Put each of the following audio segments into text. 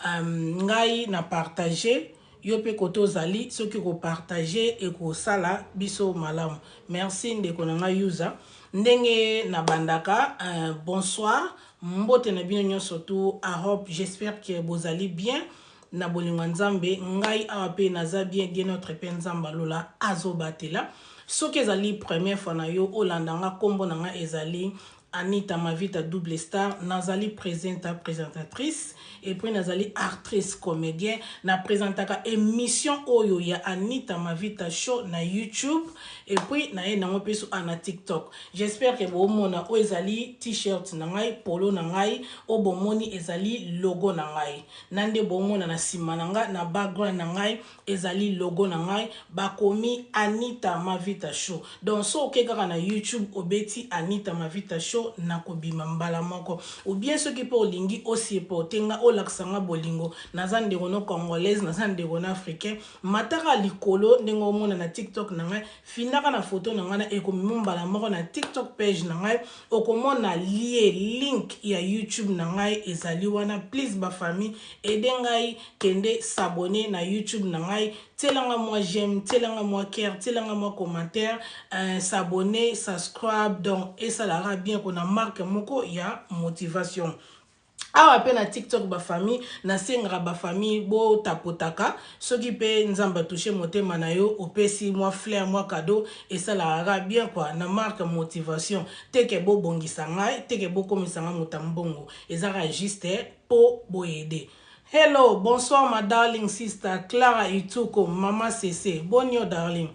Ngai na partage, yo mpe kote ozali, soki kopartage ekosala biso malamu. Merci ndeko na ngai Yuza. Ndenge nabandaka, bonsoir, mbote na bino nyonso tu Europe. J'espère que bozali bien na bolingo ya Nzambe. Ngai awa mpe naza bien, Dieu notre mpe Nzambe alola azobatela. Soki ezali première fois na yo olanda nga, nkombo na nga ezali Anita Mavita Double Star. Nazali présenta présentatrice et puis nazali actrice comédien. Na présentaka émission oyo ya Anita Mavita Show na YouTube et puis na ye nango mpe so na TikTok. J'espère que bomona oyo ezali t-shirt na ngai, polo na ngai oyo bomoni ezali logo na ngai. Na nde bomona na nsima na ngai, na background na ngai ezali logo na ngai, bakomi Anita Mavita Show. Donc so oke kaka na YouTube, obeti Anita Mavita Show, nakobima mbala moko. Ou bien soki mpe olingi osupporte nga, olakisa nga bolingo, naza ndeko no congolaise, naza ndeko no africain, mataka likolo ndenge omona na TikTok na ngai, finaka na foto na ngai na ekomima mbala moko na TikTok page na ngai, okomona lie link ya YouTube na ngai ezali wana. Please bafamille, aide ngai, kende s'abonner na YouTube na ngai, tielanga mwa j'aime, tielanga mwa cœur, tielanga mwa commentaire, s'abonner, subscribe. Donc esalaka bien kona marque moko ya motivation. Awa mpe na TikTok, bafamille, nasengaka bafamille botapotaka. Soki mpe Nzambe atouche motema na yo, opesi mwa fleur, mwa cadeau, esalaka bien quoi, na marque motivation. Teke bobongisa ngai, teke bokomisa ngai moto ya mbongo, ezaka juste mpo boyede. Hello, bonsoir ma darling sister Clara Ituko, mama Cc. Boni yo darling?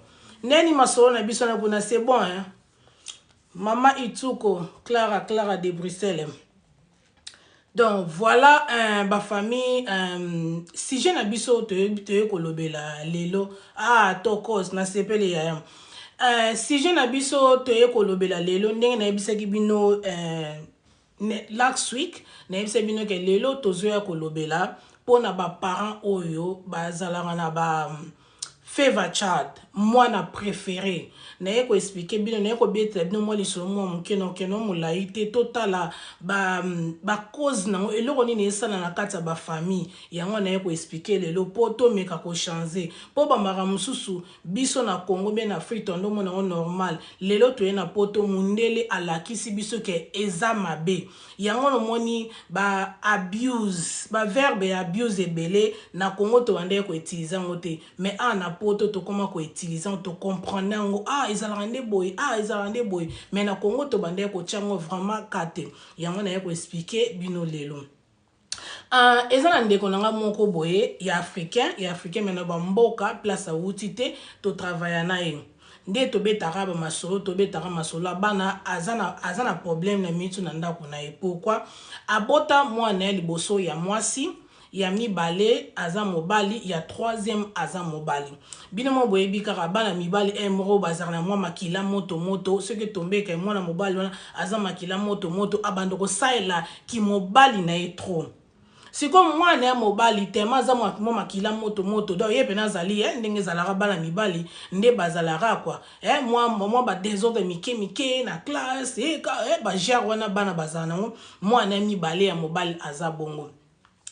Neni masolo na biso na kuna, c'est bon hein? Mama Ituko, Clara, Clara de Bruxelles. Donc voilà, bafamille, sujet na biso toye kolobela lelo. Ah, tokos, nasepeli yaya. Sujet na biso toye kolobela lelo, ndenge nayebisaki bino last week, nayebisaki bino ke lelo tozoya kolobela mpona baparent oyo bazalaka na ba favor child, mwana préféré. Naye koexpliquer bino, naye kobetela bino mwa lisolo mwa moke, na okende molai te. Totala bacause ba nango, eloko nini esala na kati ya bafamille. Yango naye koexpliquer lelo mpo tomeka kochanger, mpo bamaka mosusu biso na Congo mpe na Afrique tondomona yango normal. Lelo toye na Poto, mundele alakisi biso ke eza mabe. Yango nomoni ba abuse, baverbe ya abuse ebele na Congo tobandaki koutiliser yango te, mais awa na Poto tokóma koutiliser yango, tocomprendre yango. Ah, ezalaka nde boye, ah, ezalaka nde boye, mais na Congo tobandaki kotia yango vraiment ka te. Yango naye koexpliquer bino lelo. Eza na ndeko na nga moko boye ya africain, ya africain, mais na bamboka place awuti te, totravailla na ye. Nde tobetaka bamasolo, tobetaka masolo ya bana. Aza na problème na mitu na ndako na ye. Pourquoi? Abota mwana ya liboso ya mwasi, ya mibale aza mobali, ya troisième aza mobali. Bino mo boyebi kaka bana mibali e moko bazalaka na mwa makila moto moto. Soki etombeka mwana mobali wana aza makila moto moto, abanda kosalela kimobali na ye trop. Sikoyo mwana ya mobali tema aza mwa makila moto moto, donc ye mpena azali ndenge ezalaka bana mibali nde bazalaka kwa mwa badésordre mike mike na classe, bagere wana bana bazala nango. Mwana ya mibale ya mobali aza bongo.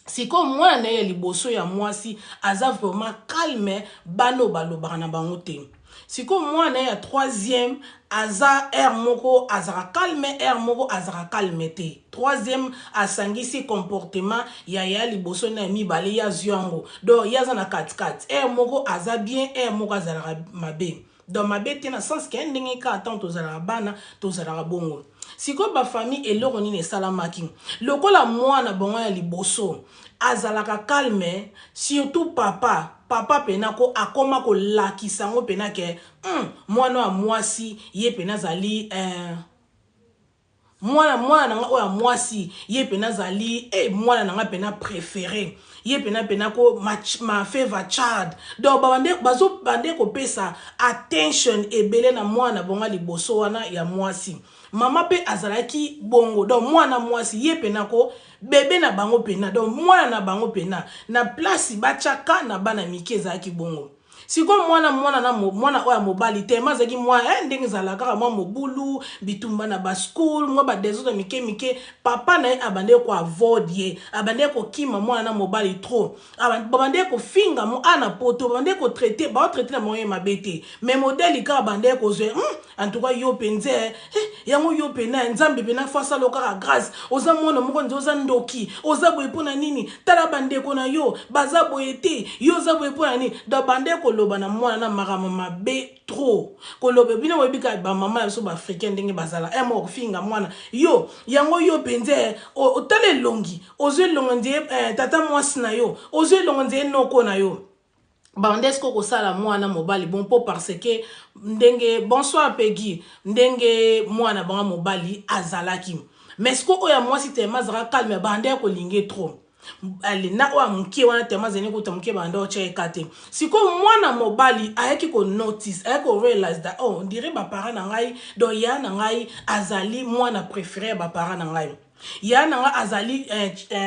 Sikoyo mwana na ye ya liboso ya mwasi aza vraiment calme, bana oyo balobaka na bango te. Sikoyo mwana ya troisième aza aire moko azalaka calme, aire moko azalaka calme te. Troisième asangisi comportement ya liboso na ya mibale, ye azwi yango. Donc ye aza na katikati, aire moko aza bien, aire moko azalaka mabe. Donc mabe te na sens ke ndenge kaka ntango tozalaka bana tozalaka bongo. Sikoyo bafamille, eloko nini esalamaki? Lokola mwana bango ya liboso azalaka calme, surtout papa, papa mpena ko akoma kolakisa yango mpena ke mwana ya mwasi ye mpena azali mwana na nga oyo ya mwasi, ye mpena azali mwana na nga mpena préféré, ye mpena ko ma favor child. Donc bazobande kopesa attention ebele na mwana bongo liboso wana ya mwasi. Mama mpe azalaki bongo. Donc mwana mwasi ye mpena ko bebe na bango mpena, donc mwana na bango mpena na place batiaka na bana mike ezalaki bongo. Sikoyo mwana mwana na mwana oyo ya mobali tellement azalaki mwa eh, ndenge ezalaka kaka mwa mobulu, bitumba na ba school, mwa ba desordre mike mike, papa na ye abandaki ko avoid ye, abandaki kokima mwana na mobali trop. Babandaki kofinga mo a na poto, babandaki ko traiter, bao traiter na bango ye mabe te. Mais modèle kaka abandaki kozwa, en tout cas yo penza eh, yango yo pena Nzambe pena faut asala yo kaka grâce. Oza mwana moko nde oza ndoki, oza boye pona nini? Tala bandeko na yo baza boye te, yo oza boye pona nini? Donc abandaki koloba na mwana na makambo mabe trop. Koloba bino boyebi kaka ba mama na biso ba africain ndenge bazala, eh moko kofinga mwana yo, yango yo penza eh, otala elongi, ozwi elongi nde eh, tata mwasi na yo, ozwi elongi nde noko na yo. Bande siko kosala mwana mobali bon po parce que ndenge bonsoir Peggy ndenge mwana bango mobali azalaki mais siko oyo ya mwasi tellement azalaka calme bande ya kolinge trop ale na oyo ya moke wana tellement azali kuta moke bande otya ye ka te. Sikoyo mwana mobali ayaki ko notice, ayaki ko realize that oh, on dirait ba parents na ngai, donc ya na ngai azali mwana préféré ya ba parents na ngai, ya na ngai azali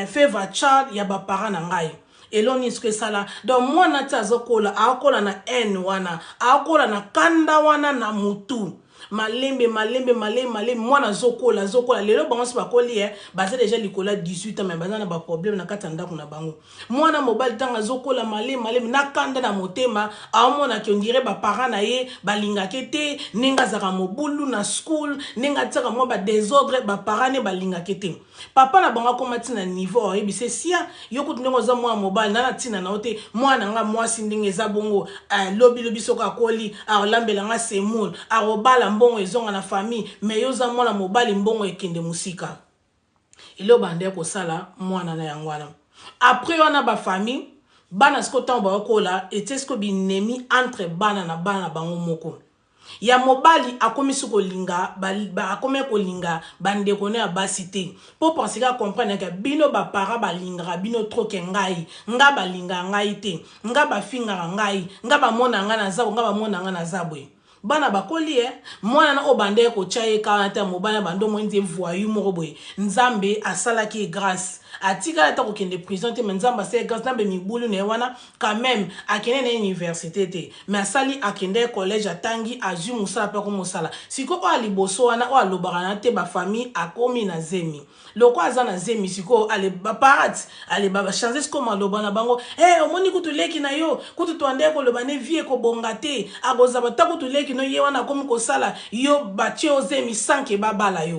favor child ya ba parents na ngai. Eloko nini soki esala donc mwana ti azokola, akola na haine wana, akola na kanda wana na mutu. Malembe malembe malembe malembe mwana azokola, azokola. Lelo bango so bakoli, baza deja likolo ya 18 ans, mais baza na baproblème na kati ya ndako na bango. Mwana mobali ntango azokola malembe malembe na kanda na motema, aomonaki on dirait baparent na ye balingaki te, ndenge azalaka mobulu na school, ndenge atiaka mwa badésordre, baparent ne balingaki te. Papa na bango akóma ntina niveau oyebisa esia yo kutu ndenge oza mwana mobali na na ntina na yo te. Mwana nga mwasi ndenge eza bongo, lobi lobi soki akoli akolambela nga semoule, akobala, mbongo ezonga na famille, mais yo oza mwana mobali, mbongo ekende mosika. Eloko bande kosala mwana na yango wana. Après wana bafamille bana siko ntango baokola etie siko binemi entre bana na bana na bango moko. Ya mobali akomi si kolinga akomi kolinga bandeko na ya basi te, mpo parce que acomprendre ke bino baparent balingaka bino trop ke ngai, nga balingaka ngai te, nga bafingaka ngai, nga bamona ngai naza boye, nga bamona ngai naza boye. Bana bakoli e mwana na oyo bandeki kotya ye kaka te mobali na bando moi nde voyou moko boye. Nzambe asalaki ye grâce, atikali ata kokende prison te, mais Nzambe asali grâce, Nzambe mibulu na ye wana quand même akende na université te, mais asali akende collège, atangi, azwi mosala mpe akomosala. Sikoyo oyo aliboso wana oyo alobaka na te bafamille akomi na zemi. Loko aza na zemi sikoyo, ale baparate ale bachange sikoyo maloba na bango. Hey, omoni kutu leki na yo kutu toande koloba ne vie ekobonga te, akozala ta kutu leki no ye wana akomi kosala, yo batie yo zemi sanke babala yo.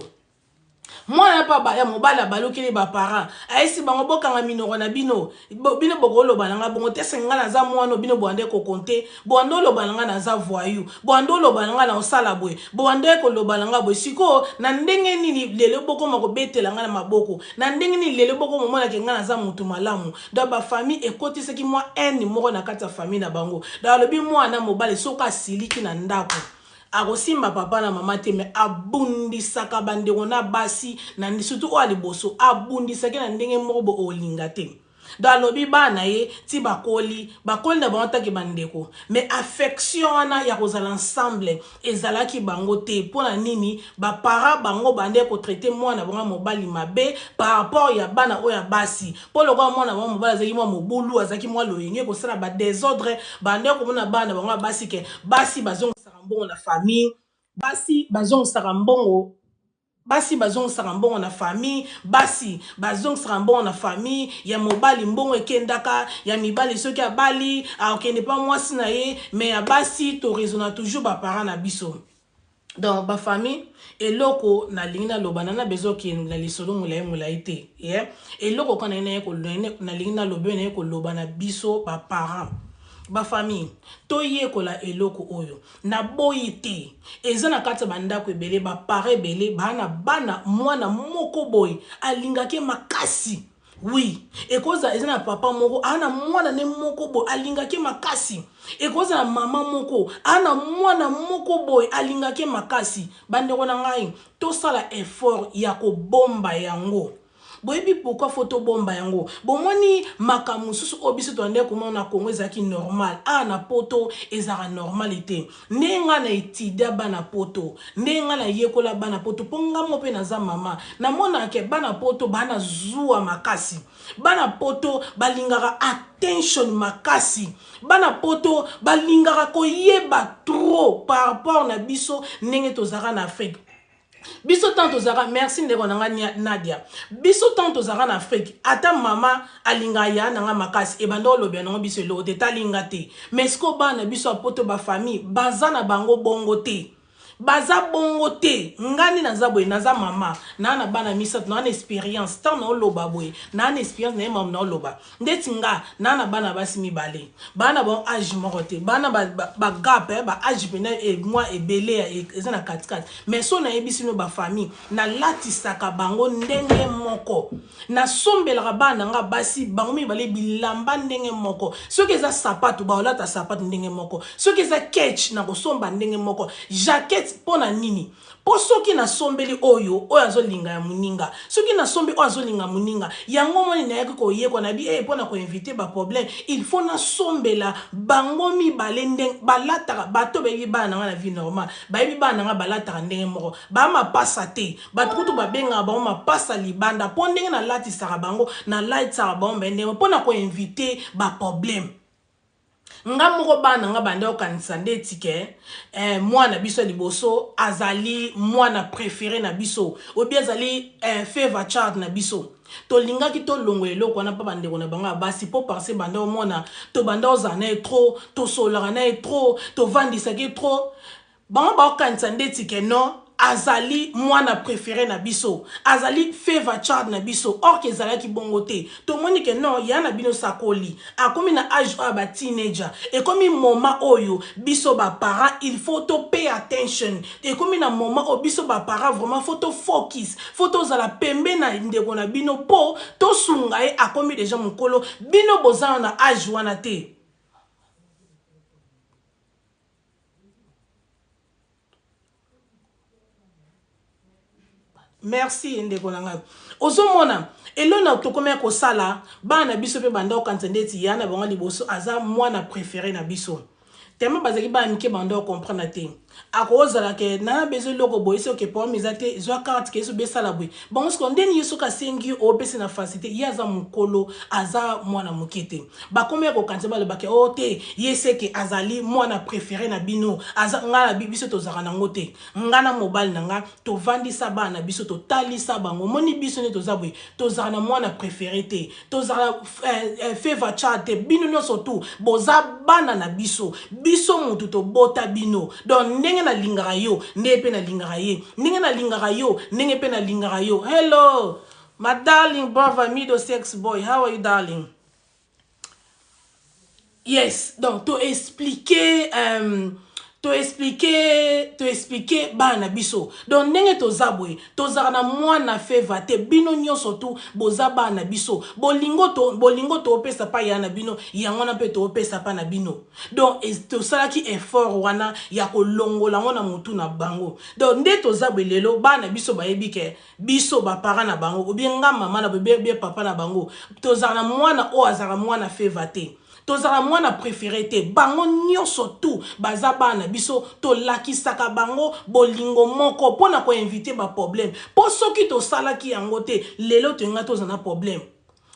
Mwana mpe ya mobali abalukeli baparent, ayesi bango: bokanga minoko na bino, bino bokoloba na nga bongo te, se nga naza mwana, bino bwande kokonte, bwande oloba na nga naza voyou, bwande oloba na nga na osala boye, bwande koloba na nga boye. Sikoyo na ndenge nini lelo bokoma kobetela nga na maboko? Na ndenge nini lelo bokoma omonake nga naza motu malamu? Donc bafamille ekotisaki mwa haine moko na kati ya famille na bango. Donc alobi mwana mobali soki asiliki na ndako, akosimba papa na mama te, mais abundisaka bandeko na basi na surtout oyo ya liboso, abundisaki na ndenge moko bo olinga te. Donc alobi bana ye ti bakoli, bakoli na bango taki bandeko, mais affection wana ya kozala ensemble ezalaki bango te. Mpo na nini? Baparent bango bande kotraiter mwana bango ya mobali mabe par rapport ya bana oyo ya basi, mpo lokola mwana bango mobali azalaki mwa mobulu, azalaki mwa loyenge, kosala badésordre, bande komona bana bango ya basi ke basi bazongisaka mbongo na famille, basi bazongisaka mbongo, basi bazongisaka mbongo na famille, basi bazongisaka mbongo na famille ya mobali, mbongo ekendaka ya mibali soki abali akokende mpa mwasi na ye, mais ya basi toraisonna toujours baparent na biso. Donc bafamille, eloko nalingi naloba na besoin okende na lisolo molai molai te, yeah? Eloko kaka nalingi naloba oyo naye koloba na biso baparent, bafamille, toyekola eloko oyo. Naboyi te, eza na kati ya bandako ebele, baparent ebele baa na bana, mwana moko boye alingaki makasi. Oui, ekozala eza na papa moko aa na mwana ne moko boye alingaki makasi, ekozala mama moko aa na mwana moko boye alingaki makasi. Bandeko na ngai, tosala effort ya kobomba yango. Boyebi pourquoi faut tobomba yango? Bomoni makambo mosusu oyo biso tobandaki komona na Congo ezalaki normal, awa na poto ezalaka normal te. Ndenge nga na etudia bana poto, ndenge nga na yekola bana poto, po nga moko pe naza mama, namonaka ke bana poto ba na zuwa makasi. Bana poto balingaka attention makasi. Bana poto balingaka koyeba trop par rapport na biso ndenge tozalaka na Afrique. Biso tant tozalaka, merci ndeko na nga Nadia, biso tant tozalaka na Afrique, ata mama alingaka ya na nga makasi, ebanda olobela nango biso eloko te, talinga te. Mais sikoyo bana biso ya poto, ba famille baza na bango bongo te. Baza bongo te. Nga nde naza boye, naza mama, naa na bana misato, naa na experience. Tant naoloba boye, naa na experience na ye mamu naoloba. Ndeti nga, naa na bana basi mibale. Baa na bango age moko te. Baa na ba, ba, ba gap, eh, ba age pena e, mwa ebele ya e, eza na katikati. Mais so nayebisi bino ba famille, nalatisaka bango ndenge moko. Nasombelaka bana na nga basi bango mibale bilamba ndenge moko. Soki eza sapatu, bakolata sapatu ndenge moko. Soki eza ketch, nakosomba ndenge moko. Jacket, mpo na nini? Mpo soki nasombeli oyo, oyo azolinga ya moninga. Soki nasombi oyo azolinga moninga. Yango omoni nayaki koyekwa na bi, eh, mpo na ko eviter ba problème, il faut nasombela bango mibale ndenge balataka. Bato bayebi bana na nga na vie normale, bayebi bana na nga balataka ndenge moko. Ba mapasa te. Bato kutu babengaka bango mapasa libanda mpo ndenge nalatisaka bango, nalatisaka bango mpe ndenge mpo na ko eviter ba problème. Nga moko bana nga banda okanisa ndeti ke eh, mwana biso ya liboso azali mwana prefere na biso, obi azali eh, favor child na biso. Tolingaki tolongola eloko wana mpo bandeko na bango ya basi, mpo parce banda omona tobanda ozala na ye trop, tosololaka na ye trop, tovandisaki ye trop. Bango baokanisa ndeti ke non, azali mwana prefere na biso, azali favor child na biso, or ke ezalaki bongo te. Tomoni ke non, ya na bino sakoli akomi na age oyo ya ba teenager, ekomi moment oyo biso ba parents il faut to pay attention. Ekomi na moment oyo biso ba parents vraiment faut to focus, faut tozala pembe na ndeko na bino po tosunga ye. Akomi deja mokolo, bino boza na age wana te. Merci ndeko na ngai. Ozomona elona tokomi ya kosala bana na biso mpe banda okanisa ndeti ya na bango liboso aza mwana prefere na biso. Tellement bazalaki bana mike, banda ocomprendre te. Akozala ke na besoin eloko boye, soki problème eza te, zwa carte ke so besala boye. Bango sikoyo ndeni ye soki asengi yo opesi na facilité, ye aza mokolo, aza mwana moke te. Bakomi ya kokanisa, balobaka o oh, te, ye seke azali mwana prefere na bino, aza nga na biso tozalaka nango te. Nga na mobali na nga tovandisa bana na biso, totalisa bango, omoni biso nde toza boye, tozalaka na mwana prefere te, tozalaka eh, eh, favor child te. Bino nyonso tu boza bana na biso, biso mutu tobota bino. Donc ndenge nalingaka yo, ndenge mpe nalingaka ye, ndenge nalingaka yo, ndenge mpe nalingaka yo. Hello my darling brother Middlesex boy, how are you darling? Yes, donc to expliquer to expliquer to expliquer bana na biso. Donc ndenge toza boye, tozalaka na mwana favor te. Bino nyonso tu boza bana na biso. Bolingo to bolingo toopesa pa ya na bino, yango wana mpe toopesa pa na bino. Donc tosalaki effort wana ya kolongola yango na motu na bango. Donc nde toza boye lelo, bana na biso bayebi ke biso ba parents na bango, ou bien nga mama na bango, bien papa na bango, tozala na mwana oyo azalaka mwana favor te, tozala mwana préféré te. Bango nyonso tu baza bana na biso, tolakisaka bango bolingo moko mpona koinvite baproblème. Mpo soki tosalaki yango te, lelo toyenga toza na problème,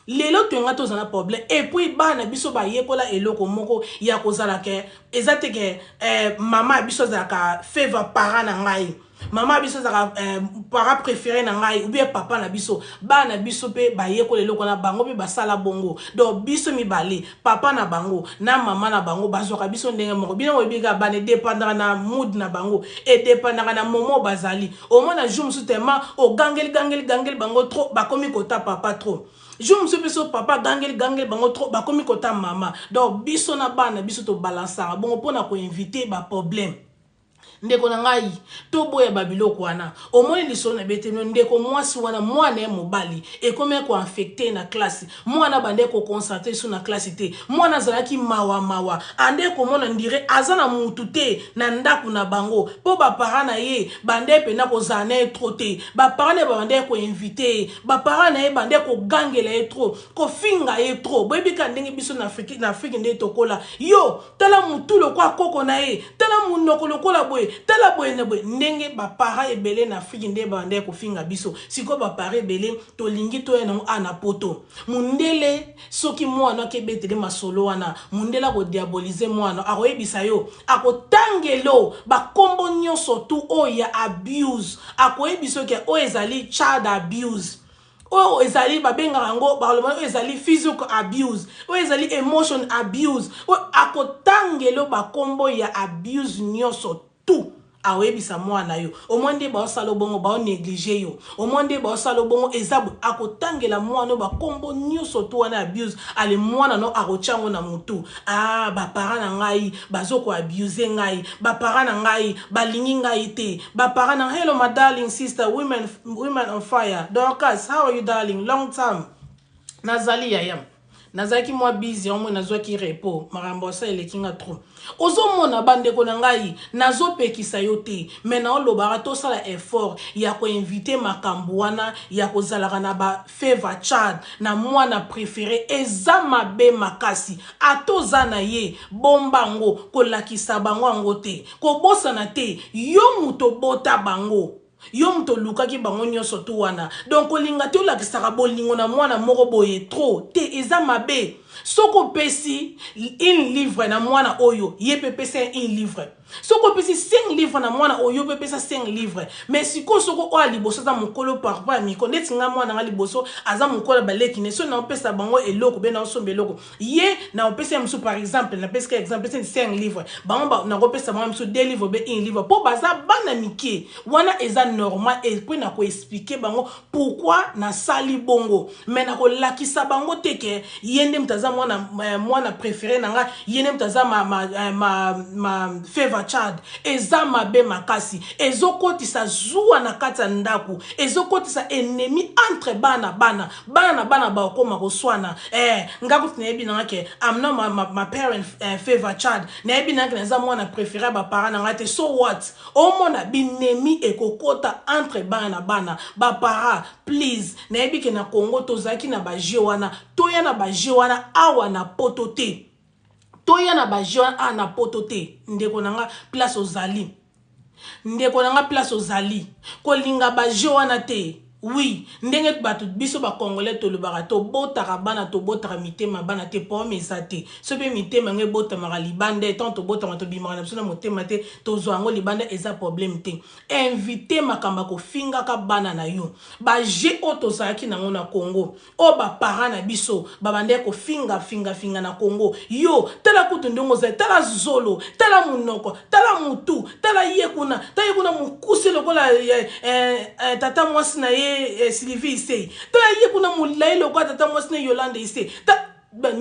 lelo toyenga toza na problème. Et puis bana na biso bayekola eloko moko ya kozala ke eza te ke eh, mama ya biso azalaka favor parent na ngai, mama ya biso azalaka eh, parent préféré na ngai, ou bien papa na biso. Bana na biso mpe bayekola eloko na bango mpe basala bongo. Donc biso mibale, papa na bango na mama na bango, bazwaka biso ndenge moko. Bino boyebi kaka bana edépendaka na mood na bango, edépendaka na moment bazali. Omona jour mosusu tellement ogangeli gangeli gangeli bango trop, bakomi kota papa trop. Jour mosusu mpe so papa gangeli gangeli bango trop, bakomi kota mama. Donc biso na bana biso tobalansaka bongo mpona koinvite baproblème. Ndeko na ngai, toboya ba biloko wana. Omoni lisolo na bete no ndeko mwasi wana mwana ye mobali ekomi ko affecter ye na classe. Mwana abandaki ko concentrer lisusu na classe te. Mwana azalaki mawa mawa. Andaki komona ndire aza na mutu te na ndaku na bango po ba parents na ye bandaki pena kozala na ye trop te. Ba parents na ye babandaki ko inviter ye. Ba parents na ye bandaki kogangela ye trop, kofinga ye trop. Boyebi kaka ndenge biso na Afrique na Afrique nde tokola. Yo tala mutu lokola koko na ye tala munoko lokola boye tala boye na boye ndenge ba parents ebele na Afrique nde babandaki kofinga biso sikoyo ba parents ebele tolingi toya nango awa na poto mundele soki mwana akebetele masolo wana mundele ako diaboliser mwana akoyebisa yo akotangelo bakombo nyonso tu oyo ya abuse akoyebisa yo ke oyo ezali child abuse oyo ezali babengaka yango baloba oyo ezali physical abuse oyo ezali emotion abuse oyo akotangelo bakombo ya abuse nyonso tout akoyebisa mwana yo omoi nde baosala bongo baonéglige yo omoi nde baosala bongo eza akotangela mwana oyo bakombo nyonso tu wana abuse ale mwana no akotya yango na motu. Ah, baparent na ngai bazokoabuse ngai, baparent na ngai balingi ngai te, baparent na hello my darling sister, women, women on fire Dorcas, how are you darling, long time. Nazali yaya, nazalaki mwa busy yango moi nazwaki repos, makambo asa eleki nga trop. Ozomona bandeko na ngai, nazopekisa yo te, me naolobaka tosala effort ya koinvite makambo wana ya kozalaka na ba favor child na mwana prefere eza mabe makasi. Ata oza na ye, bomba yango, kolakisa bango yango te. Kobosana te, yo moto obota bango, yo moto olukaki bango nyonso tu wana. Donc kolinga te olakisaka bolingo na mwana moko boye trop te, eza mabe. Soki opesi une livre na mwana oyo, ye mpe pesa ye une livre. Soki opesi 5 livre na mwana oyo, mpe pesa 5 livre. Mais sikoyo soki oyo ya liboso aza mokolo par rapport ya miko, neti nga mwana nga liboso aza mokolo ya baleki ne, soki naopesa bango eloko be naosomba eloko, ye naopesa ye mosusu, par exemple napesika exemple pesi 5 livre, bango nakopesa bango mosusu 2 livre be 1 livre, mpo baza bana mike. Wana eza normal, et puis nakoexplike bango pourquoi nasali bongo, mais nakolakisa bango te ke ye nde moto aza mwana, mwana préféré na nga, ye nde moto aza ma, ma, ma, ma favor child. Eza mabe makasi, ezokotisa zuwa na kati ya ndako, ezokotisa ennemi entre bana bana bana na bana bakokoma koswana. Nga kutu nayebi nanga ke I'm not my, my, my parent favor child, nayebi nanga ke naza mwana préféré ya baparent na nga te, so what? Omona binemi ekokota entre bana na bana. Bapara please, nayebi ke na Congo tozalaki na bajeu wana, toya na bajeu wana awa na poto te, toya na bajeu wana awa na poto te. Ndeko na nga place ozali, ndeko na nga place ozali, kolinga bajeu wana te. Oui, ndenge bato biso bacongolais tolobaka, tobotaka bana, tobotaka mitema bana te, pome eza te. So mpe mitema yango ebotamaka libanda, etant tobotama tobimaka na biso na motema te, tozwa yango libanda, eza problème te. Invite makambo ya kofingaka bana na yo, baje oyo tozalaki nango na Congo, oyo baparent na biso babandaki kofinga finga finga na Congo. Yo tala kutu ndenge ozali, tala zolo, tala monoko, tala mutu, tala ye kuna, tala ye kuna mokuse lokola tata mwasi na ye Sylvie Isei, tala ye kuna molai lokola tata mwasi na ye Yolande Isei.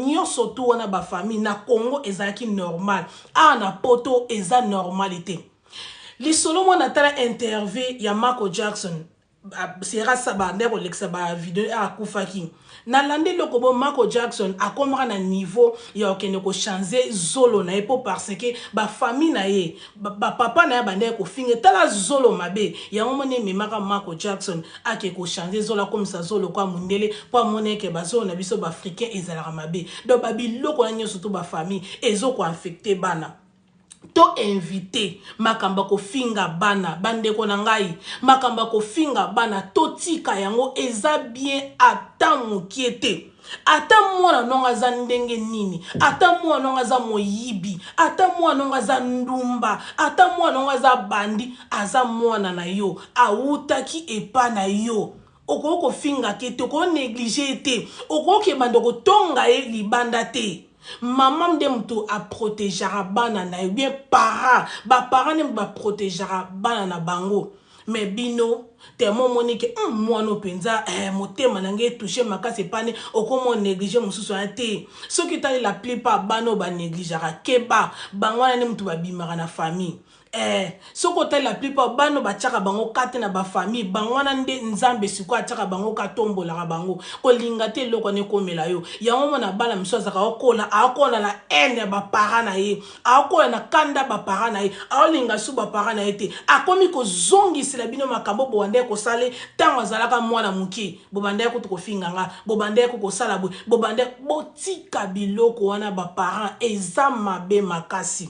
Nyonso tu wana bafamille na Congo ezalaki normal, awa na poto eza normal te. Lisolo mwana tala interview ya Michael Jackson, sera saba nde kolekisa ba video akufaki. Nalandi eloko bo Michael Jackson akomaka na niveau ya kokende kochange zolo na ye, mpo parce que bafamille na ye, bapapa na ye bandaki kofinga, tala zolo mabe yango moni ememaka Michael Jackson ake kochange zolo, akomisa zolo kwa mondele, mpo amoni eke bazolo na biso baafricain ezalaka mabe. Donc babiloko wana nyonso to bafamille ezokoaffecte bana. To invite makambo ya kofinga bana, bandeko na ngai, makambo ya kofinga bana totika yango, eza bien ata mokie te. Ata mwana nongo aza ndenge nini, ata mwana nongo aza moyibi, ata mwana nongo aza ndumba, ata mwana nongo aza bandi, aza mwana na yo, awutaki epa na yo. Okoki kofinga ke te, okoki néglige ye te, okoki kebanda kotonga ye libanda te. Mama nde moto aprotegeaka bana na ye, bien para baparent nde moto baprotegeaka bana na bango. Mais bino temo omoni ke mwana mpenza motema na ngai etouche makasi epane, okoma onéglige mosusu wana te. Soki otali la plupart bana oyo banégligeaka, keba, bango wana nde moto babimaka na famille. Eh, soki otali la plupart bana batiaka bango kate na bafamille, bango wana nde Nzambe sikoyo atiaka bango, katombolaka bango. Kolinga te eloko wana ekomela yo. Yango mona bana mosusu azalaka okola, akola na haine ya baparent na ye, akola na kanda baparent na ye, aolinga su baparent na ye te. Akomi kozongisela bino makambo bobandaki kosala ntango azalaka mwana moke. Bobandaki kutu kofinga nga, bobandaki kosala boye, bobandaki. Botika biloko wana baparent, eza mabe makasi.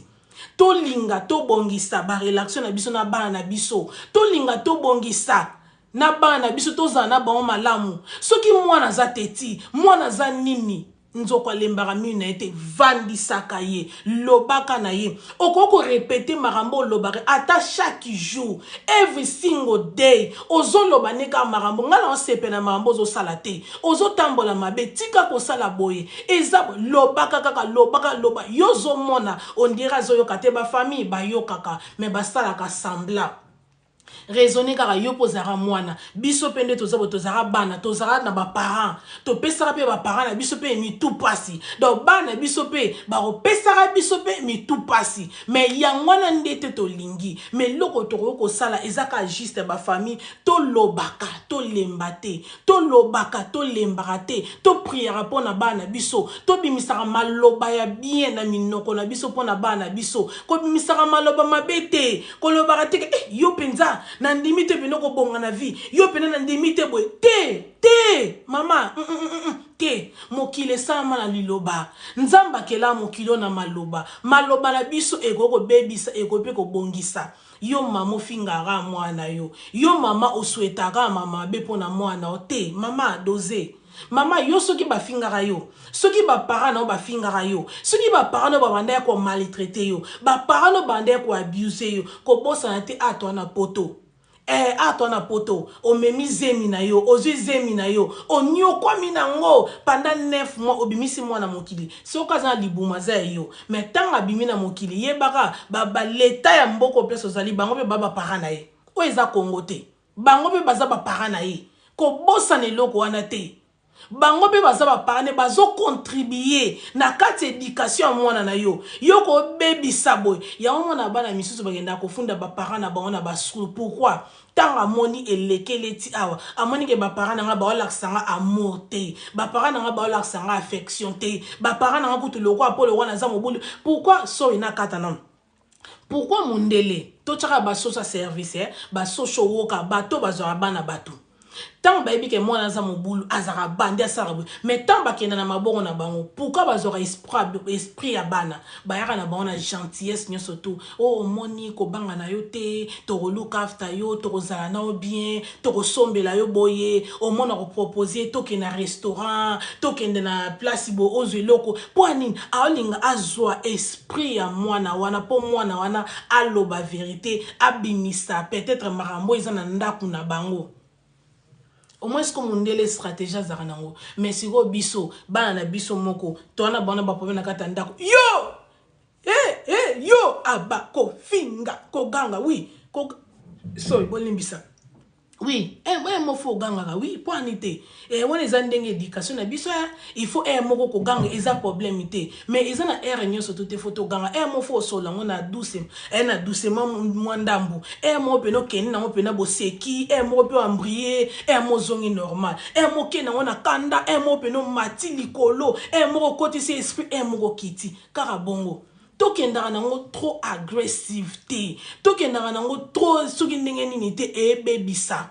Tolinga tobongisa barelation na biso na bana na biso, tolinga tobongisa na bana na biso, tozala na bango malamu. Soki mwana aza teti, mwana aza nini, nzoko alembaka minu na ye te. Vandisaka ye, lobaka na ye. Okoki korépéter makambo olobaka ata chaque jour, every single day. Ozoloba ne kaka makambo ngai na osepela, makambo ozosala te, ozotambola mabe, tika kosala boye. Eza lobaka kaka, lobaka, loba. Yo ozomona on dirait azoyoka te. Bafamille bayokaka, mais basalaka semblant. Raisonne kaka yo mpo ozalaka mwana. Biso mpe nde toza boye, tozalaka bana, tozalaka na baparent, topesaka mpe baparent na biso mpe mitu pasi. Donc bana biso mpe bakopesaka biso mpe mitu pasi, mais yango wana nde te tolingi. Mais eloko tokoki kosala eza kaka juste, bafamille, tolobaka, tolemba te, tolobaka, tolembaka te, topriaka mpo na bana na biso, tobimisaka maloba ya bien na minoko na biso mpo na bana na biso. Kobimisaka maloba mabe te, kolobaka te eh, yo mpenza nandimi te mpena kobonga na vie, yo mpena nandimi te boye te te, mama te. Mokili esalama na liloba. Nzambe akela mokili oyo na maloba. Maloba na biso ekoki kobebisa, ekoki mpe kobongisa. Yo mama ofingaka mwana yo, yo mama oswetaka mama mabe mpo na mwana yo te. Mama dose, mama yo, soki bafingaka yo, soki baparent na yo bafingaka yo, soki baparent na yo babandaki komaltraiter yo, baparent na yo babandaki koabuser yo, kobosana te atwa na poto. Eh, atwa na poto, omemi zemi na yo, ozwi zemi na yo, oniokwami nango pendant 9 mois, obimisi mwana mokili. Soki aza na libumu, aza ya yo, mais ntango abimi na mokili, yebaka baleta ya mboka place ozali, bango mpe ba baparent na ye. Oyo eza Kongo te, bango mpe baza baparent na ye. Kobosana eloko wana te. Bango mpe baza baparent, bazocontribuer na kati ya éducation ya mwana na yo. Yo kobebisa boye, yango mwana, bana misusu bakendaka kofunda baparent na bango na baschool. Pourquoi? Ntango amoni elekeli eti awa, amoni ke baparent na nga baolakisa nga amour te, baparent na nga baolakisa nga affection te, baparent na nga kutu lokwa mpo lokwa naza mobulu. Pourquoi? Soyi nakata nano. Pourquoi mondele totiaka basocial service, eh? Basocial worker, bato bazwaka bana bato ntango bayebi ke mwana aza mobulu, azalaka bandi, asalaka boye, mais ntango bakenda na maboko na bango, pourquoi bazwaka esprit ya bana, bayaka na bango na gentillesse nyonso tu? O omoni, kobanga na yo te, tokoluka after yo, tokozala na yo bien, tokosombela yo boye. Omona kopropose tokende na restaurant, tokende na place boye, ozwa eloko. Mpo ya nini? Aolinga azwa esprit ya mwana wana, mpo mwana wana aloba vérité, abimisa peut-être makambo eza na ndako na bango. Au moins ko mondele stratégie azalaka nango. Mais sikoyo biso, bana na biso moko, towana bango na baproblème na kati ya ndako. Yo hey, hey, yo aba kofinga, koganga, oui ko... sorry, bolimbisa. Oui, eh, eh, mofo ogangaka, oui, mpo ani te. Eh, wana eza ndenge éducation na biso. Eh, il faut aire moko koganga eza problème te, mais eza na aire nyonso to te. Faut toganga aire moko, faut osola yango na douce, eh, na doucement mwa ndambu. Aire moko mpena okende nango mpena boseki, aire moko mpe oembrouiller, aire moko ozongi normal, aire moko okende nango na kanda, aire moko mpena omati likolo, aire moko okotisi esprit, aire moko okiti kaka bongo. Tokendaka nango trop agressive te, tokendaka nango trop soki ndenge nini te, eyebebisa,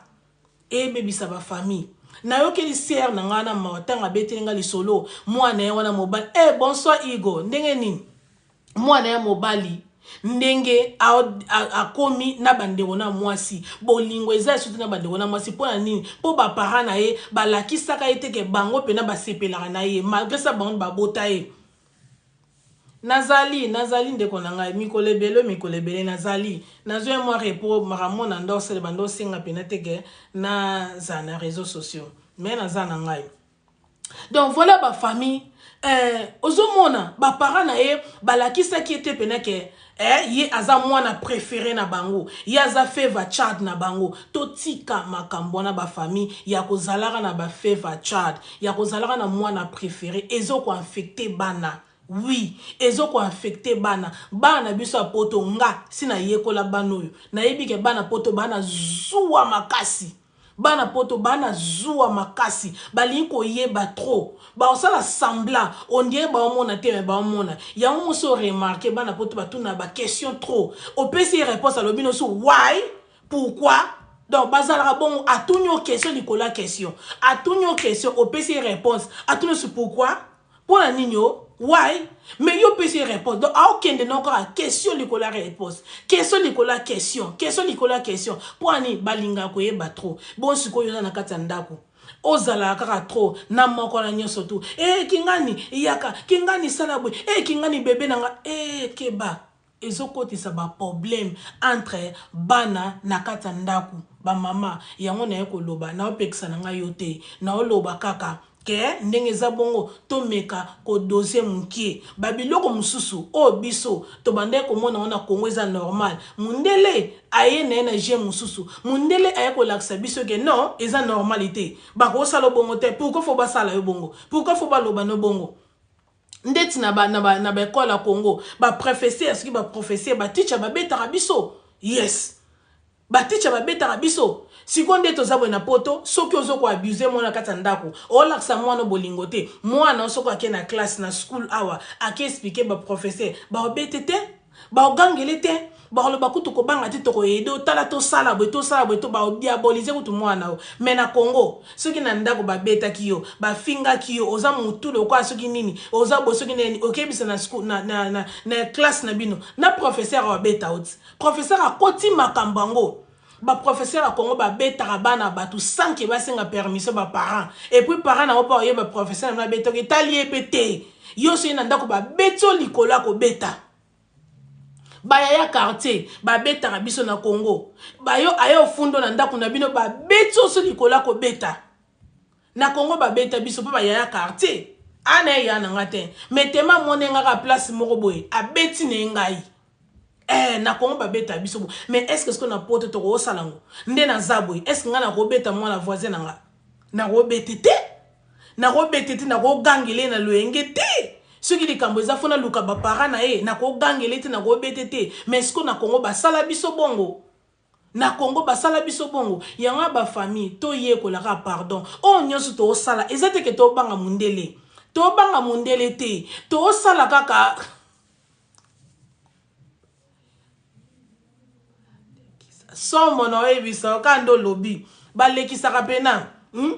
eyebebisa bafamille. Nayokeli sœur na ngai na mawa ntango abeteli nga lisolo mwana ye wana mobali. E bonsoir Igo, ndenge nini mwana ya mobali, ndenge akomi na bandeko na mwasi, bolingo eza esu te na bandeko na mwasi. Mpo na nini? Mpo baparent na ye balakisaka ye teke bango mpena basepelaka na ye, malgré ça bango babota ye. Nazali ndeko na ngai, mikolo ebele, mikolo ebele nazali nazwi mwa repos. Makambo na ndo osala, bando osenga mpena teke nazala na réseaux sociaux, mais naza na ngai. Donc voilà, bafamille, ozomona baparent na ye balakisaki ye te mpena ke ye aza mwana préféré na bango, ye aza favor child na bango. Totika makambo wana, bafamille, ya kozalaka na bafavor child, ya kozalaka na mwana préféré. Ezokoaffecter bana. Oui, ezo ko affecter bana. Bana na biso ya poto nga si na yekola bana oyo. Nayebi ke bana poto bana zuwa makasi. Bana poto bana zuwa makasi. Balingi koyeba trop. Baosala semblant on dirait baomona te mais baomona. Yango moso remarquer bana poto batuna ba question trop. Opesi ye réponse alobi no so why? Pourquoi? Donc bazalaka bongo atuni yo question likolo ya question. Atuni yo question opesi ye réponse. Atuni yo pourquoi? Pona nini o? Why? Mais yo opesi ye réponse. Donc aokende na kaka question likolo ya réponse. Question likolo ya question. Question likolo ya question. Pona nini balingaka koyeba trop. Bon sikoyo oza na kati ya ndako. Ozalaka kaka trop na moko na nyonso tu. Eh kingani yaka, kingani sala boye. Eh kingani bebe na nga. Eh keba. Ezokotisa ba problème entre bana na kati ya ndaku ba mama yango naye koloba naopekisa na ngai yo te naoloba kaka ke ndenge eza bongo tomeka ko doser mukie ba biloko mosusu oyo biso tobandaki komona yango na Congo eza normal mundele aye naye na jeu mosusu mundele aye kolakisa biso ke non eza normal te bakosala bongo te pourquoi faut basala yo bongo pourquoi faut baloba no bongo ndeti na ba na ba na ba école ya Congo ba professeur soki ba professeur ba teacher babetaka biso yes ba teacher babetaka biso sikoyo nde toza boye na poto soki ozo ko abuse mwana kati ya ndako olakisa mwana bolingo te mwana soki ake na classe na school awa ake expliquer ba professeur baobete te Baogangele te, bakoloba kutu kobanga te toko aider yo tala tosala boye tosala boye to bao diaboliser kutu mwana yo. Mais na Congo soki na ndako babetaki yo, bafingaki yo, oza mutu lokola soki nini, oza boye soki nini, okeyebisa na school na na na, na classe na bino na professeur abeta yo ti. Professeur akoti makambo yango. Ba professeur ya Congo babetaka bana batu sans que basenga permission ba parents. Et puis parents nango pe oyeba professeur na bino abetaki etali ye pe te. Yo soki na ndako babeti yo likolo ya kobeta. Ba yaya quartier babetaka biso na Congo. Bayo aye ofundo na ndako na bino babeti yo so likolo ya kobeta. Na Congo babeta biso pe ba yaya quartier. Ana ye ya na nga te. Mais tema amoni nga kaka place moko boye abeti na ye ngai. Eh na Congo babeta biso bo. Mais est-ce que ce na poto tokosala ngo? Nde naza boye. Est-ce que nga nakobeta mwana voisin na nga? Nakobete te. Nakobete te, nakogangela ye na loyenge te. Soki likambo eza fo naluka ba parents na ye, nakogangela ye te, nakobete te. Mais est-ce que na Congo basala biso bongo? Na Congo basala biso bongo? Yango ya ba famille toyekola kaka pardon. Oyo nyonso toosala eza te ke tobanga mundele. Tobanga mundele te. Toosala kaka somo na oyebisa yo kaka nde olobi balekisaka pena hmm?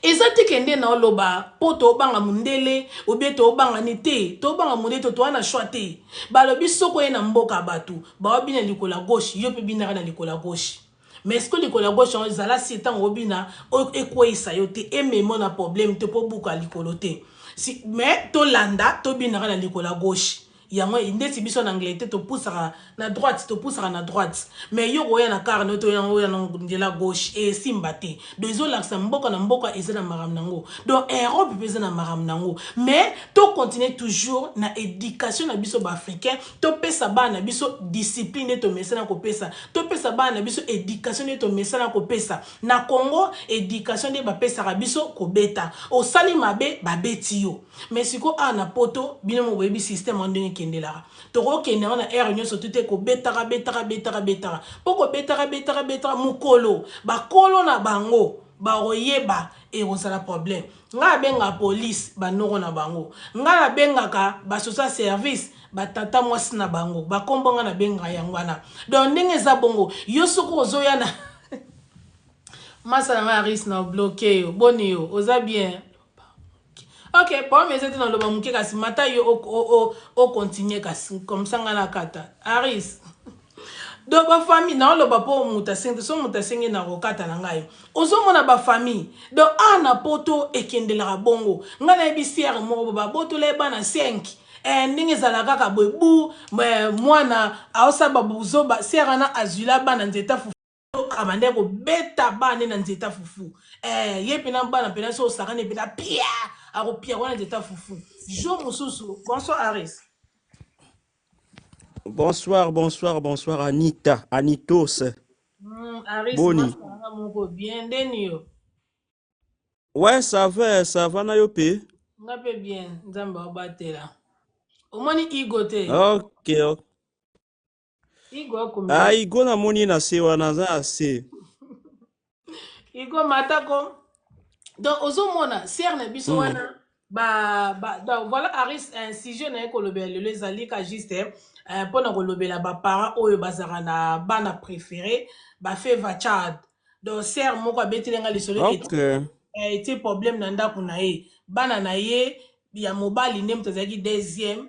Eza te ke nde na oloba po tobanga mundele ou bien tobanga ni te tobanga mundele to toa na choix te balobi soki oye na mboka ya batu baobina likolo ya gauche yo pe binaka na likolo ya gauche mais ce que likolo ya gauche yango ezala si ntango obina ekweyisa yo te emema na problème te po buka likolo te si, mais tolanda tobinaka na likolo ya gauche Yango ndeti biso na Angleterre topusaka na droite topusaka na droite mais yo koya na car no toya oya na nzela gauche esimba te donc ezolakisa mboka na mboka eza na makambo nango donc Europe mpe eza na makambo nango mais to continuer toujours na éducation na biso ba africain topesa bana na biso discipline nde tomesana kopesa topesa bana na biso éducation nde tomesana kopesa na Congo éducation nde bapesaka biso kobeta osali mabe babeti yo Mais siko awa na poto bino moko boyebi système wana ndenge ekendelaka. Tokokende yango na heure nyonso tu te kobetaka betaka betaka betaka. Po kobetaka betaka betaka mokolo bakolo na bango bakoyeba ekozala problème. Ngai nabengaka police ba noko na bango. Ngai nabengaka ba social service ba tata mwasi na bango. Ba kombo ngai nabengaka yango wana. Donc ndenge eza bongo yo soki ozoya na masa na ngai Aris na bloquer yo. Boni yo oza bien? Ok, problème eza te na loba muke kasi mata yo o o o o continuer kasi comme ça nga na kata. Aris. Donc ba famille na loba po mutu asengi so mutu asengi na kokata na ngai. Ozomona ba famille. Donc a na poto ekendelaka bongo. Nga na yebi sœur moko ba botola ye bana 5. Eh ndenge ezalaka kaka boye bu mwana aosala ba buzoba sœur wana azuila bana nzeta fufu. Abandaki kobeta bana na nzeta fufu eh, ye mpena bana mpena so osakani mpena pia akopia wana nzeta fufu jour mosusu. Bonsoir Aris. Bonsoir, bonsoir, bonsoir Anita, Anitos. Aris Boni. masanga moko bien ndeni yo. Ouais, ça va na yo pe. Nga mpe bien, Nzambe abatela. Omoni Igo te? Ok, ok. Igo Ah, akomela. Igo namoni ye na se wana, aza na se. Igo matako. Donc ozomona sœur na biso wana ba, ba donc voilà Aris, un sujet na ye kolobela lelo ezali ka juste mpona kolobela ba parents oyo bazalaka na bana préféré, ba favor child. Donc sœur moko abeteli nga lisolo etie problème na ndako na ye, bana na ye ya mobali nde moto azalaki deuxième.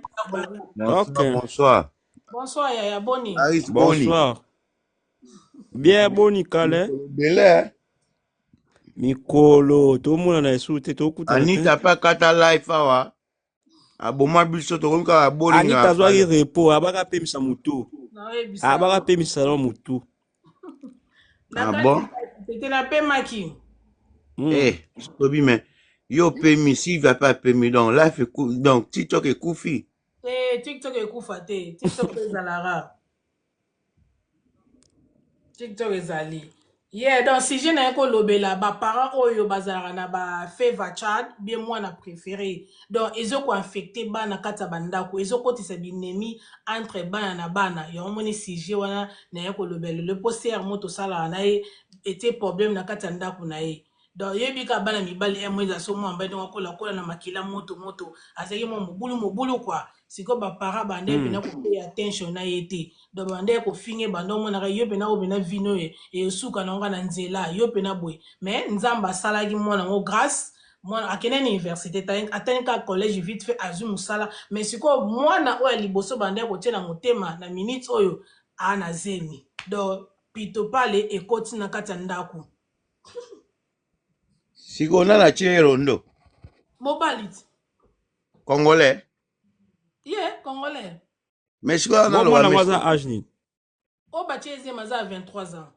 Bonsoir, bonsoir. Bonsoir yaya, boni? Aris, boni. Bonsoir. Bien, boni kale. Bele. Mikolo tomonana esu te, tokutana te. Anita pe akata life awa. Aboma biso tokomi kaka bolinga. Anita azwaki repos, abaka pemisa mutu. Naoyebisa. Abaka pemisa na mutu. Ah bon? Tete napemaki. Eh, tobi mais yo pemi, Sylvia pe apemi, donc life eku, donc TikTok ekufi. Te, TikTok ekufa te, TikTok ezalaka. TikTok ezali. Yeah, donc sujet na ye kolobela ba parents oyo bazalaka na ba favor child, bien mwana préféré. Donc ezokoaffecte bana kati ya bandako, ezokotisa binemi entre bana na bana. Yango moni sujet wana na ye kolobela lelo mpo sœur mo tosalaka na ye etie problème na kati ya ndako na ye. Donc yebi kaka bana mibali ye mo eza so mwa mobali, donc akola kola na makila moto moto, azalaki mwa mobulu mobulu quoi. Sikoyo baparent bande mpena kopay attention na ye te, donc bande kofinga ye, bande omonaka yo mpena oyo mpena vino oyo esuka na ngo na nzela yo mpena boye. Mais Nzambe asalaki mwana yango grâce, mwana akende na université, atani kaka collège vite fait, azwi mosala. Mais sikoyo mwana oyo ya liboso bande kotia na motema na minute oyo aa na zemi, donc pitopale ekoti na kati ya ndako. Sikoyo nana atie rondo? Mobali ti. Congolais? Ye congolais. Mais sikoyo Bo naloba mwana ngo mais aza age nini? Oyo batie zemi aza ya 23 ans.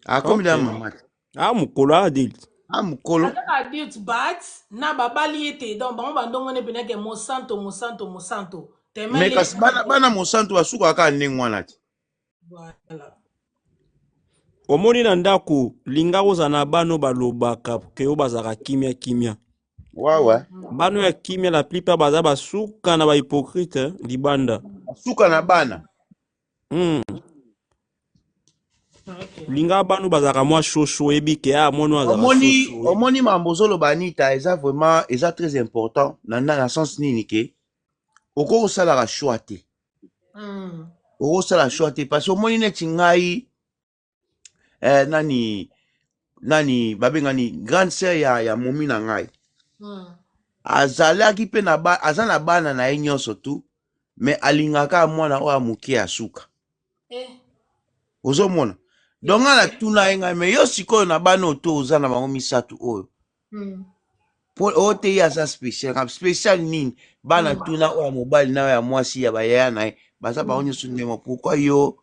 Akomi na mama. Ah, mokolo adulte. Ah, mokolo. Aza adulte, but na babali ye te, donc bango bandongone mpenake mosanto mosanto mosanto. Mais kasi bana bana mosantu basukaka kaka ndenge wana te. Voilà. Omoni na ndako, linga kozala na bano balobaka ke oyo bazalaka kimia kimia. Wawa. Bano ya kimia, la plupart baza basuka na bahypocrite eh, libanda. Basuka na bana. Linga bano bazalaka mwa shosho, oyebi ke ah mwana oyo azalaka Omoni shosho. Omoni mambo ozoloba Anita eza vraiment, eza très important na sens nini ke okoki kosalaka choix te. Okosala choix te parce que omoni neti ngai nani nani babengani grande sœur ya momi na ngai. Azalaki mpe na ba, aza na bana na ye nyonso tu, mais alingaka mwana oyo ya moke ya suka. Ozomona, donc nga natuna ye ngai, mais yo sikoyo na bana oyo to oza na bango misato oyo, po oyo te ye aza spécial. Nga, spécial nini? Bana tuna oyo ya mobali na oyo ya mwasi ya bayaya na ye baza bango nyonso ndenge. Pourquoi yo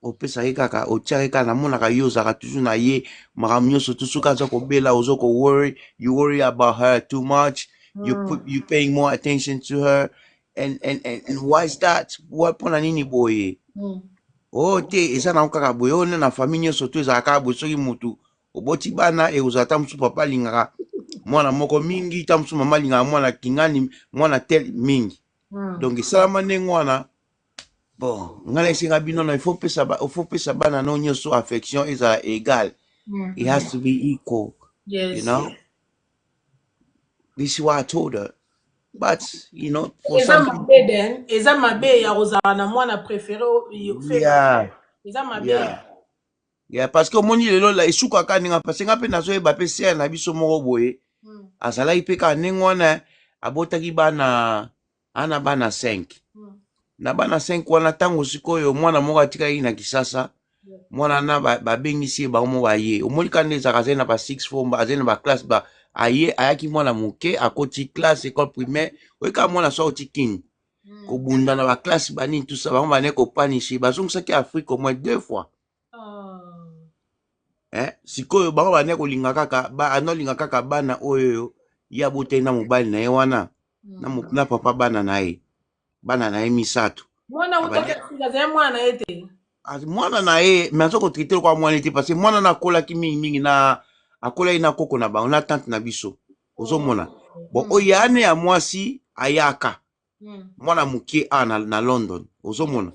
opesaki kaka, otiaki kaka? Namonaka yo ozalaka toujours na ye makambo nyonso tu, soki aza kobela ozo ko worry, you worry about her too much, you put, you paying more attention to her and why is that? Why, mpona nini boye? Oyo te eza nango kaka boye, oyo nde na famille nyonso to ezalaka kaka boye. Soki motu oboti bana, ekozala ta mosusu papa alingaka mwana moko mingi, ta mosusu mama alingaka mwana kingani, mwana tel mingi. Donc esalama ndenge wana. Bon, ngai naesenga bino na il faut pesa bana no nyonso affection ezala égale. It has to be equal. You know, this is what I told her, but you know, for Eza some people, mabe den, eza mabe ya kozala na mwana préféré oyo eza mabe. Yeah, parce que omoni lelo la esukaka ndenge, parce que nga mpe nazoyeba mpe sœur na biso moko boye azalaki mpe kaka ndenge wana, abotaki bana ana bana 5. Na bana 5 wana, ntango sikoyo mwana moko atikaki na Kisasa, mwana na babengisi ye, bango mo baye. Omoni kaka nde ezalaka, azali na ba 6 form, azali na baclasse ba aye, ayaki mwana moke, akoti classe école primaire. Oye kaka mwana so akoti kini kobunda na baclasse banini tusa, bango bane kopanisi, bazongisaki Afrique au moins deux fois. Eh, sikoyo bango bane kolinga kaka ba, anolinga kaka bana oyo ye abotaki na mobali na ye wana, na papa bana na ye, bana na ye misato. Mwana utaki Afrika azali mwana na ye te. Ah, mwana na ye, mais aza kotraite lokola mwana te, parce que mwana na akolaki mingimingi na akolaki na koko na bango, na tante na biso. Ozomona, bon, oyo ya ane ya mwasi ayaka. Mwana moke awa na London, ozomona.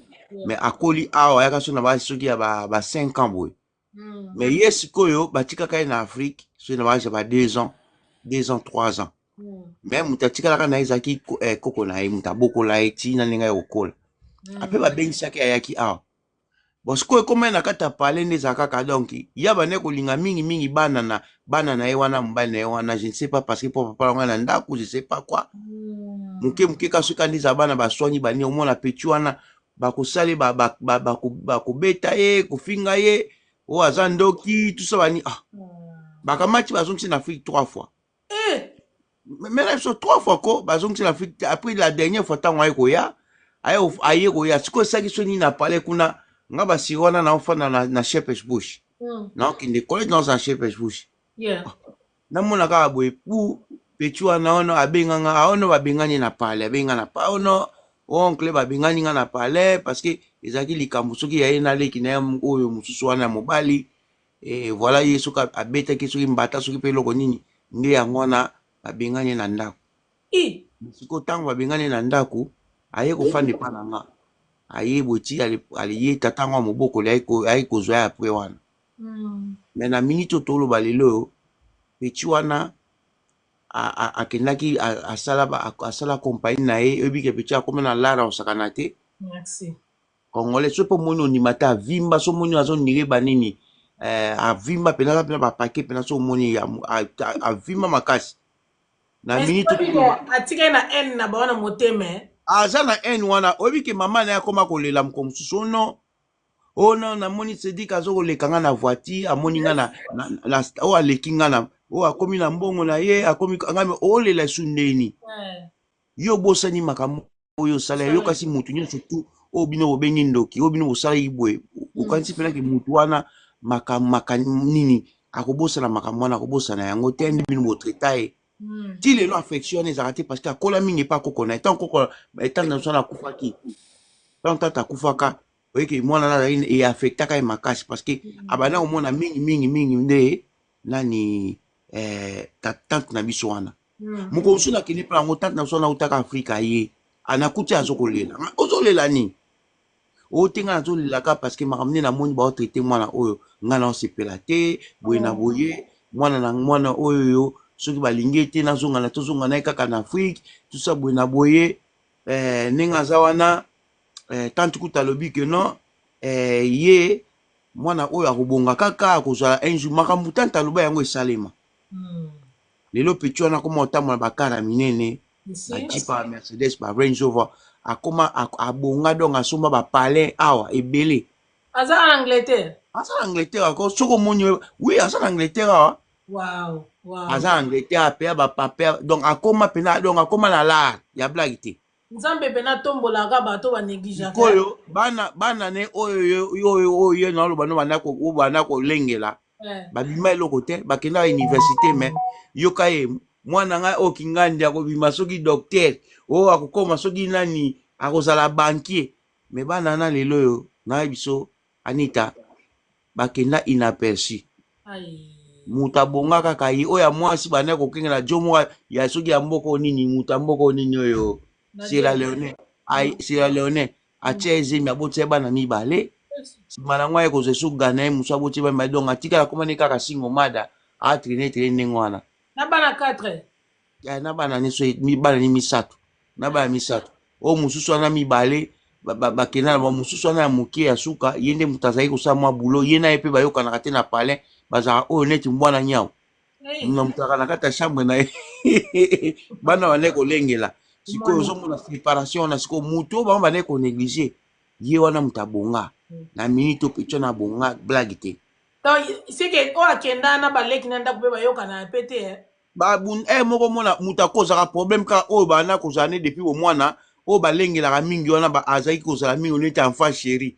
Mais akoli awa, ayaka so na ba soki ya ba 5 ans boye. Mais ye sikoyo batikaka ye na Afrique soki na baage ya ba 2 ans, 2 ans, 3 ans. Mais moto atikalaka na ye ezalaki koko na ye, moto abokola ye ti na ndenge ya kokola. Ape babengisaki, ayaki awa. Bon, sikoyo ekóma ye na kati ya palais nde ezala kaka. Donc ya bande kolinga mingimingi bana na ye wana, mobali na ye wana, je ne sais pas, parce que mpo papa na ngai na ndako, je sais pas quoi. Moke moke ka soki andi eza bana baswani bani, omona petit wana bakosala bakobeta ye, kofinga ye oyo aza ndoki, tout ça bani. Ah, bakamati, bazongisi na Afrique trois fois. Eh! Mais na biso trois fois ko bazongisi na Afrique. Après la dernière fois, ntango aye koya, aye koya sikoyo, esalaki so nini na palais kuna. Nga basiri wana naofanda na Shepherd's Bush. Naokende collège, naoza na Shepherd's Bush. Namona kaka boye pu petit wana ono abenganga aono, babengani na palais, abenga na palais ono: "Oncle, babengani nga na palais", parce que ezalaki likambo soki ya ye na leki na ye oyo mosusu wana ya mobali. E voilà, ye soki abetaki soki mbata, soki mpe eloko nini nde yango wana, babengani ye na ndako. I. Sikoyo ntango babengani ye na ndako, aye kofanda epa na nga. Aye boye ti ale ye tata yango ya mobokoli aye kozwa ye après wana. Mais na minute oyo toloba lelo oyo, petit wana akendaki asala compagnie na ye. Oyebi ke petit akómi na lara, osakana te. Merci. Congolais so mpe omoni ondima te, avimba. So omoni azondire banini, avimba mpenza, aza mpena bapake mpena. So omoni avimba makasi na minute oyo toloba. Atikali na haine na bango na motema, eh? Aza na haine wana. Oyebi ke mama na ye akóma kolela moko mosusu: "Ono oh non, namoni Cédrik azokoleka nga na voiture, amoni nga na oyo aleki nga na oyo, akomi na mbongo na ye, akomi nga olela esu ndeni." Yo obosani makambo oyo osala yo, kasi mutu nyonso tu oyo bino bobengi ndoki, oyo bino bosalaki boye, okanisi mpenaki mutu wana makambo nini akobosana makambo wana? Akobosana yango te. Nde bino botraita ye ti lelo, affection wana ezalaka te, parce que akola mingi epa koko na ye. Ntango koko etante na biso wana akufaki, ntango tata akufaka, oyeke mwana na azalaki, eaffectaka ye makasi, parce que abanda komona mingi mingi mingi nde nani, tante na biso wana. Mokolo mosusu nakende mpe yango, tante na biso wana autaka Afrika ye, anakuti azokolela. "Ozolela nini?" "Oyo te, ngai nazolelaka parce que makambo nde namoni baotraite mwana oyo, ngai naosepela te boye na boye. Mwana na mwana oyo yo, soki balingi ye te, nazonga na tozonga na ye kaka na Afrique, tusa boye na boye." Ndenge aza wana, tante kuta alobi ke non, ye mwana oyo akobonga kaka, akozala un jour. Makambo tante aloba yango esalema. Lelo petit wana akoma otambola bakara minene, bajeep ya Mercedes, ba Range Rover. Akoma abonga, donc asomba bapalais awa ebele. Aza na Angleterre? Aza na Angleterre. Ako soki omoni, oui, aza na Angleterre awa. Aza na Angleterre, apeya bapape, donc akoma mpena, donc akoma na lar ya blague te. Nzambe mpena atombolaka bato banégligeaka. Sikoyo bana ne oyo oyo oyo ye naoloba no oyo banda kolengela, babima eloko te, bakenda université. Mais yoka ye, mwana ngai oyo kingandi akobima soki docteur, oyo akokoma soki nani, akozala banquier. Mais bana na lelo oyo nayebi biso, Anita, bakenda inaperçu. Moto abonga kaka ye oyo ya mwasi, banda kokengela jo moko ya soki ya mboka oyo nini, moto ya mboka oyo nini oyo, Sierra Leone. Sierra Leone atia ezemi, abotia bana mibale. Nsima nango aye kozwa esu Gana ye mosu, abotia bana mibale. Donc atikala akoma ne kaka single mother, atraîne traîne ndenge wana. Na bana 4? Ya, na bana nyonso, bana ni misato, na bana misato oyo mosusu wana mibale bakenda na bamosusu wana ya moke ya suka. Ye nde moto azalaki kosala mwa boulot. Ye na ye mpe bayokanaka te na palais, bazalaka oyo neti mbwana nyau na moto azalaka na kati ya chambre na ye. Bana bandeki kolengela. Sikoyo ozomona séparation wana. Sikoyo moto oyo bango bandeki konéglige, ye wana moto abonga na minute oyo. Petit wana abonga, blague te. Donc seke oyo akenda na baleki na ndako mpe bayokana mpe te, eh? Moko mona moto akozaka problème kaka oyo banda kozala ne depuis bomwana, oyo balengelaka mingi wana, azalaki kozala mingi neti enfant chéri.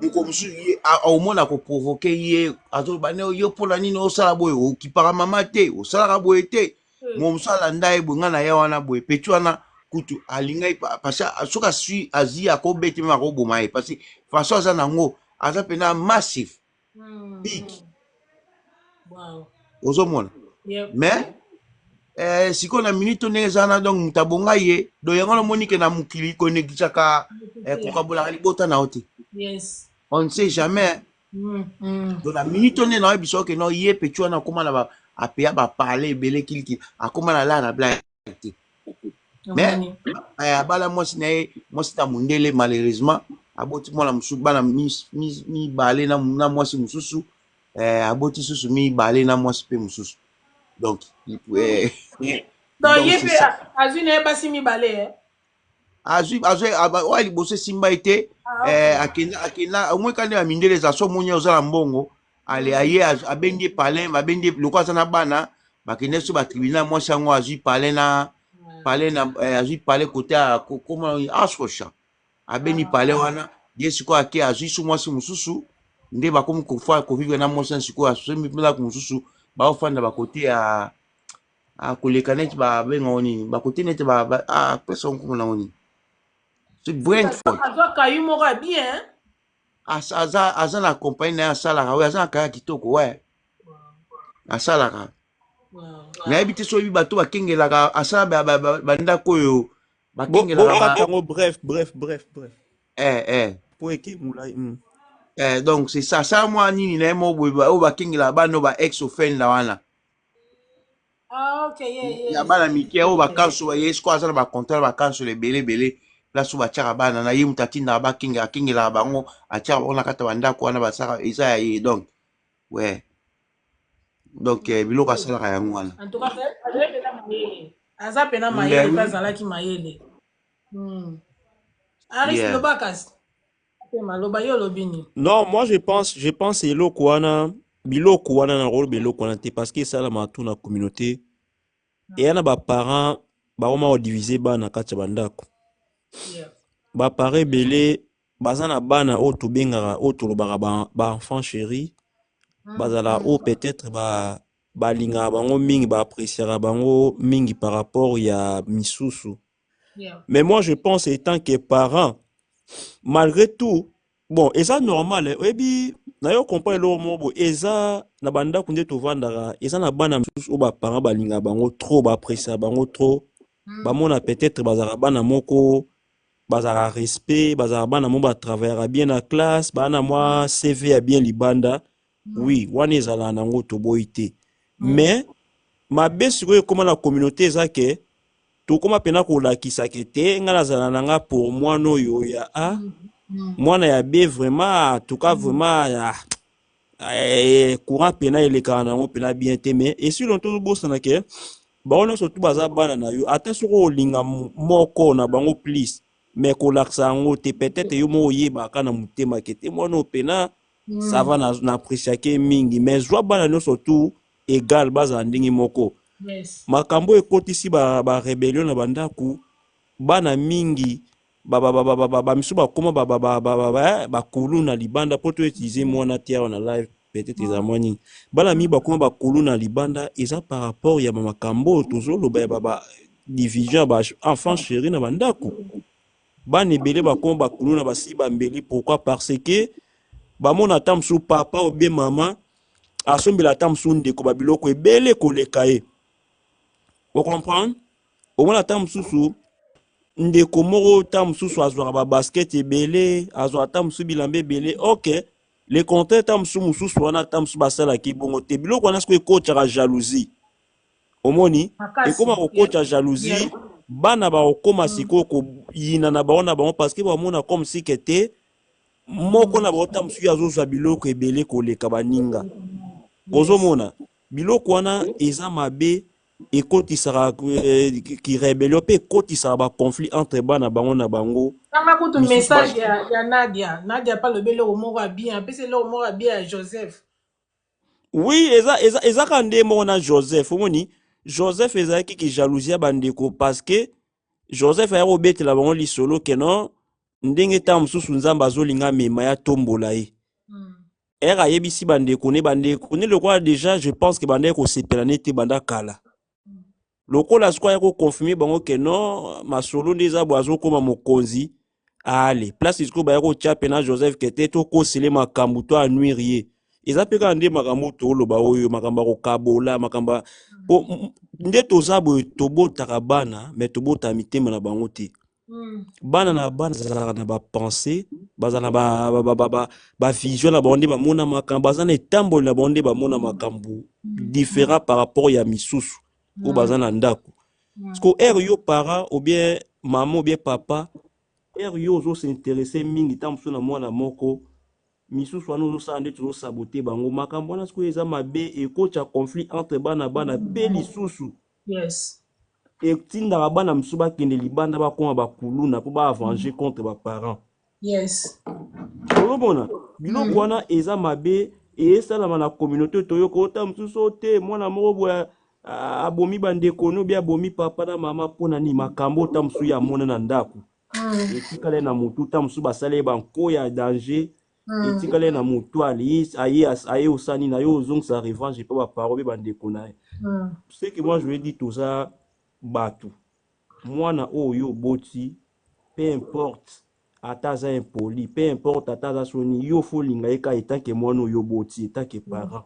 Moko mosusu ye omona koprovoquer ye, azoloba ne yo: "Mpona nini osala boye? Okipaka mama te, osalaka boye te." Mo mosusu alanda ye boye. Ngai na ye wana boye, petit wana kutu alingai parce que soki asui azwi, akobete meme, akoboma ye, parce que façon aza nango, aza mpena massif, big. Ozomona. Mais Sikoyo na minute oyo ndenge eza wana, donc moto abonga ye. Donc yango namoni ke na mokili konegligeaka, kokabolaka libota na yo te. On ne sait jamais. Donc na minute oyo nde nayebi soki no ye petit wana akóma na apeya bapale ebele kilikili, akóma na laa na blague te. Mais Omoni. Abala mwasi na ye, mwasi na mondele. Malheureusement aboti mwana mosusu, bana mibale na mwasi mosusu. Aboti susu mibale na mwasi mpe mosusu. Donc Donc donc ye c'est mpe ça. Azwi na ye basi mibale, eh? Azwi oyo liboso esimba ye te. Ah, ok. Akenda omoi kande ya mindele eza so omoni oza na mbongo ale aye abendi ye palin, babendi ye lokola aza na bana, bakende so batribunal. Mwasi yango azwi palin na palin na azwi palin kote ya koma Oxfordshire, abendi palin wana. Ye sikoyo ake azwi so mwasi mosusu, nde bakomi kofa kovivre na mwasi wana. Sikoyo asombi mpe ndako mosusu, baofanda bakote ya koleka neti babengango nini, bakote neti pesa nkombo nango nini, so Brentford. Azwa kayu moko ya bien. Aza na compagnie na ye, asalaka oyo aza na kaya kitoko we asalaka. Nayebi te so oyebi bato bakengelaka, asala bandako oyo bakengelaka. Bokata yango bref, bref, bref, bref. Po eke molai. Donc c'est ça, asala mwa nini na ye moko boye, oyo bakengelaka bana oyo ba ex offender wana. Ah, ok, yeah. Ya bana mike oyo bacouncil. Ye sikoyo aza na bacontrôle, bacouncil ebele ebele, place oyo batiaka bana na ye. Moto atindaka bakenge, akengelaka bango, atiaka bango na kati ya bandako wana basaka, eza ya ye. Donc ouais, donc biloko asalaka yango wana. En tout cas, azali mpenza mayele, aza mpena mayele mpe azalaki mayele. Aris, loba kasi pe maloba yo olobi nini? Non, moi je pense eloko wana, biloko wana, na koloba eloko wana te, parce que esalamaka tu na communauté. Eya na baparent bakoma kodivise bana na kati ya bandako. Baparent ebele baza na bana oyo tobengaka, oyo tolobaka baenfant chéri, bazala oyo peut-être balingaka bango mingi, baappréciaka bango mingi par rapport ya misusu. Mais moi je pense, étant que parent, malgré tout, bon, eza normal, eh, oyebi na yo comprendre eloko moko boye eza na bandako nde tovandaka, eza na bana mosusu oyo baparent balingaka bango trop, baappréciaka bango trop, bamona peut-être bazalaka bana moko bazalaka respect, bazalaka bana moko batravaillaka bien na classe, baa na mwa CV ya bien libanda. Oui, wana ezalaka nango, toboyi te. Mais mabe sikoyo ekóma na communauté eza ke tokóma mpena kolakisa ke te, ngai nazala na nga pour mwana oyo ya A, mwana ya B vraiment, en tout cas vraiment, ah, courant mpena elekaka nango mpena bien te. Mais esi longtemps tozobosana ke bango nyonso tu baza bana na yo. Ata soki olinga moko na bango plus, mais kolakisa yango te. Peut-être yo moko oyebaka na motema ke te, mwana oyo mpena ça va, na appréciake mingi. Mais zwa bana nyonso tu égal, bazala ndenge moko. Makambo oyo ekotisi barébellion na bandako, bana mingi bamisu bakóma bakulu na libanda, mpo to utiliser mwana te awa na live, peut-être eza mwa nini, bana mingi bakóma bakulu na libanda, eza par rapport ya bamakambo oyo tozoloba ya ba division ya baenfant chéri na bandako. Bana ebele bakóma bakulu na basi bambeli. Pourquoi? Parce que bamona ata mosusu papa ou bien mama asombela ata mosusu ndeko babiloko ebele koleka ye. Ocomprendre? Omona ata mosusu ndeko moko ta mosusu azwaka babasket ebele, azwaka ata mosusu bilamba ebele. Ok, le contraire, ta mosusu mosusu wana ata mosusu basalaki bongo te. Biloko wana sikoyo ekotaka jalousie. Omoni, ekóma kokota jalousie, bana bakokóma sikoyo koyina na bango na bango, parce que bamona comme si ke te, moko na bango ta mosusu azozwa biloko ebele koleka baninga. Ozomona biloko wana eza mabe, ekotisaka kirébellion mpe ekotisaka baconflit entre bana bango na bango. Tanga kutu message ya Nadia. Nadia mpe alobi eloko moko ya bien, apesi eloko moko ya bien ya Joseph. Oui, eza kaka nde moko na Joseph. Omoni, Joseph ezalaki ki jalousie ya bandeko, parce que Joseph aya kobetela bango lisolo ke non, ndenge ntango mosusu Nzambe azolinga amema ya tombola ye. Ere ayebisi bandeko ne, bandeko ne lokola déjà je pense ke bandaki kosepela ne te banda kala. Lokola sikoyo aya koconfirme bango ke non, masolo nde eza boye, azokóma mokonzi, ale place sikoyo baya kotya mpena Joseph ke te, tokosele makambo to anuire ye. Eza mpe kaka nde makambo toloba oyo, makambo ya kokabola makambo. Po nde toza boye, tobotaka bana, mais tobotaka mitema na bango te. Bana na bana bazalaka na bapensées, baza na bavision na bango nde bamona makambo, baza na etamboli na bango nde bamona makambo différent par rapport ya misusu oyo baza na ndako. Parce que ere yo parent ou bien mama ou bien papa, ere yo ozos'intéresser mingi ntango mosusu na mwana moko, misusu wana ozosala nde tozosaboter bango. Makambo wana sikoyo eza mabe, ekotya conflit entre bana bana mpe lisusu etindaka bana mosusu bakende libanda, bakóma bakuluna mpo baavenger contre baparent. Ozomona biloko wana eza mabe, esalama na communauté. Toyoka ota mosusu o te, mwana moko boye abomi bandeko no bi, abomi papa na mama. Mpona nini? Makambo ota mosusu ya amona na ndako etikala ye na motu. Ta mosusu basala ye banko ya danger, etikala ye na motu. Ali aye aye osala nini? Aye ozongisa revanche mpo baparent mpe bandeko na ye. Ce que moi je veux dire, toza bato, mwana oyo oboti, peu importe ata aza impoli, peu importe ata aza soni, yo faut olinga ye kaka etanke mwana oyo oboti, etanke parent.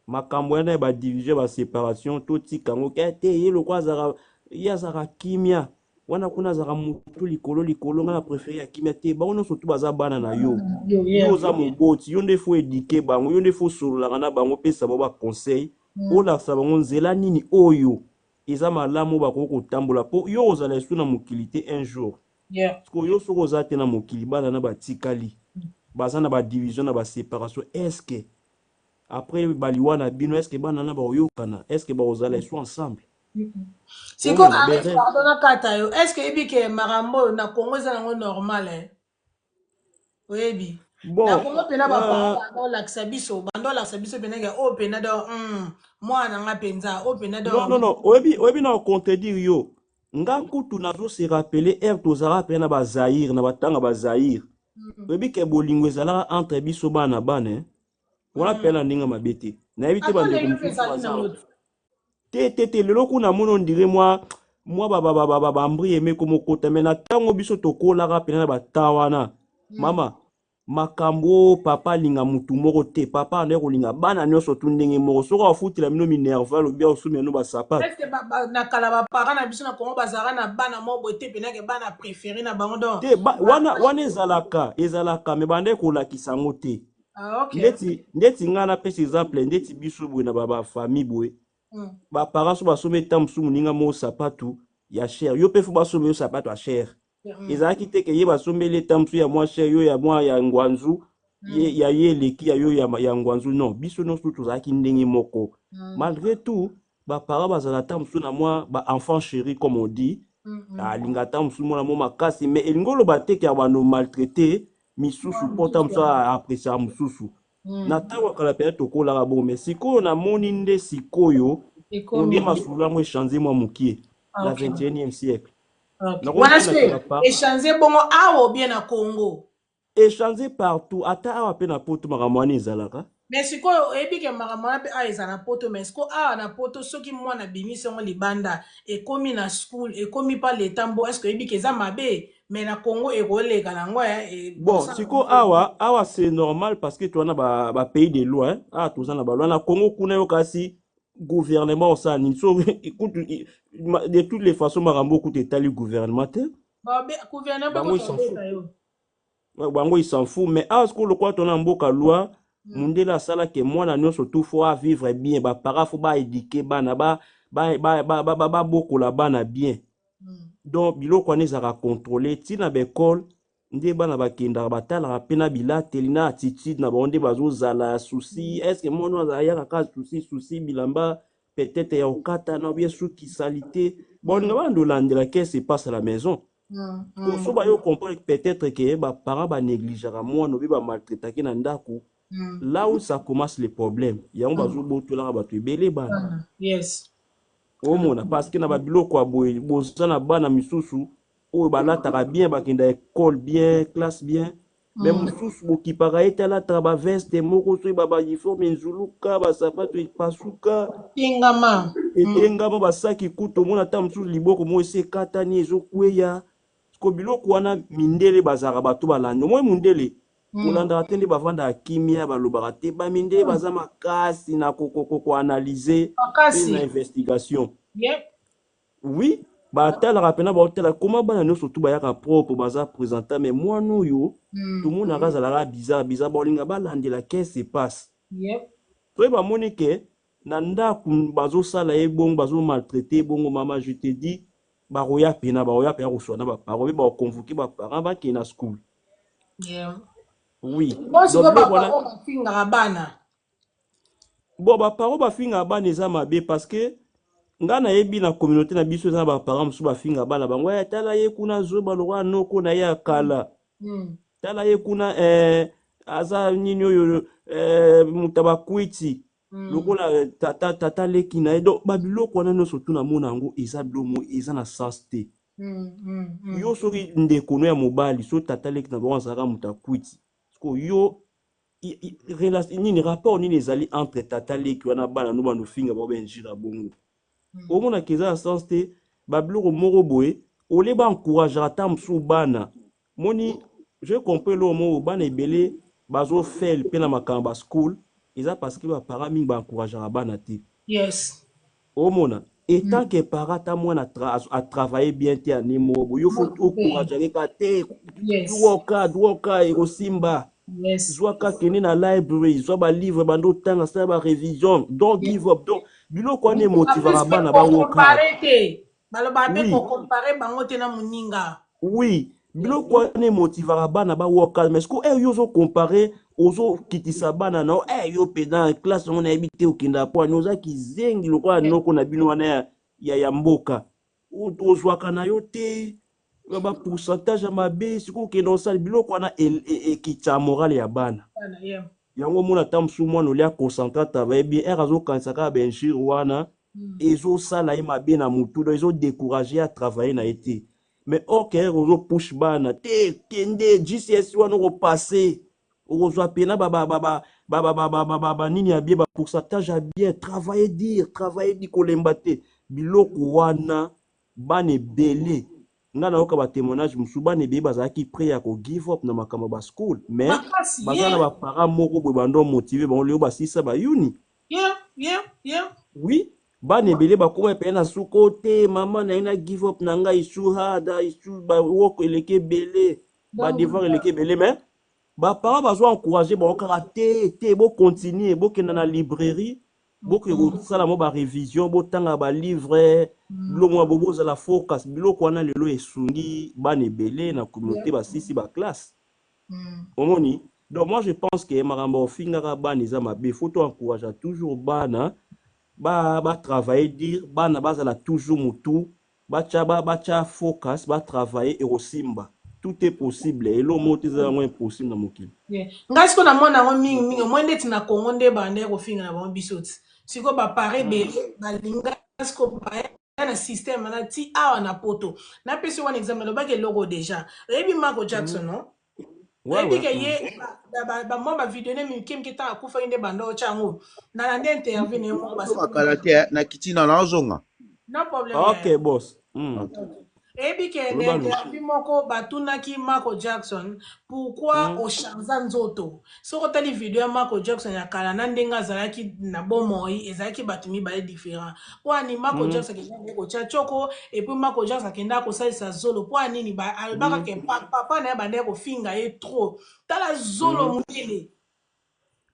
Makambo wana ya badivision, baséparation, totika yango ke te. Ye lokwa azalaka, ye azalaka kimia wana kuna, azalaka motu likolo likolo, ngai na préféré ya kimia te. Bango nyonso tu baza bana na yo. Yo, yo oza moboti, yo nde faut éduquer bango, yo nde faut osololaka na bango, opesa bango baconseil, olakisa bango nzela nini oyo eza malamu oyo bakoki kotambola, mpo yo ozala esu na mokili te un jour. Parce que yo soki oza te na mokili, bana na batikali baza na badivision, na baséparation. Est ce que après baliwa na bino, est ce que bana na bakoyokana? Est ce que bakozala esu ensemble? Sikoyo Omona Arif, berere. Pardon, nakata yo. Est ce que oyebi ke makambo oyo na Congo eza nango normal, eh? Oyebi na Bon, Congo mpena baparent banda olakisa biso, banda olakisa biso mpena ke oyo mpena do mwana na nga mpenza, oyo mpena do. Non, non, non, oyebi na contredire yo. Nga kutu nazo se rappeler ere tozalaka mpe na bazaire, na batanga bazaire. Oyebi ke bolingo ezalaka entre biso bana bana, eh? Wana mpe na ndenge mabe te, nayebi te. Ata Bandeko lelo mpe mosusu ezali baza nango te. Te, te, te. Lelo kuna namoni ondire mwa bambri emeko mokota, mais na ntango biso tokolaka mpena na bata wana, mama, makambo oyo papa alinga mutu moko te. Papa andaki kolinga bana nyonso tu ndenge moko. Soki afutela bino minerval, obi osomela bino basapato. Est ce que na kala baparent na biso na Congo bazalaka na bana moko boye te mpena ke bana préféré na bango donc? Te, wana ezalaka, mais bandaki kolakisa yango te. Ah, ok. Ndeti ngai napesa exemple, ndeti biso boye na bafamille boye, baparent so basombi eta mosusu moninga moko sapatu ya cher, yo mpe faut basomba yo sapato ya cher. Ezalaki te ke ye basombeli eta mosusu ya mwa cher, yo ya mwa ya ngwanzu, ye, ya ye eleki ya yo ya ngwanzu. Non, biso nyonso tozalaki ndenge moko. Malgré tout, baparent bazala ata mosusu na mwa baenfant chéri, comme on dit. Alinga ata mosusu mwana mo makasi, mais elingi oloba te ke ya bando maltraité misusu, mpo ta mosusu appréciaka mosusu. Na ntango ya kala mpenza tokolaka bongo, mais sikoyo namoni nde sikoyo ekomi onde masolo yango echanger mwa mokie na 21e siècle. Wana Nakomona se ke bapa échange bongo awa obie na Congo? Échange partout, ata awa mpe na Poto makambo wana ezalaka. Mais sikoyo oyebi ke makambo wana mpe awa eza na Poto, mais sikoyo awa na Poto, soki mwana abimisi yango libanda, ekomi na school, ekomi pa leta mbo, est ce que oyebi ke eza mabe? Mais na Congo ekoleka nango, eh, Bon, bosala sikoyo awa c'est normal parce que toza na bapays de loi, hein. Awa toza na baloi. Na Congo kuna yo kasi gouvernement osala nini? So kutu de toutes les façons makambo kutu etali gouvernement te. Gouvernement mpe Bango ils s'en fout. kotobeta yo. Ouais, bango ils s'en fout. Mais awa sikoyo lokola tona mboka loi, mundele asalaki mwana nyonso tu faut avivre bien. Baparent faut baéduquer bana, babokola bana bien. Donc biloko wana ezalaka contrôlé ntina baekole nde bana bakendaka, batalaka mpe na bilateli na attitude na bango nde bazozala souci. Est ce que mwana oyo ayaka kaka souci souci, bilamba peut-être ya kokatana ou bien suki saleté, baolinga bana olandela qu'est-ce qui se passe à la maison. So bayo comprendre peut-être ke baparent banégligeaka mwana obi bamaltraitaki na ndako, là où ça commence le problème, yango bazobotolaka bato ebele bana. Bana. Omona, parce que na babiloko ya boye, boza na bana misusu oyo balataka bien, bakenda école bien, classe bien, mais mosusu bokipaka ye te, alataka baveste moko soki bauniforme enzuluka, basapato epasuka, Tengama. Etengama, basaki kutu omona ata mosusu liboko moko esi ekatani, ezokweya. Ko biloko wana, mindele bazalaka bato balanda omoi mundele. Kolandaka te nde bavandaka kimia, balobaka te. Bamindele baza makasi na koanalyse mpe na Makasi. investigation. Oui, batalaka mpena, baotala koma bana nyonso tu bayaka propre, baza présenta, mais mwana oyo tomonaka azalaka bizarre bizarre, baolinga balandela qu'est-ce se passe. Soki bamoni ke na ndako bazosala ye bongo, bazomaltraite ye bongo, mama, je te dis, bakoya mpena koswa na baparent mpe bakoconvoke baparent, bakende na school. Oui. Bon, Donc sikoyo biloko wana baparent bafingaka bana. Bon, baparent bafingaka bana eza mabe, parce que nga nayebi na communauté na biso eza na baparent mosusu bafingaka bana bango: "Eh, tala ye kuna, zoba lokola noko na ye ya kala. Tala ye kuna, aza nini oyo, moto bakwiti lokola tata leki na ye." Donc babiloko wana nyonso tu namona yango eza biloko moko eza na sens te. Yo soki ndeko no ya mobali, so tata leki na bango azalaka moto akwiti, siko yo nini, rapport nini ezali entre tata leki wana, bana no banofinga bao bainjure bongo? Omonaka eza na sens te. Babiloko moko boye ole baencourageaka ata mosusu bana. Moni, je comprends eloko moko, bana ebele bazofail mpe na makambo ba school eza parce que baparent mingi baencourageaka bana te. Omona, étant que parent, ata mwana atravaille bien te ane moko boye, yo faut encourageaka kaka te: "Work hard, work hard, ekosimba." Zwaka, kende na library, zwa balivre, banda otanga, sala barévision, don't give up. Donc biloko wana En plus emotivaka mpe bana bawork hard. kocompare te, balobaka mpe kocompare bango te na moninga. Oui, biloko wana emotivaka bana bawork hard, mais siko yo ozocompare, ozokitisa bana na yo: "Eh, yo mpenza, classe yango nayebi te okendaka po ani, oza kizengi lokola noko na bino wana ya mboka. Ozwaka na yo te bapourcentage ya mabe, sikoyo okende osala." Biloko wana ekitisa morale ya bana. Bana, Yango omona ata mosusu mwana olia concentre, travaille bien, ere azokanisa kaka bainjure wana, ezosala ye mabe na motu, donc ezodécourage ye atravaille na ye te. Mais or que ere ozopushe bana te: "Kende GCSE wana, okopase, okozwa pena banini ya bien, bapourcentage ya bien, travaille dur, travaille dur, kolemba te." Biloko wana, bana ebele, nga nayoka batémoignage mosusu, bana ebele bazalaki prêt ya kogive up na makambo ya baschool, mais baza na baparent moko boye bando motive bango, lelo basilisa bauni. Oui, bana ebele bakóma pene na suka o te: "Mama na ye, na give up na ngai, isu hard, isu bawork eleki ebele, badevoir eleki ebele." Mais baparent bazwa encourage bango kaka te: "Te, bocontinue, bokenda na librairie, boke kosala mo barévision, botanga balivre, biloko mwa bo, bozala focus." Biloko wana lelo esungi bana ebele na communauté, basisi baclasse. Omoni, donc moi je pense que makambo ofingaka bana eza mabe. Faut to encourage toujours bana batravaille dur, bana bazala toujours motu, batya focus, batravaille, ekosimba. Tout est possible, eloko moko te eza yango impossible na mokili. Ngai sikoyo namona yango mingimingi omoi ndeti na Kongo nde banda kofinga na bango biso ti sikoyo bapare ebele balinga sikoyo baya na système wana ti awa na Poto. Napesi wana exemple, alobaki eloko déjà, oyebi Michael Jackson, no? Oyebi ke ye bamwa bavideo ne mike mike, ntango akufaki nde banda otya yango nala nde interview na ye moko. Kala te, nakiti na nazonga. No problème. Ok, boss. Eyebi ke na interview moko batunaki Michael Jackson pourquoi ochanza nzoto. Soki otali video ya Michael Jackson ya kala na ndenge azalaki na bomoi, ezalaki bato mibale différent. Mpo ani Michael Jackson akendaki kotya tioko, et puis Michael Jackson akendaka kosalisa zolo mpo anini? Alobaka ke papa na ye bandaki kofinga ye trop, tala zolo monene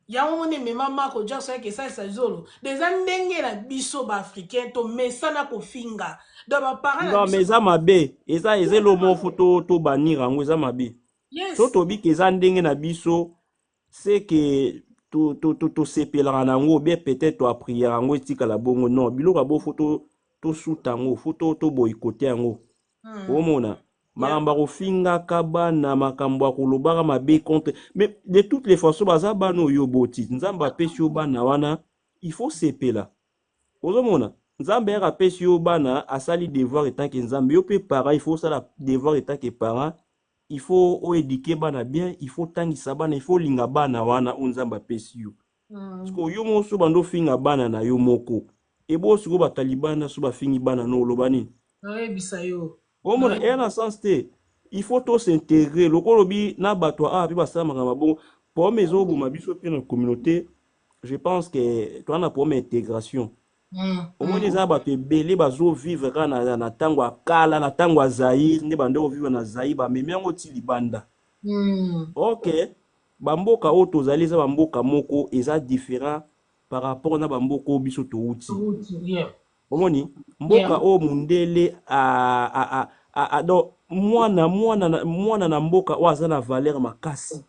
yango moni emema Michael Jackson yaki esalisa zolo. Eza ndenge na biso baafricain tomesana kofinga, donc baparent na Non, mais biso eza mabe, eza eloko moko faut tobannir yango, eza mabe. So tobiki eza ndenge na biso, c'est que tosepelaka na yango bien, peut-être toapriere yango etikala bongo. Non, biloko ya bo faut tosuta yango, faut toboycotter yango. Omona makambo ya kofingaka bana, makambo ya kolobaka mabe contre, mais de toutes les façons baza bana oyo boti. Nzambe apesi yo bana wana, il faut sepela. Ozomona, Nzambe yaka apesi yo bana, asali devoir etanke Nzambe. Yo mpe parent, il faut osala devoir etanke parent, il faut oéduquer bana bien, il faut tangisa bana, il faut olinga bana wana oyo Nzambe apesi yo. Parce que yo moko so bando ofinga bana na yo moko, ebo sikoyo bato ya libanda so bafingi bana no, oloba nini? Oyebisa yo. Omona, eya na sens te. Il faut to s'intégrer. Lokola olobi na bato awa mpe basalamaka mabongo. Problème ezoboma biso mpe na communauté. Je pense que toza na problème ya intégration. Omoni, eza bato ebele bazovivre kaka na ntango ya kala, na ntango ya Zaire, nde bande kovivre na Zaire, bamemi yango ti libanda. Ok, bamboka oyo tozali eza bamboka moko eza différent par rapport na bamboka oyo biso touti. Omoni mboka oyo mundele donc mwana na mboka oyo aza na valeur makasi.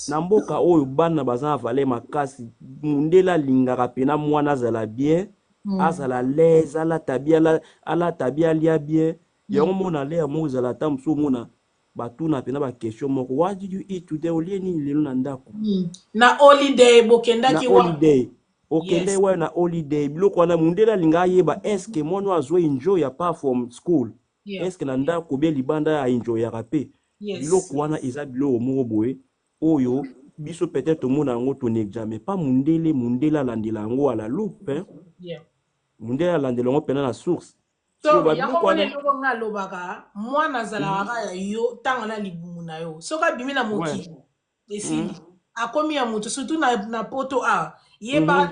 Na mboka oyo bana baza na valeur makasi, mundele alingaka mpena mwana azala bien, azala l'aise, alata bien, alata bien, alia bien. Yango mona lere moko ezala ata mosu, omona batuna mpena baquestion moko: "What did you eat today? Olie nini lelo na ndako?" Na holiday bokendaki? Na holiday okende wayo na holiday, biloko wana mundele alinga ayeba: est-ce mwana oyo azwa enjoy apart from school? Est-ce na ndako bie libanda aenjoyaka mpe? Biloko wana eza biloko moko boye oyo biso peut-être tomona yango, tonégliger pas mundele. Mundele alandela yango à la loupe, hein? Mundele alandela yango mpena na source. So yango wana, eloko nga alobaka, mwana azalaka kaka ya yo ntango na libumu na yo. Soki abimi na mokili, esili, akomi ya moto. Surtout na poto awa, ye ba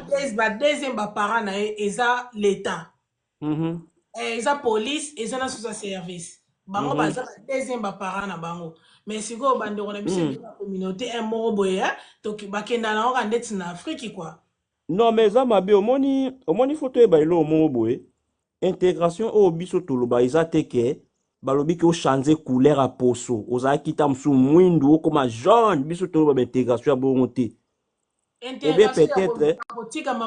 deuxième baparent na ye eza l'État, eza police, eza na social service. Bango baza ba deuxième baparent na bango. Mais sikoyo bandeko na biso na communauté un moko boye, bakenda na yango ndeti na Afrique quoi. Non, mais eza mabe. Omoni, faut toyeba eloko moko boye: intégration oyo biso toloba eza te ke balobi ke ochange couleur ya poso, ozalaki ta mosusu mwindu, okoma jaune. Biso toloba baintégration ya bongo te. Ou bien peut-être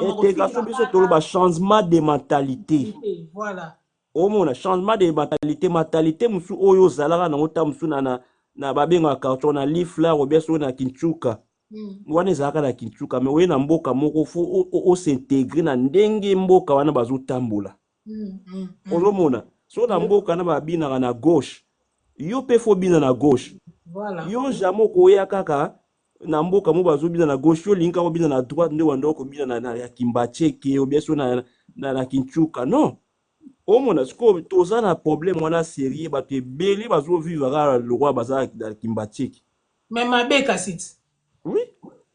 intégration biso toloba changement de mentalité. Voilà. Omona, changement de mentalité, mentalité mosusu oyo ozalaka nango ta mosusu na babengaka quartier na Liflar, ou bien soki na Kinchuka, wana ezalaka na Kinchuka. Mais oye na mboka moko, faut os'intégrer na ndenge mboka wana bazotambola. Ozomona, so na mboka na babinaka na gauche, yo mpe faut bina na gauche. Yo jamais okoya kaka na mboka mo bazobina na gauche, yo olingi kaka obina na droite nde wanda okobina na ya Kimbacheke, ou bien so na Kinchuka. Non, omona sikoyo toza na problème wana sérieux. Bato ebele bazovivre kaka lokwa baza na Kimbacheke. Mais mabe kasi ti. Oui.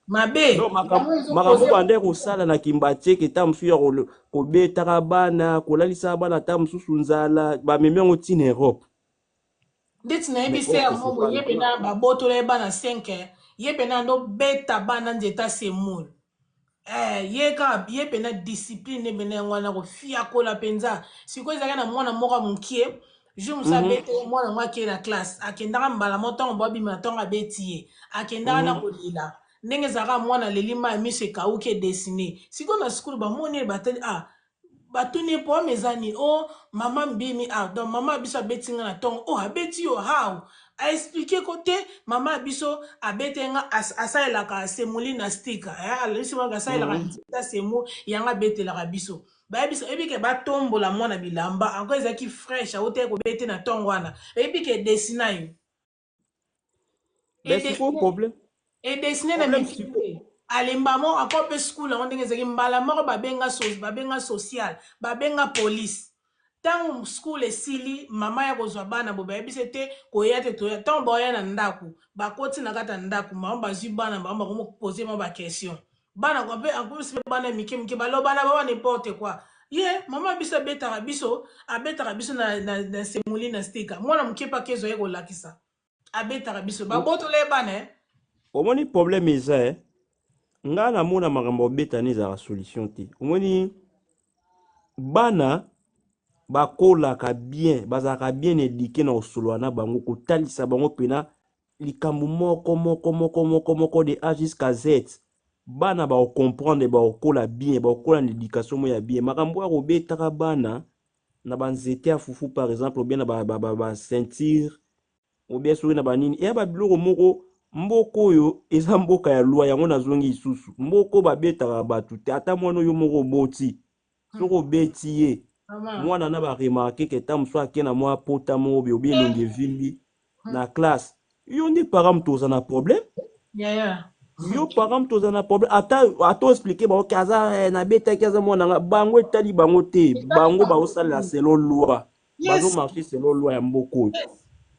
Mabe. Non, makambo bande kosala na Kimbacheke, ta mosusu ya kobetaka bana, kolalisaka bana, ta mosusu nzala, bamemi yango ntina Europe. Ndeti nayebi se ya moko, ye mpena babotola ye bana 5, ye mpena andobeta bana nzeta semoule. Ye kaka ye mpena discipline mpena yango wana, kofiakola mpenza. Sikoyo ezalaki na mwana moko ya mokie, jour mosusu abete mwana yango, akei na classe, akendaka mbala mo ntango boabima, ntango abeti ye, akendaka na kolela ndenge ezalaka mwana aleli, mai ya miso ekauki, edessiner. Sikoyo na sukulu bamoni ye, batali, ah, batuni ye problème eza nini? O mama mbimi, ah, donc mama ya biso abeti nga na ntongo. O abeti yo how? Aexpliquer ko te, mama ya biso abeti nga, asalelaka semoule na stika, alisi maka asalelaka nzeta semo yango abetelaka biso. Bayebisa, oyebi ke batombola mwana bilamba encore ezalaki fraîche, awutaki kobete na ntongo wana, oyebi ke edessiner yo. Mais sikoyo problème Edessiner na problème mikili te, alemba mo encore mpe school yango ndenge ezalaki, mbala moko babenga social, babenga police. Ntango school esili, mama ya kozwa bana bo bayebisi te koya te, toya. Ntango baoya na ndako, bakoti na kati ya ndako, mama bazwi bana bango, bakomoposer mwa baquestion. Bana mpe en plus mpe bana mike mike baloba na baba n'importe quoi. Ye mama biso abetaka biso, abetaka biso na semoule na stika. Mwana moke mpe akezwa ye kolakisa abetaka biso, babotola ye bana, eh? Omoni, problème eza, ngai namona makambo obetana ezalaka solution te. Omoni, bana bakolaka bien, bazalaka bien éduqué na kosolola na bango, kotalisa bango mpena likambo moko moko moko moko moko, de A jusqu'à Z. Bana bakocomprendre, bakokola bien, bakokola na éducation moko ya bien. Makambo ya kobetaka bana na banzete ya fufu par exemple, ou bien na baceinture, ou bien soki na banini, eya babiloko moko. Mboka oyo eza mboka ya loi. Yango nazongi lisusu, mboka oyo babetaka bato te. Ata mwana oyo moko oboti, soki obeti ye, Mama. mwana na baremarquer ke ta mosusu ake na mwa pota moko boye, obi elongi evimbi na classe, yo nde parent moto oza na problème. Yo parent moto oza na problème. Ata oexpliquer bango ke aza, nabetaki, aza mwana nga, bango etali bango te. Bango bazosalela selon loi, bazomarcher selon loi ya mboka oyo.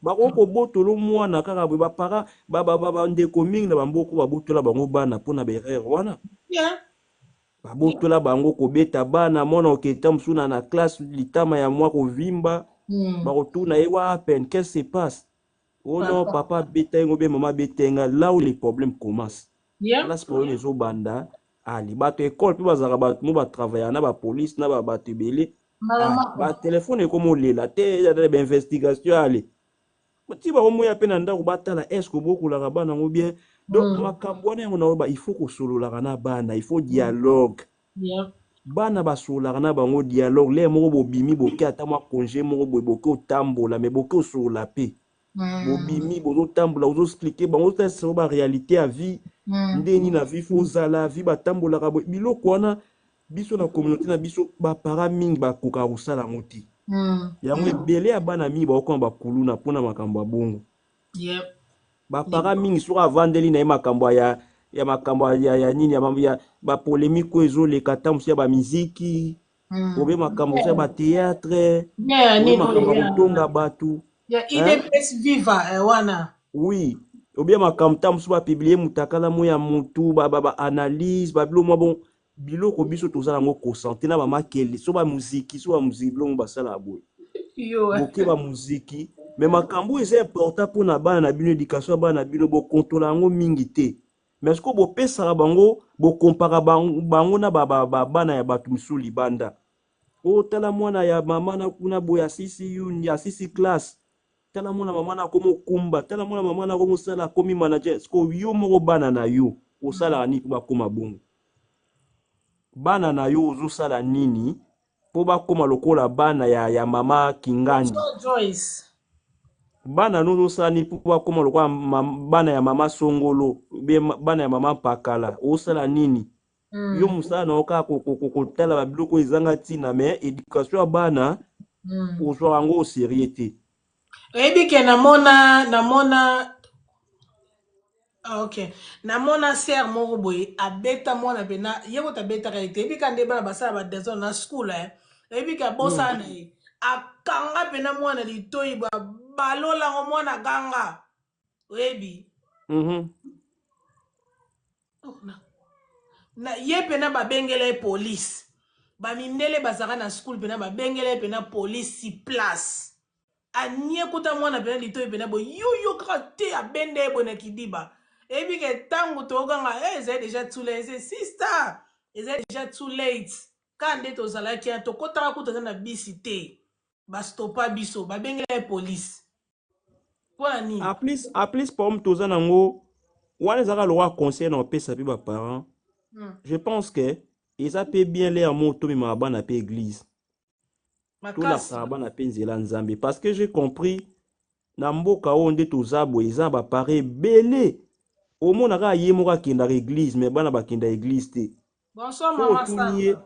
Bakoki kobotolo mwana kaka boye. Baparent, bandeko mingi na bamboka babotola bango bana mpona baerreur wana. Babotola bango kobeta bana. Mwana oketa mosusu na classe, litama ya mwa kovimba, bakotuna ye: "What happen? Qu'est-ce qui se passe?" "Oh non, papa abeta ye ngo be mama abeta ye nga." Là où les problèmes commencent, place problème ezobanda. Ali bato école mpe bazalaka bato mo batravaillaka na bapolice na bato ebele. Batelefone ekoma olela te, bainvestigation ale ti bakomoya mpe na ndako batala est-ce obokolaka bana yango bien. Donc makambo wana yango naoba, il faut kosololaka na bana, il faut dialogue. Bana basololaka na bango, dialogue. L'heure moko bobimi, boke ata mwa congé moko boye, boke otambola, mais boke osolola mpe. Bobimi, bozotambola, ozoexpliquer bango, ozotalisa baréalité ya vie, ndeni na vie faut ozala, vie batambolaka boye. Biloko wana, biso na communauté na biso, baparent mingi bakokaka kosala yango te. Yango ebele ya bana mingi bakokoma bakuluna mpona makambo ya bongo. Baparent mingi, soki avandeli na ye makambo ya makambo ya nini, ya bapolémique oyo ezoleka, ta mosu ya bamiziki, obe makambo mosu ya bathéâtre, obe makambo ya kotonga bato. Ya UDPS viva wana. Oui, obie makambo ta mosusu bapublier mutakala mo ya mutu, baanalyse babilo mwa bon biloko. Biso toza yango concentré na bamakele, so bamuziki, so bamuziki, biloko basalaka boye, boke bamuziki. Mais makambo oyo eza important mpona bana na bino, éducation ya bana na bino, bokontrola yango mingi te. Mais sikoyo bopesaka bango, bokomparaka bango na bana ya bato mosusu libanda. Oyo tala mwana ya mama na kuna boye, asisi uni, asisi classe, tala mwana mama na akomi okumba, tala mwana mama na akomi osala, akomi manager. Sikoyo yo moko, bana na yo osalaka nini mpo bakóma bongo? Bana na yo ozosala nini mpo bakóma lokola bana ya mama Kingandi? Joyce. Bana no ozosala nini mpo bakóma lokola bana ya mama Songolo be bana ya mama Mpakala? Osala nini? Yo mosala na yo kaka kotala babiloko oyo ezanga ntina, mais éducation ya bana ozwaka yango au sérieux te. Oyebi ke namona, ah, ok, namona sœur moko boye abeta mwana mpena ye koto abetaka ye te. Yebi ka nde bana basala badésordre na school, eh. Oyebi ke abosana na ye, akanga mpena mwana litoi, balolango mwana ganga, oyebi. Oh, na ye mpena babengela ye police. Bamindele bazalaka na school mpena, babengela ye mpena police place anie kuta mwana mpena litoi mpena boye, yoyo kaka te, abende ye boye na kidiba. Eyebi ke ntango tokanga, eh, ezali déjà too late, sister, ezali déjà too late. Ka nde tozalaki ya tokɔtaka kuta eza na bisi te, bastopa biso, babengela ye police. Mpona nini? En plus problème toza nango wana ezalaka lokola conseil na opesa mpe baparent. Je pense que eza mpe bien l'heure moko tomemaka bana mpe église, tolakisaka bana mpe nzela Nzambe, parce que j'ai compris, na mboka oyo nde toza boye, eza na baparent ebele omona kaka ye moko akendaka église, mais bana bakenda église te. Bonsoir, mama Sandra.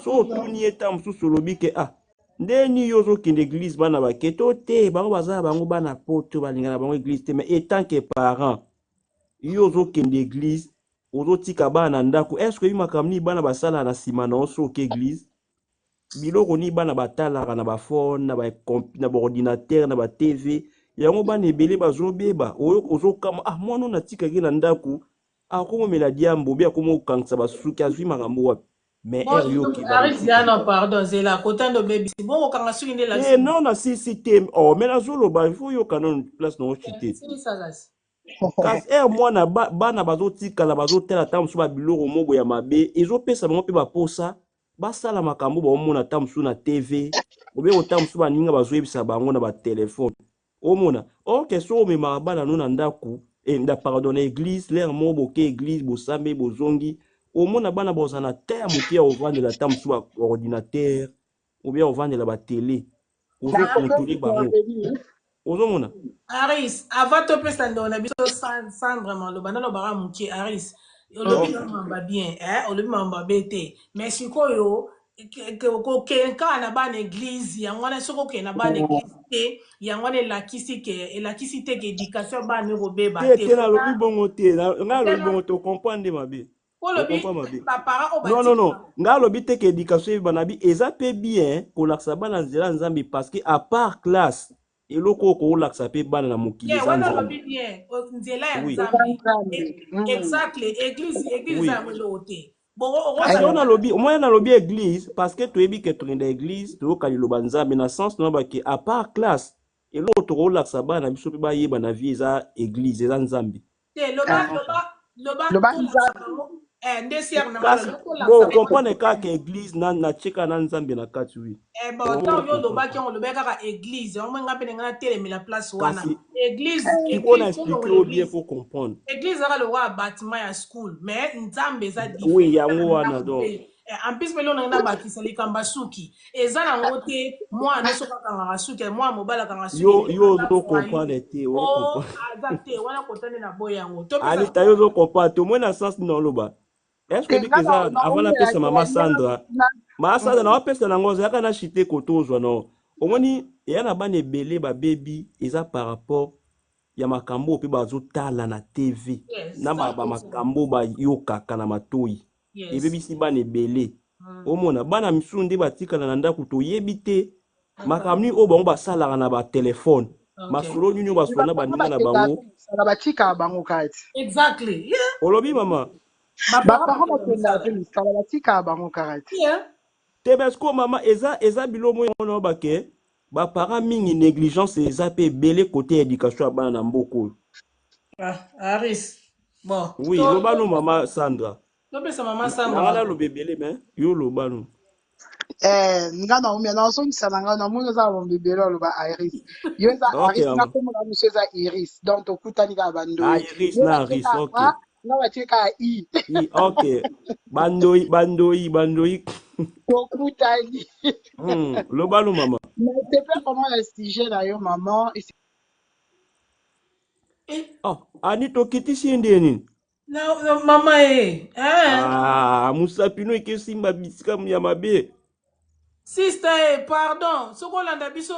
So otuni ye ta mosusu, olobi ke: "Ah, ndeni yo ozokende église, bana bake to te?" Bango baza na bango bana poto, balinga na bango église te. Mais étant que parent, yo ozokende église, ozotika bana na ndako, est ce que oyebi makambo nini bana basalaka na nsima na yo soki église? Biloko nini bana batalaka na baphone, na baordinateur, na batv? Yango bana ebele bazobeba. Ozokama: "Ah, mwana oyo natikaki na ndako akomomela diambo obi akoma kokangisa basuki, azwi makambo wapi?" Mais heure yo okeba. Pardon, zela kotanda obebisi bongo okanga suki nde. Eh, non, na sisi te. Oh, mais nazoloba, il faut oyoka nano place na ochite. Kasi heure mwana bana bazotikala, bazotala ata mosusu babiloko moko ya mabe, ezopesa bango mpe baposa basala makambo baomona ata mosusu na TV, obe ota mosusu baninga bazoyebisa bango na batelefone. Omona orke so omemaka bana no na ndako, na, pardon, na église, l'heure moko boke église, bosambe, bozongi, omona bana bozala na te ya moke ya kovandela ata mosusu baordinateur obia kovandela batele, ozokontrole bango, ozomona. Aris, avant topesa ndeko na biso Sandra maloba, nalobaka moke. Aris, olobi mamba bien, eh? Olobi mamba be te, mais sikoyo kokende kaka na bana église yango wana, soki okende na bana église te, yango wana elakisi ke, elakisi te ke éducation ya bana ekobeba. Te, te, nalobi bongo te, ngai nalobi bongo te, ocomprendre nde mabe. Olobi Ocomprend mabe. Baparent oyo Non, non, non. batika Nga alobi te ke éducation eyeba na bi eza mpe bien kolakisa bana nzela ya Nzambe, parce que à part classe, eloko oyo koolakisa mpe bana na mokili ye eza wana Nzambe. olobi bien, nzela ya Oui. Eza Nzambe. Nzambe. Exactly, église eza yango eloko te bongo Kasi okozala oyo nalobi, omoni, nalobi église parce que toyebi ke tokenda église, toyoka liloba Nzambe na sens na ke à part classe, eloko tokolakisa bana na biso mpe bayeba na vie eza église, eza Nzambe. Te, loba, loba, loba. Loba Tolakisa Nzambe. bango nde siere na Kasi ngalo tolakisa bo bango. comprendre kaka église na tieka na Nzambe na kati, oui. Bon, ntango yo olobaki yango, olobaki kaka église yango. Nga mpe ndenge natelemela place wana. Kasi église sikoyo na église explique tolongola oyo bien église. faut comprendre. Église ezaka lokola bâtiment ya school, mais Nzambe eza différent. Oui, Eza na yango wana ndako donc. te. En plus mpe eloko na bakisa likambo ya suki, eza nango te. Mwana nyonso akangaka suki, mwana mobali akangaka suki Yo te. yo Aza ozo foyer comprendre te, o ocomprendre. Aza te wana kota nde na boye yango topesa. Anita, yo ozo comprendre te. Omoni na sens nini oloba? Est ce que Te oyebi nga ke eza na avant naumela napesa te mama ndenge Sandra, na mama Sandra nawapesa nango, ozalaka na chite koto ozwa no. Omoni, eya na bana ebele babebi, eza par rapport ya makambo oyo mpe bazotala na TV na 100%. bamakambo bayokaka na matoi. Ebebisi bana ebele. Omona bana misusu nde batikala na ndako, toyebi te makambo nini oyo bango basalaka na batelefone, masolo nini oyo basolola na baparent baninga na bakendaka bango. mpe mosala, batikaka bango kati. Exactly, yeah. Olobi mama. Baparent Baparent bakendaka bakendaka mosala. mpe misala, batikaka bango kaka te. Te, parce que mama, eza bilo moko wana bake baparent mingi, négligence eza mpe ebele côté ya éducation ya bana na mboka oyo. Ah, Aris, bon. Oui, loba no, mama Sandra. Topesa mama Nanga Sandra. naloba ebele, mais yo loba no. Nga na umia nazongisa na ngai, namoni oza na bambebele. Oloba Iris, yo eza Aris, nga mama. kombo na biso eza Iris, donc tokutani kaka Ah, bandoi. Iris Yo na batie Aris kaka ok. A, nga batie kaka I. I, ok, bandoi, bandoi, bandoi. Tokutani. Loba no, mama. Nasepela vraiment na sujet na yo, maman. Oh, ani tokitisi ye nde nini? Na mama e. Ah, mosapino ekesimba bisika ya mabe. Sister e, pardon, soki olanda biso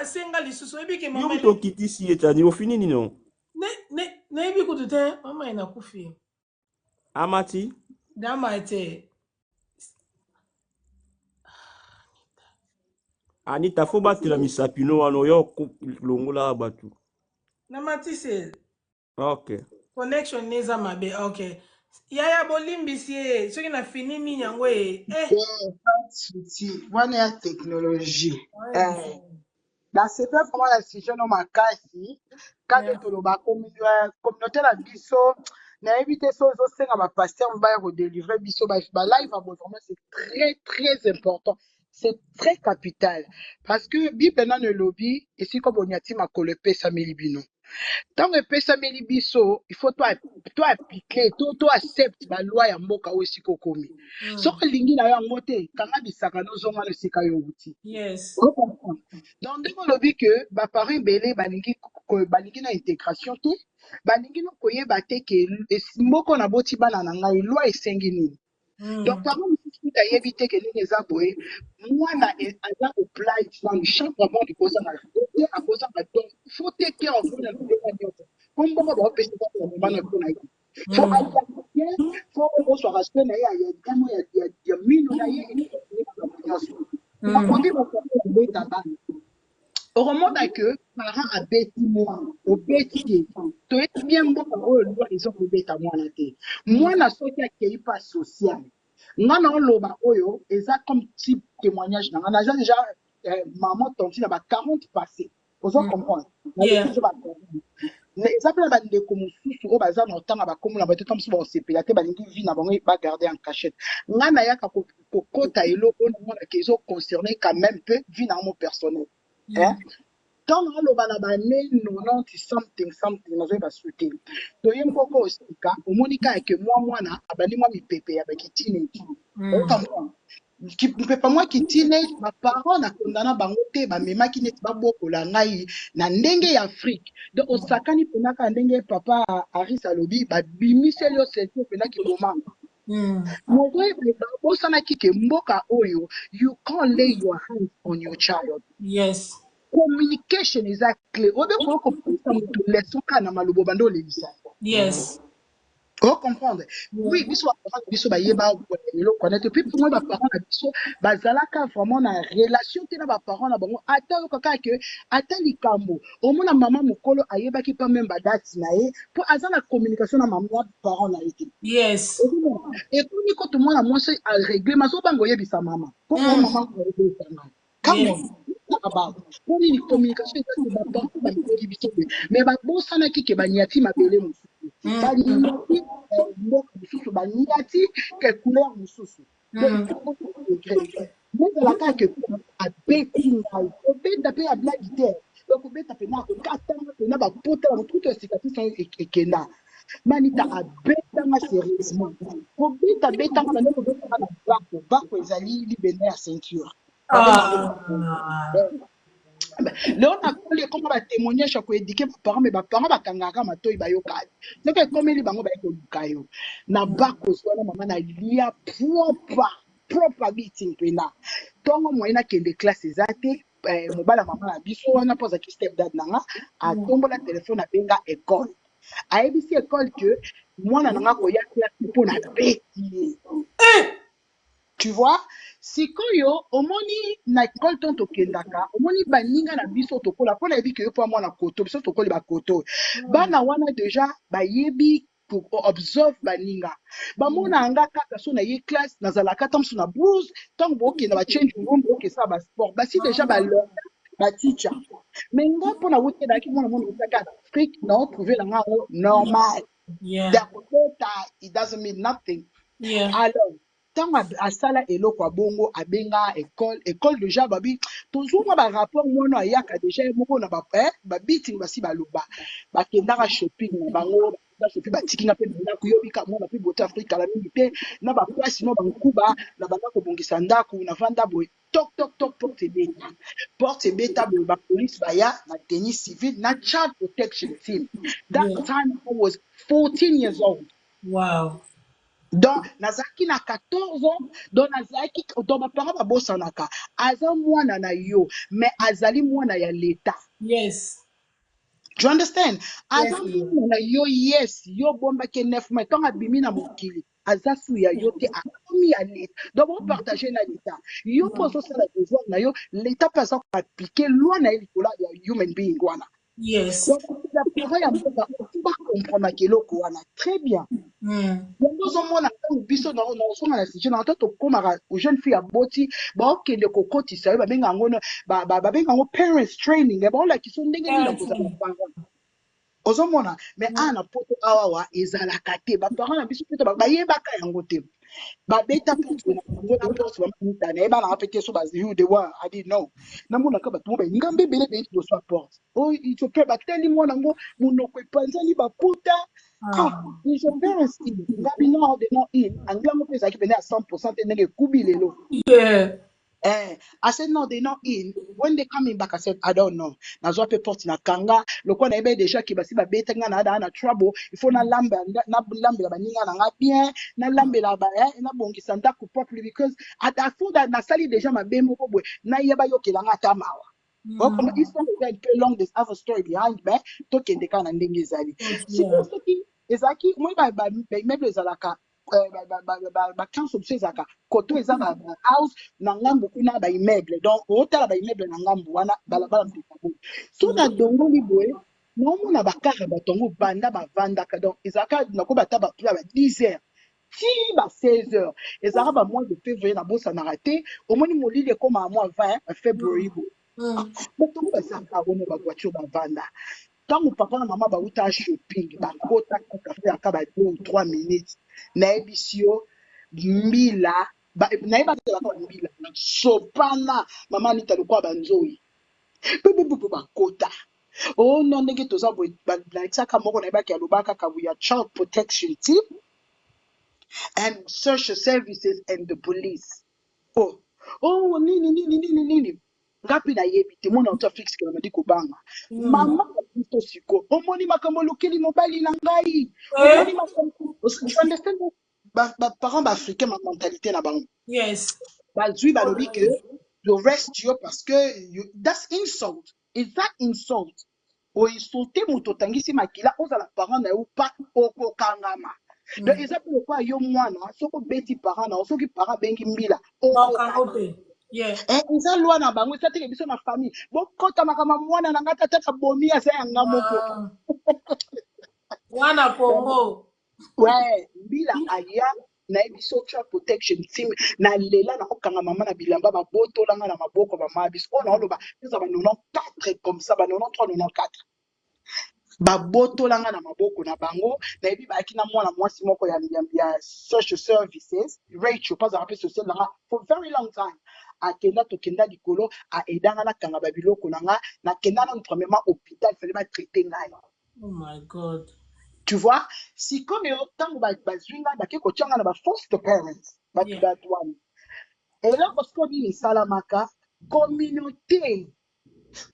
senga lisusu, oyebi ke Yo mama moto okitisi ye tani ofini nini o? Nayebi kutu te, mama ye nakufi. Amati. Dama te. Anita, fo batela misapino wana oyo longola bato. Namatisi. Ok. Connection ne eza mabe. Ok yaya, bolimbisi ye soki na fini nini yango e. Pas de souci, wana ya technologie. Nasepela vraiment na sujet no makasi kaka. Toloba communauté na biso, nayebi te so ezosenga bapasteur baya kodélivre biso. Balive ya boye vraiment, c'est très très important, c'est très capital, parce que Bible nano elobi esika boniati makolo epesameli bino. Ntango epesameli biso, il faut to appliquer, to accepte baloi ya mboka oyo esika okomi. Soki olingi na yo yango te, kanga bisaka, nozonga na esika yo outi. Ocomprendre? Donc ndenge olobi ke baparent ebele balingi na intégration te, balingi no koyeba te ke mboka naboti bana na ngai, loi esengi nini. Donc parent mosusu kuta ayebi te ke ndenge eza boye, mwana aza oblige nanu chambre avant likozanga te, akozanga. Donc faut te ke omona biloko nyonso po mbongo baopesa eza na mama na mpo na ye, faut aliaka bien, faut ozwaka soin na ye ya demo ya mino na ye, makambo nyonso. Bakoki kobeta bana, okomona ke parent abeti mwana, obeti ye. Toyebi bien mboka oyo, loi eza kobeta mwana te. Mwana soki akei pa social, nga na oloba oyo eza comme type témoignage na nga, naza déjà maman tantine na ba 40 passé, ozo comprendre? Naleki ba 40. Eza mpe na bandeko mosusu oyo baza na otanga bakombo na bato ta mosusu bakosepela te, balingi vie na bango bagarde en cachette. Nga nayaka kokota eloko oyo namonaka ezoconcerne quand même mpe vie na yango personnel, hein? Ntango aloba na bane 90 something something, nazoyeba su te. Toye moko osika, omoni kaka ke mwa mwana abandi mwa mipepe ya bakiteenage. Ocomprendre? Mipepe mwa kiteenage, baparent na kondana bango te, bamemaki neti babokola ngai na ndenge ya Afrique. Donc osakani mpena kaka ndenge papa Aris alobi, babimiseli yo ceinture mpena kibomanga. Mokoyeba babosanaki ke mboka oyo, you can't lay your hands on your child. Communication eza clé. Obe koyo kopesa moto leçon kaka na maloba, banda olelisa. Ocomprendre? Oui, biso baparent na biso bayeba eloko wana te. Puis mpo baparent na biso bazalaka vraiment na relation te na baparent na bango. Ata oyoka kaka ke ata likambo, omona mama mokolo ayebaki pa même badate na ye, mpo aza na communication na mama, na parent na ye te. Ekomi koto mwana mwasi aregle, mazobanga oyebisa mama mpo o mama oyebisa ngai. Come on, about mpo nini communication eza te? Baparent balingaki biso boye, mais babosanaki ke baniati mabele mosusu, baniati mboka mosusu, baniati ke couleur mosusu. Donc il faut intégrer. Ezalaka ke abeti ngai, kobeta mpe ya blague te, donc kobeta mpena, akatanga mpena bapota na motutu ya cicatrice ekenda. Manita, abetanga sérieusement, kobeta betanga, bande kobetanga na bako. Bako ezali libende ya ceinture. Leo nakoli, ekoma batémoignage ya koéduquer baparent, mais baparent bakangaka matoi, bayoka. Soki ekomeli bango, baye koluka yo na bakozi wana. Mama, nalia proper proper beating mpena. Ntongo moye nakende classe eza te. Mobali ya mama na biso wana, mpo azalaki step dad na nga, atombola telefone, abenga école, ayebisi école ke mwana na nga koya classe mpo na beti ye. Tu vois, sikoyo omoni na école ntongo tokendaka, omoni baninga na biso tokola, mpo nayebi ke yo mpo mwana koto, biso tokoli bakoto. Bana wana déjà bayebi observe baninga, bamona nga kaka so na ye classe, nazalaka ta mosu na blouse. Ntango bookenda bachange room, bookesala basport, basi déjà balorda bateacher. Mais nga, mpo na wuti ezalaki mwana mwana otaka na Afrique, naotrouve na nga yango normal. Dakobota, it doesn't mean nothing. Alors ntango asala eloko ya bongo, abenga école. École déjà babi tozomwa barapport, mwana ayaka déjà ye moko na babeating. Basi baloba bakendaka shopping na bango, bakenda shopping, batiki nga mpe na ndako. Yobika mwana mpe bote Afrique kala mingi te na baplace no bankuba na banda kobongisa ndako. Navanda boye, tok tok tok, porte ebeta, porte ebeta boye, bapolice baya na tenue civile na child protection team. That time I was 14 years old. Donc nazalaki na 14 ans. Donc nazalaki, donc baparent babosanaka, aza mwana na yo, mais azali mwana ya l'État. Do you understand? Aza mwana na yo, yes, yo bombaki 9 mois. Ntango abimi na mokili, aza su ya yo te, akomi ya l'État. Donc bopartage na l'État. Yo mpo ozosala devoir na yo, l'État mpe aza koappliquer loi na ye likolo ya human being wana. Donc baparent ya mboka oyo bacomprendaka eloko wana très bien. Yango ozomona, ntango biso nazonga na sujet na to, tokomaka jeune fille aboti, baokende kokotisa yo, babenga yango babenga yango parents training, baolakisa yo ndenge nini na kozala parent. Ozomona, mais awa na Poto awawa ezalaka te. Baparent na biso mpe bayebaka yango te. Babeta porte na bango, na porte bamamita, nayeba nanga mpe te so you the one. I didn't know. Namonaka bato mo bangambe ebele ebele liboso ya porte oyo Ethiopie, bateli mwana yango, monoko epanzani, bapota. Ah, is your parents in? Ngabi no, they not in. Anglais yango mpe ezalaki pene ya 100 te ndenge ekubi lelo. I said, "No, they're not in." When they coming back, I said, "I don't know." Nazwa pe porte na kanga, lokwa na yebe déjà ki basi babeta nga na na trouble. Il faut na lamba, na lambela baninga na nga bien, na lambela ba na bongisa ndako properly, because I feel that nasali déjà mabe moko boye, na yeba yokela nga ata mawa. Comme histoire eza un peu long, there's other story behind, mais tokende kaka na ndenge ezali. Sikoyo soki ezalaki moi, ba immeuble ezalaka bacouncil biso ezalaka koto, eza ba house na ngambu kuna, baimmeuble. Donc otala baimmeuble na ngambu wana, balabala mpeka boye. So nadongoli boye, naomona bakara, bato yango banda bavandaka. Donc ezalaka nakoba ata bato ya ba 10 heures ti ba 16 heures, ezalaka bamois de février, nabosanaka te. Omoni molili ekómaa mwa 20 février boye. Bato yango bazalaka wana, bavoiture bavanda. Ntango papa na mama bauta shopping, bakota kaka yaka ba 2 ou 3 minutes, nayebisi yo mbila nayeba ezalaka bambila sopana. Mama Anita, lokola banzoi pepepepe bakota. Oh non, ndenge toza boye, balakisaka moko, nayebaki alobaka kaka, "We are child protection team and social services and the police." Oh, nini nini nini nini, nga mpe nayebi te. Mwana auto Afrique sikoyo nabandi kobanga. Mama na biso sikoyo, omoni makambo olukeli mobali na ngai, omoni makambo. You understand? Baparent baafricain, ma mentalité na bango, bazwi, balobi ke you rest yo parce que you, that's insult, eza insult. Oinsulte moto otangisi makila, ozala parent na yo pa, okokangama. Donc eza mpe lokola yo mwana, soki obeti parent na yo, soki parent abengi mbila, Baokango okoka. mpe. Yeah. Eh, eza loi na bango, eza teke biso na famille bokota makambo ya mwana na nga, tata bomi aza ya nga moko. Ah. Wana Congo. Ouais, mbila aya, nayebi so child protection team nalela, nakokanga mama na bilamba, babotolanga na maboko mama biso oyo naoloba eza ba 94 comme ça, ba 93, 94, babotolanga na maboko na bango. Nayebi bayaki na mwana mwasi moko ya social services, Rachel, mpo azalaka mpe social nanga for very long time. Akenda, tokenda likolo, aedanga nakanga babiloko na nga. Nakenda nanu premièrement hôpital, fallait batraite ngai. Oh my God. Tu vois, sikoyo ntango bazwi ngai, bake kotia ngai na bafoster parents, bato bato wana. Eloko sikoyo nini esalamaka?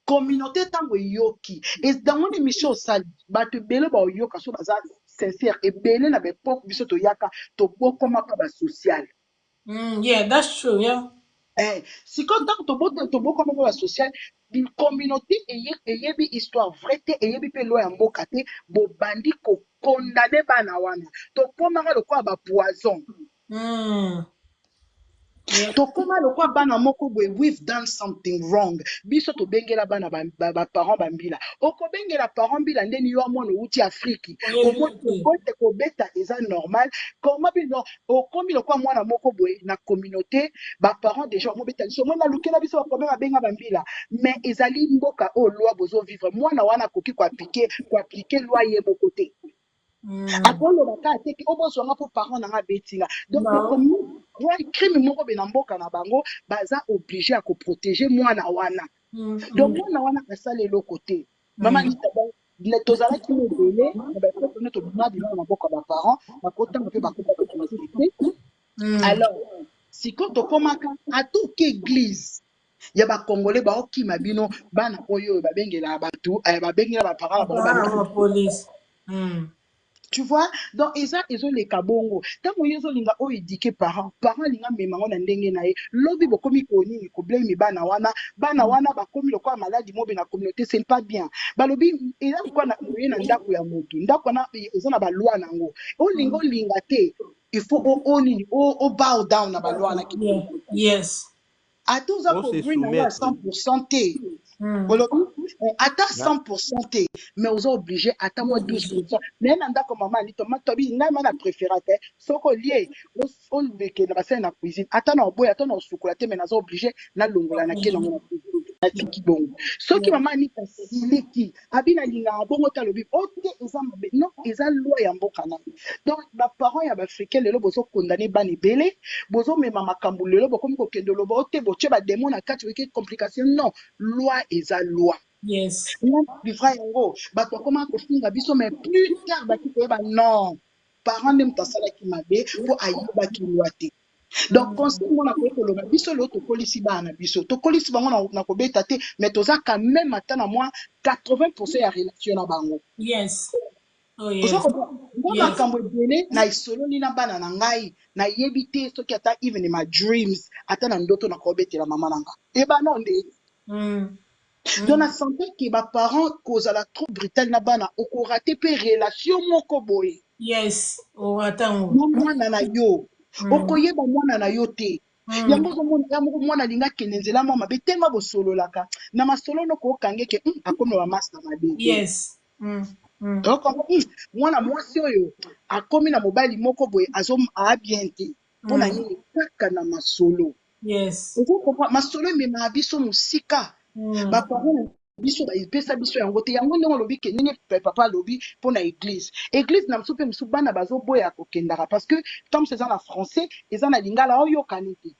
Communauté ntango eyoki yango na émission osali, bato ebele baoyoka so baza sincère. Ebele na baépoque biso toyaka, tobokoma mpa basocial. Yeah, that's true. Yeah. Eh, sikoyo ntango tobokoma mpa basocial, communauté eyebi histoire vrai te, eyebi mpe loi ya mboka te, bobandi kokondane bana wana, tokomaka lokola bapoison. Tokóma lokola bana moko boye, we've done something wrong. Biso tobengela bana baparent bambila. Okobengela parent mbila ndeni yo mwana outi Afriki? Oyebi omoni te. Kobote kobeta eza normal koma bino okomi lokola mwana moko boye na communauté. Baparent déjà omobeta biso, omoni nalukela biso baproblème, abenga bambila. Mais ezali mboka oyo loi bozovivre, mwana wana akoki koappliquer loi ye moko te. Akoloba kaka te ke obozwanga mpo parent na nga abetinga. Donc Non. bokomi crime moko be na mboka na bango, baza obligé ya koprotéger mwana wana. Donc mwana wana asala eloko te, mama Anita. Donc tozalaki ebele na baépoque wana, tobima bima na maboko ya baparent, bakotanga mpe bakota te. Alors sikoyo tokomaka ata oke église ya bacongolais, baokima bino bana oyo babengela bato, babengela baparent na bango. Ah, Bambila. la police. Tu vois, donc eza ezoleka bongo. Ntango ye ezolinga oyo éduquer parent, parent alinga mema ngo na ndenge na ye. Lobi bokomi konini, koblame bana wana. Bana wana bakomi lokola maladi mobe na communauté. C'est pas bien. Balobi eza lokola oye na ndako ya motu, ndako wana eza na baloi nango, olinga olinga te, il faut o nini o bow down na baloi wana. Ata oza O se koagree nango ya soumettre. 100 te. Olobi ata 100 te, mais oza obligé ata mwa 12. Naye na ndako mama Anito, ma tobi ngai ma na préféra te soki olie, oleke na basali na cuisine, ata na oboya, ata na osukola te, mais naza obligé nalongola, nake nango na cuisine, natiki bongo. Soki mama Anita siliki, abi nalingaka bongo te, alobi o te, eza mabe. Non, eza loi ya mboka na ye. Donc baparent ya baafricain lelo bozokondane bana ebele, bozomema makambo lelo, bokomi kokende oloba o te, botie bademo na kati, boke complication. Non, loi eza loi. Vivra yango. Bato bakomaka kofinga biso, mais plus tard baki koyeba non, parent nde moto asalaki mabe mpo ayebaki loi te. Donc conseil ngo nakoki koloba, biso lelo tokolisi bana na biso, tokolisi bango na kobeta te, mais toza quand même ata na mwa 80 ya relation na bango. Oza comprendre nga? Makambo ebele na esololi na bana na ngai, nayebi te soki ata even in my dreams, ata na ndoto, nakobetela mama na nga ebana nde. Donc na sante ke baparent kozala trop brutal na bana, okorater mpe relation moko boye Orata yango. Na mwana na yo. Okoyeba mwana na yo te. Yango ozomona ya moko mwana alingi akende nzela mwa mabe tema, bosololaka na masolo noko, okange ke akomi na bamasta mabe. Okomba mwana mwasi oyo akomi na mobali moko boye, azo bien te. Mpona nini? Kaka na masolo. Ozokompa masolo ememaka biso mosika. Baparent na biso baepesa biso yango te. Yango ndenge olobi ke ndenge papa alobi mpo na église na mosusu mpe mosusu bana bazoboya kokendaka parce que ntango mosusu eza na français, eza na lingala, oyokani te.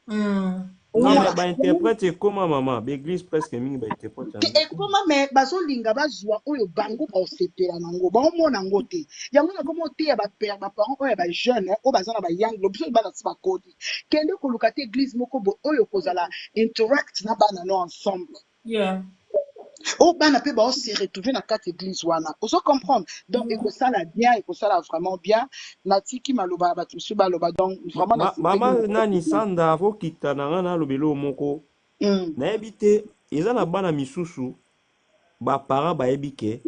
Non, mais Omona bainterprète ekoma, mama, baéglise presque mingi bainterprète te. Yango Ekoma, me bazolinga bazwa oyo bango baosepela nango, baomona yango te. Yango nakoma oteya bapère, baparent oyo ya bajeune oyo baza na bayanglo, biso bana ti bakoli, kende koluka te église moko boye oyo kozala interact na bana no ensemble, oyo bana mpe baose retrouver na kati église wana. Ozo comprendre? Donc ekosala bien, ekosala vraiment bien. Natiki maloba ya bato mosusu baloba. Donc vraiment nasepeli. Mama nani, Sanda, akokita na nga, nalobela oyo moko. Nayebi te, eza na bana misusu, baparent bayebi ke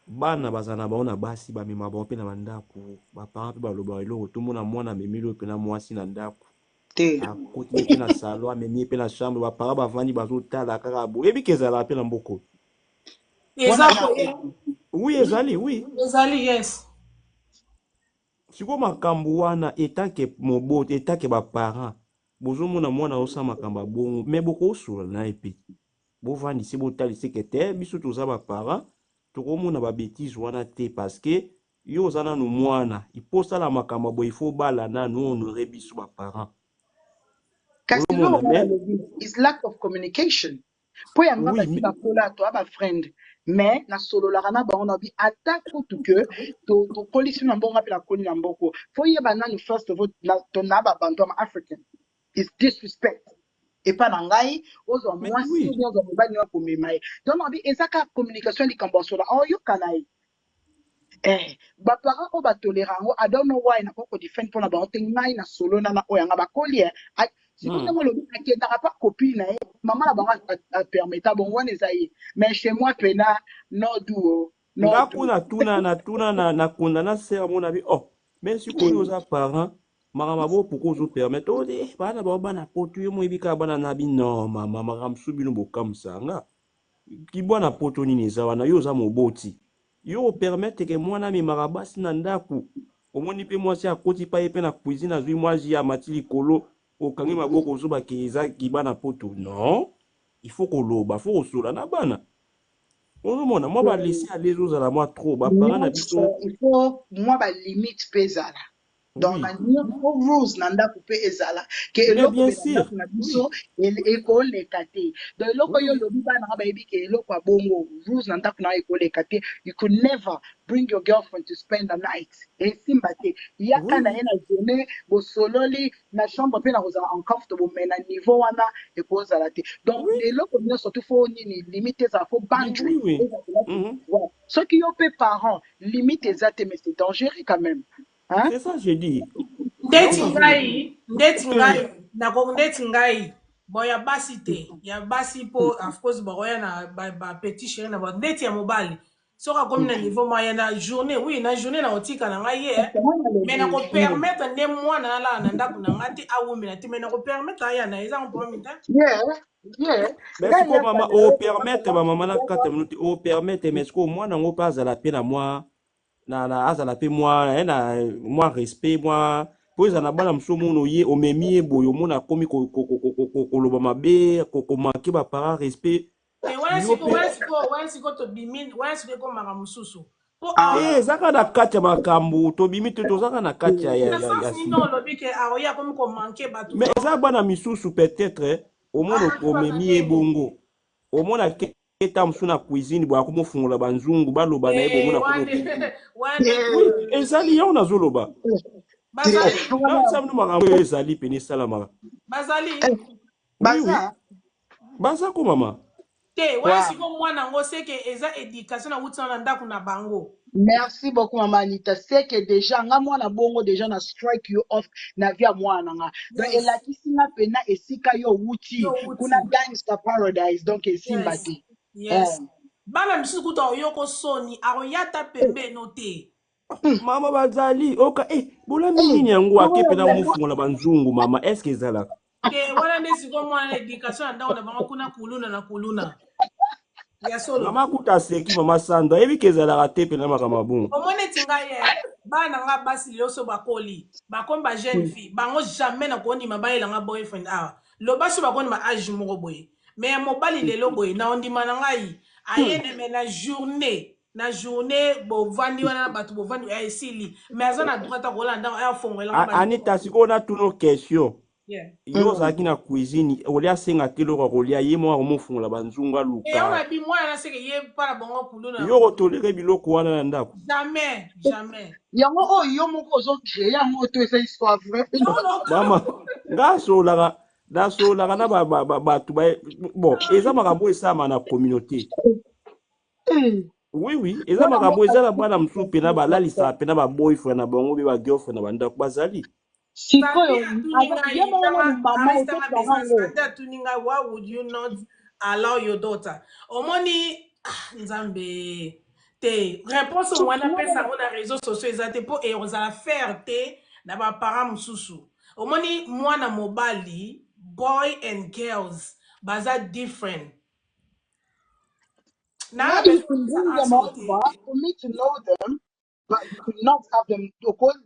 Bana bazala na bango na basi, bamemaka bango mpe na bandako, ba parents mpe balobaka eloko te, omona mwana amemeli oyo mpena mwasi na ndako, Te. akoti ye mpe na salon, amemi ye mpe na chambre, ba parents bavandi bazotala kaka boye, oyebi ke ezalaka mpe na mboka oyo. Eza Wana ko Oui, ezali, oui. Ezali, yes. Sikoyo makambo wana etant que moboti, etant que ba parents, bozomona mwana azosala makambo ya bongo, mais bokosolola na ye mpe. Bovandise, botalise ke te, biso toza ba parents, tokomona ba betises wana te parce que yo oza nanu mwana, il faut osala makambo ya boye, il faut obala nanu, o honorer biso ba parents. Kasi Ozomona, eloko nga mais nalobi is lack of communication. Po ya nga oui, basi mais bakola toa ba friend mais nasololaka na bango na bi ata kutu que to tokolisi na mbongo nga pe nakoli na mboko faut yeba nanu first of all na to na ba bantu ama African is disrespect epa na ngai ozwa mais mwasi oui. ou bien ozwa mobali nayo komema ye donc na bi eza kaka communication ya likambo ya solo aoyoka na ye. Eh, ba parents oyo ba tolera yango, I don't know why nakoki ko defend pona bango te, ngai na solo na na oyo ya nga bakoli eh, sikoyo ndenge olobi akendaka pa copine na ye, maman na bango a permetta bongo wana eza ye, mais chez moi pena no duo, no Nga duo. kuna tuna na tuna na na condamna sœur mona bi oh mais sikoyo oza parent makambo ya bongo pourquoi ozo permettre oh eh, bana bao bana poto yo moyebi kaka bana na bi non mama makambo mosusu bino bokamwisa nga kibwana poto nini eza wana yo oza moboti yo o permettre ke mwana amemaka basi na ndaku omoni pe mwasi akoti pa ye pe na cuisine azwi mwa jus amati likolo okangi maboko ozoba ke eza kibana poto non il faut koloba faut kosola na bana ozomona mwa ba laisser aller ezozala mwa trop ba parents na biso Nyonso il faut mwa ba limite pe ezala. Donc oui na nyonso faut rules na ndako pe ezala ke mais eloko bien pe na sûr ndako na oui biso ekoleka te. Donc eloko oui yo oui olobi bana nga bayebi ke eloko ya bongo rules na ndako na nga ekoleka te. You could never bring your girlfriend to spend the night. Esimba te. Yaka oui na oui ye na journée bosololi na chambre pe nakozala uncomfortable mais na niveau wana ekozala te. Donc oui eloko nyonso tu faut nini limite ezala faut boundary oui oui ezala voilà. Soki yo pe parent limite eza te mais c'est dangereux quand même. Hein? C'est ça je dis. Ndeti ngai, ndeti ngai, nako ndeti ngai. Bon ya basi te, ya basi po of course bakoya na ba, ba petit chéri na ba ndeti ya mobali. Soki akomi na niveau moyen na journée, oui, na journée na otika na ngai ye, mais nako permettre nde mwana alala na ndako na ngai te awumela te, mais nako permettre aya na eza problème te. Yeah. Mais Ngai sikoyo yaka mama na o yo permettre ba mama na kata minute o permettre mais sikoyo mwana yango mpe azala mpe na mwa na, na azala pe mwa eh, na mwa respect mwa po ezala na bana mosusu omona oye omemi ye boye omona akomi koloba mabe komanke ba parents respect Te wana yo siko pe wana siko wana siko tobimi wana siko ekomaka mosusu po Ah. te eza kaka na kati ya makambo tobimi te toza kaka na kati ya, ya, na ya, sens ya nini sujet olobi ke aoye akomi komanke bato mais eza bana misusu peut-être omona ah omemi ye bongo omona ke ta mosusu na cuisine boye akomi ofungola banzungu baloba na ye bomona akomi obeli wana oui ezali yango nazoloba bazali nayebisa bino makambo oyo ezali pene esalamaka bazali oui oui Baza. baza ko mama te wana Wow. siko mwana yango seke eza éducation na wuti na ndako na bango. Merci beaucoup maman Anita. C'est que déjà nga mwana bongo déjà na strike you off na vie ya mwana nga. Donc Yes. elakisi nga pena esika yo wuti Yo wuti. kuna gangster paradise donc esimba Yes. te. Yes. Eh. Bana misusu kutu akoyoko soni akoya ata pembeno te. Mama bazali oka eh bolami nini yango ake pena mofungola banzungu mama est ce que ezalaka Te wana nde sikoyo mwana na éducation na ndako na bango kuna kuluna na kuluna. Ya solo. Mama kuta aseki mama Sandra ayebi ke ezalaka te pena makambo ya bongo. Omoni neti ngai eh, bana na nga basi lelo so bakoli bakomi ba jeune fille bango jamais nakondima bayela nga boyfriend awa loba so bakondima age moko boye mais ya mobali lelo boye na ondima na ngai aye na mais na journée na journée bovandi wana na bato bovandi ya esili mais aza na droit akola ndako aya fongolela nga Anita sikoyo natuna question Yeah. yo ozalaki na cuisine olia asenga te eloko ya kolia ye moko akomofungola banzungu Eh, aluka on a dit mwana na seke ye para bango kuluna. yo otolere biloko wana na ndako Jamais, jamais. Yango oyo yo moko ozo créer yango to eza histoire vraie. Non, non. Mama nga asololaka nasololaka na bato bon eza makambo oyo esalama na communauté. Oui oui eza makambo eza na bana mosusu mpena balalisaka mpena ba boyfriend na bango mpe ba girlfriend na bandako bazali. Sikoyo Sandy atuni ngai, ye moko tanga nanu mama Aris tanga ozotonga message, yango. Sandy atuni ngai why would you not allow your daughter? Omoni ah, Nzambe. Te, réponse oyo mwana apesa yango na réseaux sociaux eza te, mpo ekozala fair te na baparent mosusu. Omoni, mwana mobali, boy and girls baza different. Na Maybe you can bring them over for me to know them, but you could not have them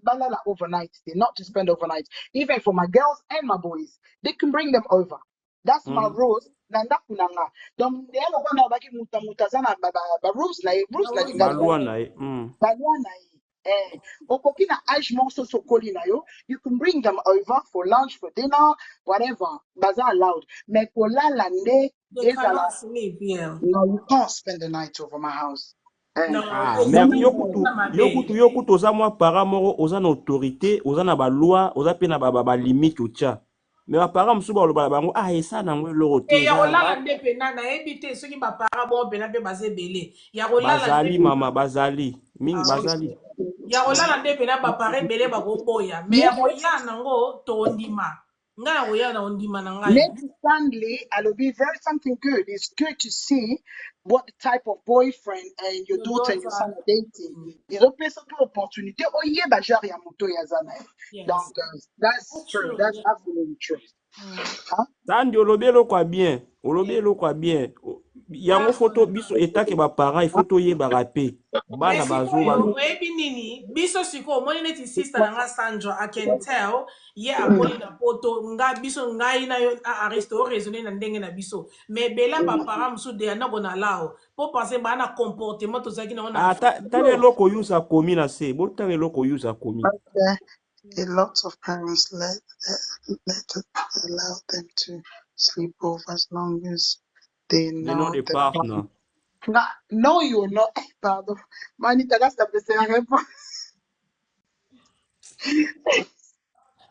balala overnight. They're not to spend overnight. Even for my girls and my boys, they can bring them over. That's my rules. Na ndako na nga. Donc, ndeya lokola na baki muta muta aza na ba rules na ye, rules na lingala. Baloi na ye. Baloi na ye. Eh, okoki na age moko soki okoli na yo, you can bring them over for lunch, for dinner, whatever. Baza allowed. Mais kolala nde They ezala cannot sleep, yeah. No, you can't spend the night over my house. Eh. No, Ah, eza mais yo kutu mabe. Yo kutu oza mwa parent moko, oza na autorité, oza na baloi, oza mpe na balimite otya. Mais baparent mosusu baloba na bango: "Ah, esa nango eloko te." E ya eza kolala nde mpena nayebi te soki baparent bongo mpena mpe baza ebele ya kolala nde. Bazali, mama, bazali mingi. Ah, Bazali. Ya kolala nde mpena baparent ebele bakoboya, mais ya koya nango tondima. Ngai ya koya na ondima na ngai. Nate Stanley, alobi very something good. It's good to see what the type of boyfriend and your your daughter and your son daughter are dating. Ezopesa mpe opportunité oyeba genre ya moto oyo aza na ye. Donc, that's That's true. true. That's absolutely true. Huh? Tandi, olobi eloko ya bien, olobi eloko ya bien. Yango faut to biso etake baparent, il faut toyebaka mpe bana Mais bazo sikoyo oyebi nini, biso sikoyo omoni neti sister na nga Sandra, I can tell ye akoli na Poto. Nga biso, ngai na yo Aristo, oraisonne na ndenge na biso, mais ebele baparent mosusu they are not gonna allow, mpo parce baa na comportement tozalaki nango na Ah, tala eloko Yusa akomi na se, botanga eloko Yusa akomi. Okay. A lot of parents let allow them to sleep over as long as they they know know the the partner. Nga, no, you know. Eh, pardon. Manita, that's the réponse.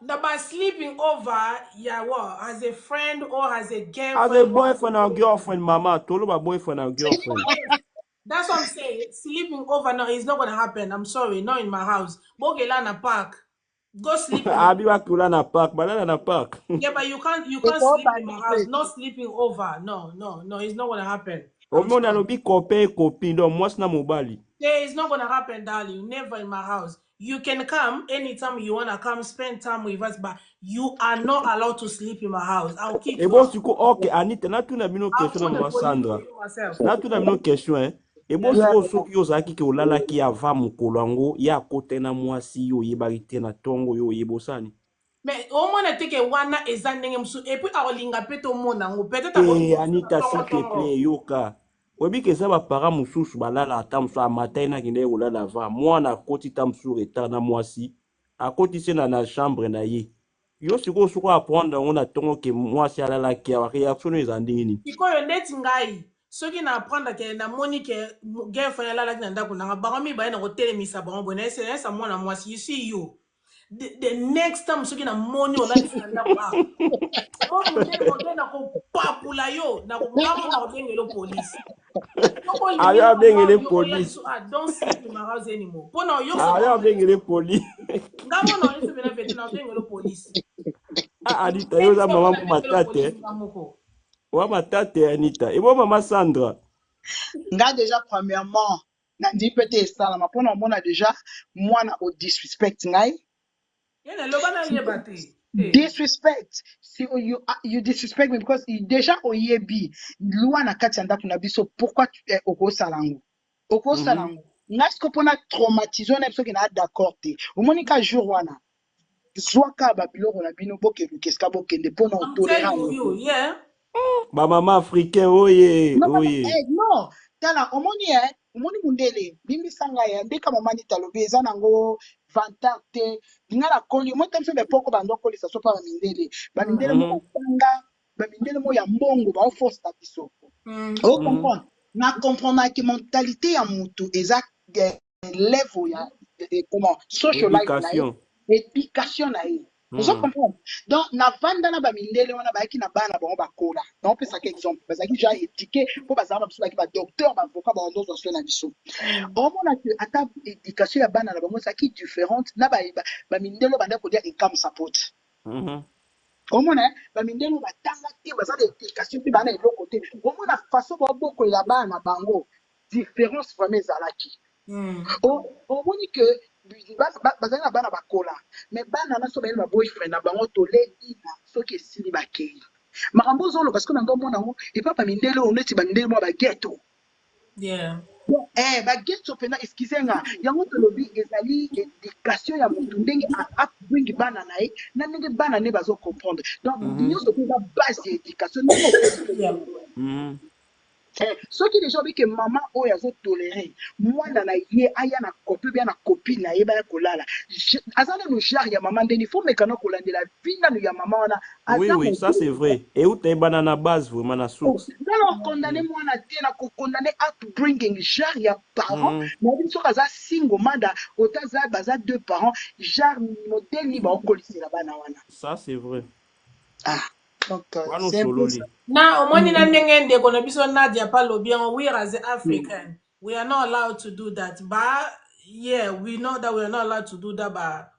Na ba sleeping over ya what, as a friend or as a as girlfriend a or as a boyfriend or girlfriend, mama, toloba boyfriend or girlfriend. That's what I'm saying. Sleeping over, no, it's not gonna happen. I'm sorry, not in my house. Bokela na park. Go sleep in Abi bakula na park, balala na park. Yeah, but you can't It's all sleep by in my the house. place. No sleeping over. No, it's not gonna happen. I'm Omona sorry. alobi copain, copine, donc mwasi na mobali. Yeah, it's not gonna happen, darling. Never in my house. You can come anytime you wanna come, spend time with us, but you are not allowed to sleep in my house. I'll kick you Ebo out. siko, ok, Anita, natuna bino I'll question na call the mama police Sandra. for you myself. Natuna bino question, eh. Ebo sikoyo, soki ozalaki ke olalaki avant mokolo yango, ye akota na mwasi, yo oyebaki te, na ntongo yo oyeba, osani? Mais omona te ke wana eza ndenge mosusu, et puis akolinga mpe tomona yango peut-être Te, akolinga Anita, s'il te ntongo. plaît, yoka. Oyebi ke eza baparent mosusu balala, ata mosusu amata ye nakende ye kolala avant mwana akoti, ta mosusu retard na mwasi, akoti se na chambre na ye. Yo sikoyo, soki apprendre yango na ntongo ke mwasi alalaki awa, réaction oyo eza ndenge nini? Sikoyo ndeti ngai, soki na apprendre ke namoni ke girlfriend alalaki na ndako nanga, bango mibale na kotelemisa bango boye, nayesa mwana mwasi: "You see, you, the next time soki namoni olalisi na ndako awa, mo mondele moke na kopapula yo, ngamo na kobengela polisi." Ayo abengele polisi. Don't sleep in my house anymore, mpona Ayo abengele polisi. Ngamo na oyeso pena vete na obengela polisi. Ah, Anita, yo oza mama mo matate moko. Wa matate, Anita. Ebo mama Sandra? Nga déjà, premièrement, nandi mpe te esalama, mpona omona déjà mwana odisrespect ngai. Ye naloba nayeba te. Disrespect, si you disrespect me because déjà oyebi loi na kati ya ndako na biso. Pourquoi okosala yango, okosala yango? Ngai siko mpona traumatise na biso ke na d'accord te. Omoni ka jour wana, zwaka babiloko na bino, bokeluka esika bokende mpona otolera yango te. Bamama africain oye. Non, Oye. Eh, non, tala, omoni, eh, omoni mundele, limbisa ngai, eh, ndeka mama Nita alobi eza nango vantard te. Nga nakoli, omoni ta biso bepoko bando okolisa so mpa bamindele, bamindele moko batanga, bamindele moko ya mbongo baoforce na biso. Ocomprendre, na comprendre ke mentalité ya motu eza level ya comment, social life na ye, éducation. Éducation na ye, ozo comprendre? Donc navanda na bamindele wana, bayaki na bana bango, bakola. Naopesaka exemple, bazalaki déjà éduqué mpo bazala babiso, bayaki badocteur, baavocat, bandozwa soin na biso. Omona ke ata éducation ya bana na bango ezalaki différente na bamindele oyo banda kolia income support. Omona, eh, bamindele oyo batanga te, baza na éducation te, bana eloko te, omona façon baobokolela bana na bango. Difference vraiment ezalaki. Omoni que bazali na bana bakola mais bana wana soki baye na ba boyfriend na bango tole dina soki esili bakeyi. Makambo ozo loba sikoyo na nga omona yango epa ba mindele oyo neti ba mindele mwa ba ghetto. Yeah. Bon, eh, ba ghetto pena excusez nga. Yango tolobi ezali education ya mutu ndenge a upbring bana na ye na ndenge bana ne bazo comprendre. Donc nyonso pe eza base ya education ndenge okolisi. Yeah. Eh, soki dejà oyebi ke maman oyo azo tolerer mwana na ye aya na copain ou bien na copine na ye baya kolala, aza nanu genre ya maman ndeni, faut meka nanu kolandela vie nanu ya maman wana, Oui, aza oui, ça c'est modèle. vrai. Euta ebanda na base vraiment na Oh, source. nga na condamner mwana te, na ko condamner upbringing, genre ya parent, nayebi soki aza single mother, ota aza baza deux parents, genre modèle nini baokolisela bana wana. Ça c'est vrai. Ah, donc Wana c'est un peu osololi. ça. Na omoni na ndenge ndeko na biso Nadia pa lobi yango, we as a African we are not allowed to do that, but yeah, we know that we are not allowed to do that, but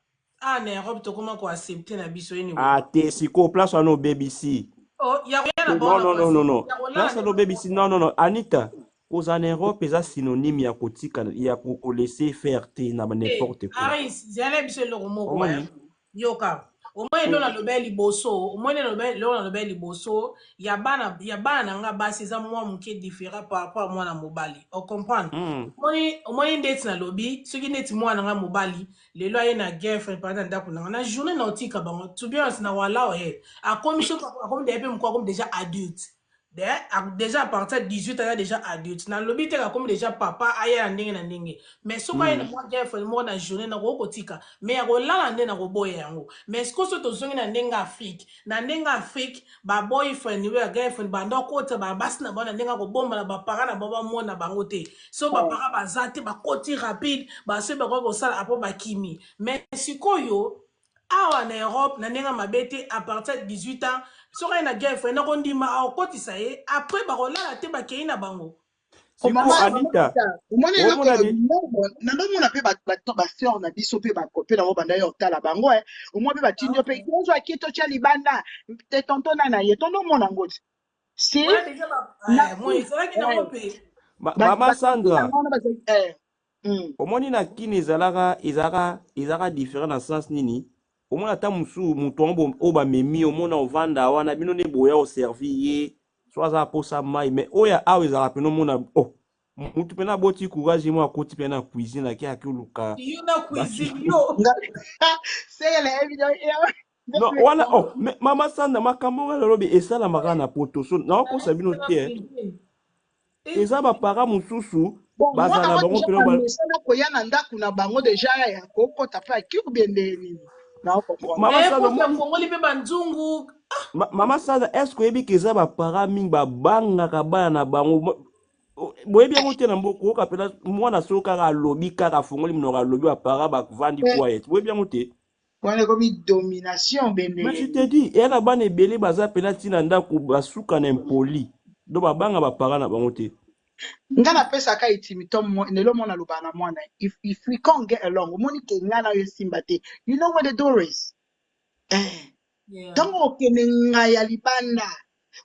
ah, na Europe tokoma ko accepter na biso anyway. Ah te, sikoyo place wana obebisi. Oh, ya koya na bango Non, na non, non, non, non. ya kolala Place nde wana obebisi. Non, non, non. Anita, kozala na Europe eza synonyme ya kotika ya ko laisser faire te na ba te. n'importe quoi. Aris, zela biso eloko moko eh. Omoni? Yoka. Omoni eloko nalobeli liboso, omoni eloko nalobeli liboso ya bana ya bana na nga basi eza mwa moke différent par rapport à mwana mobali. O comprendre? Omoni ndeti nalobi, soki ndeti mwana na nga mobali lelo aye na girlfriend par na ndako na nga na journée na otika bango, to be honest, na walao he. Akomi soki akomi deja pe mokolo akomi déjà adulte. Déjà à partir de 18 aza déjà adulte. Nalobi te akomi déjà papa aya na ndenge na ndenge. Mais soki aye na mwa girlfriend moko na journée nakoki kotika, mais ya kolala nde nakoboya yango. Mais sikoyo soki tozongi na ndenge Afrique, na ndenge Afrique ba boyfriend oyo ya girlfriend banda okota ba basi na bango na ndenge ya kobomba na ba parents na bango bamona bango te. So ba parents baza te, bakoti rapide, basoki bakoki kosala apo bakimi. Mais sikoyo awa na Europe na ndenge mabe te, à partir de 18 ans soki aye na girlfriend nakondima akokotisa ye, après bakolala te, bakei na bango. Sikoyo Mama, mama Anita, Anita, omoni eloko omona olobi de nalomona mpe ba sœur na biso mpe bakope nango banda yo otala bango eh. Omoni mpe batindi yo mpe ozwa kito tya libanda te tonton nana ye tondo omona yango te si Wana deja ba na eh, moi ezalaki nango mpe. Mama batindi Sandra, nango wana bazali eh. Omoni na Kin ezalaka ezalaka ezalaka différent na sens nini? Omona ata mosusu moto yango oyo bamemi omona ovanda wana bino nde boya oservi ye so aza na posa mai, mais oyo ya awa ezalaka pena omona oh motu pena aboti courage ye moko akoti pena na cuisine ake ake oluka Yo na basi. cuisine yo. Seyele Non, wana oh, mais mama Sandra, makambo nga nalobi esalamaka na poto so nakokosa bino Na te eh. cuisine. Eza bapara mosusu Bon, mwana bazala na ngo bango deja mpena amesana koya na ndako na bango deja ya kokota mpe akirubie nde nini na comprendre. Mama Eh, Sandra, kota omoni fongoli mpe banzungu. Mama Sandra, est-ce que oyebi ke eza bapara mingi babangaka bana na bango? Boyebi yango te na mboka oyoka mpena mwana soki kaka alobi kaka afongoli monoko alobi bapara bavandi quiet, boyebi yango te. Wana ekomi domination Mais je bende. te dis, eya na bana ebele baza mpena ntina ndako basuka na impoli, donc babanga bapara na bango te. Nga napesaka ultimatum lelo mwana alobaka na mwana if we can't get along, omoni ke nga na yo esimba te, you know where the door is. Eh. Yeah. Ntango okende ngai ya libanda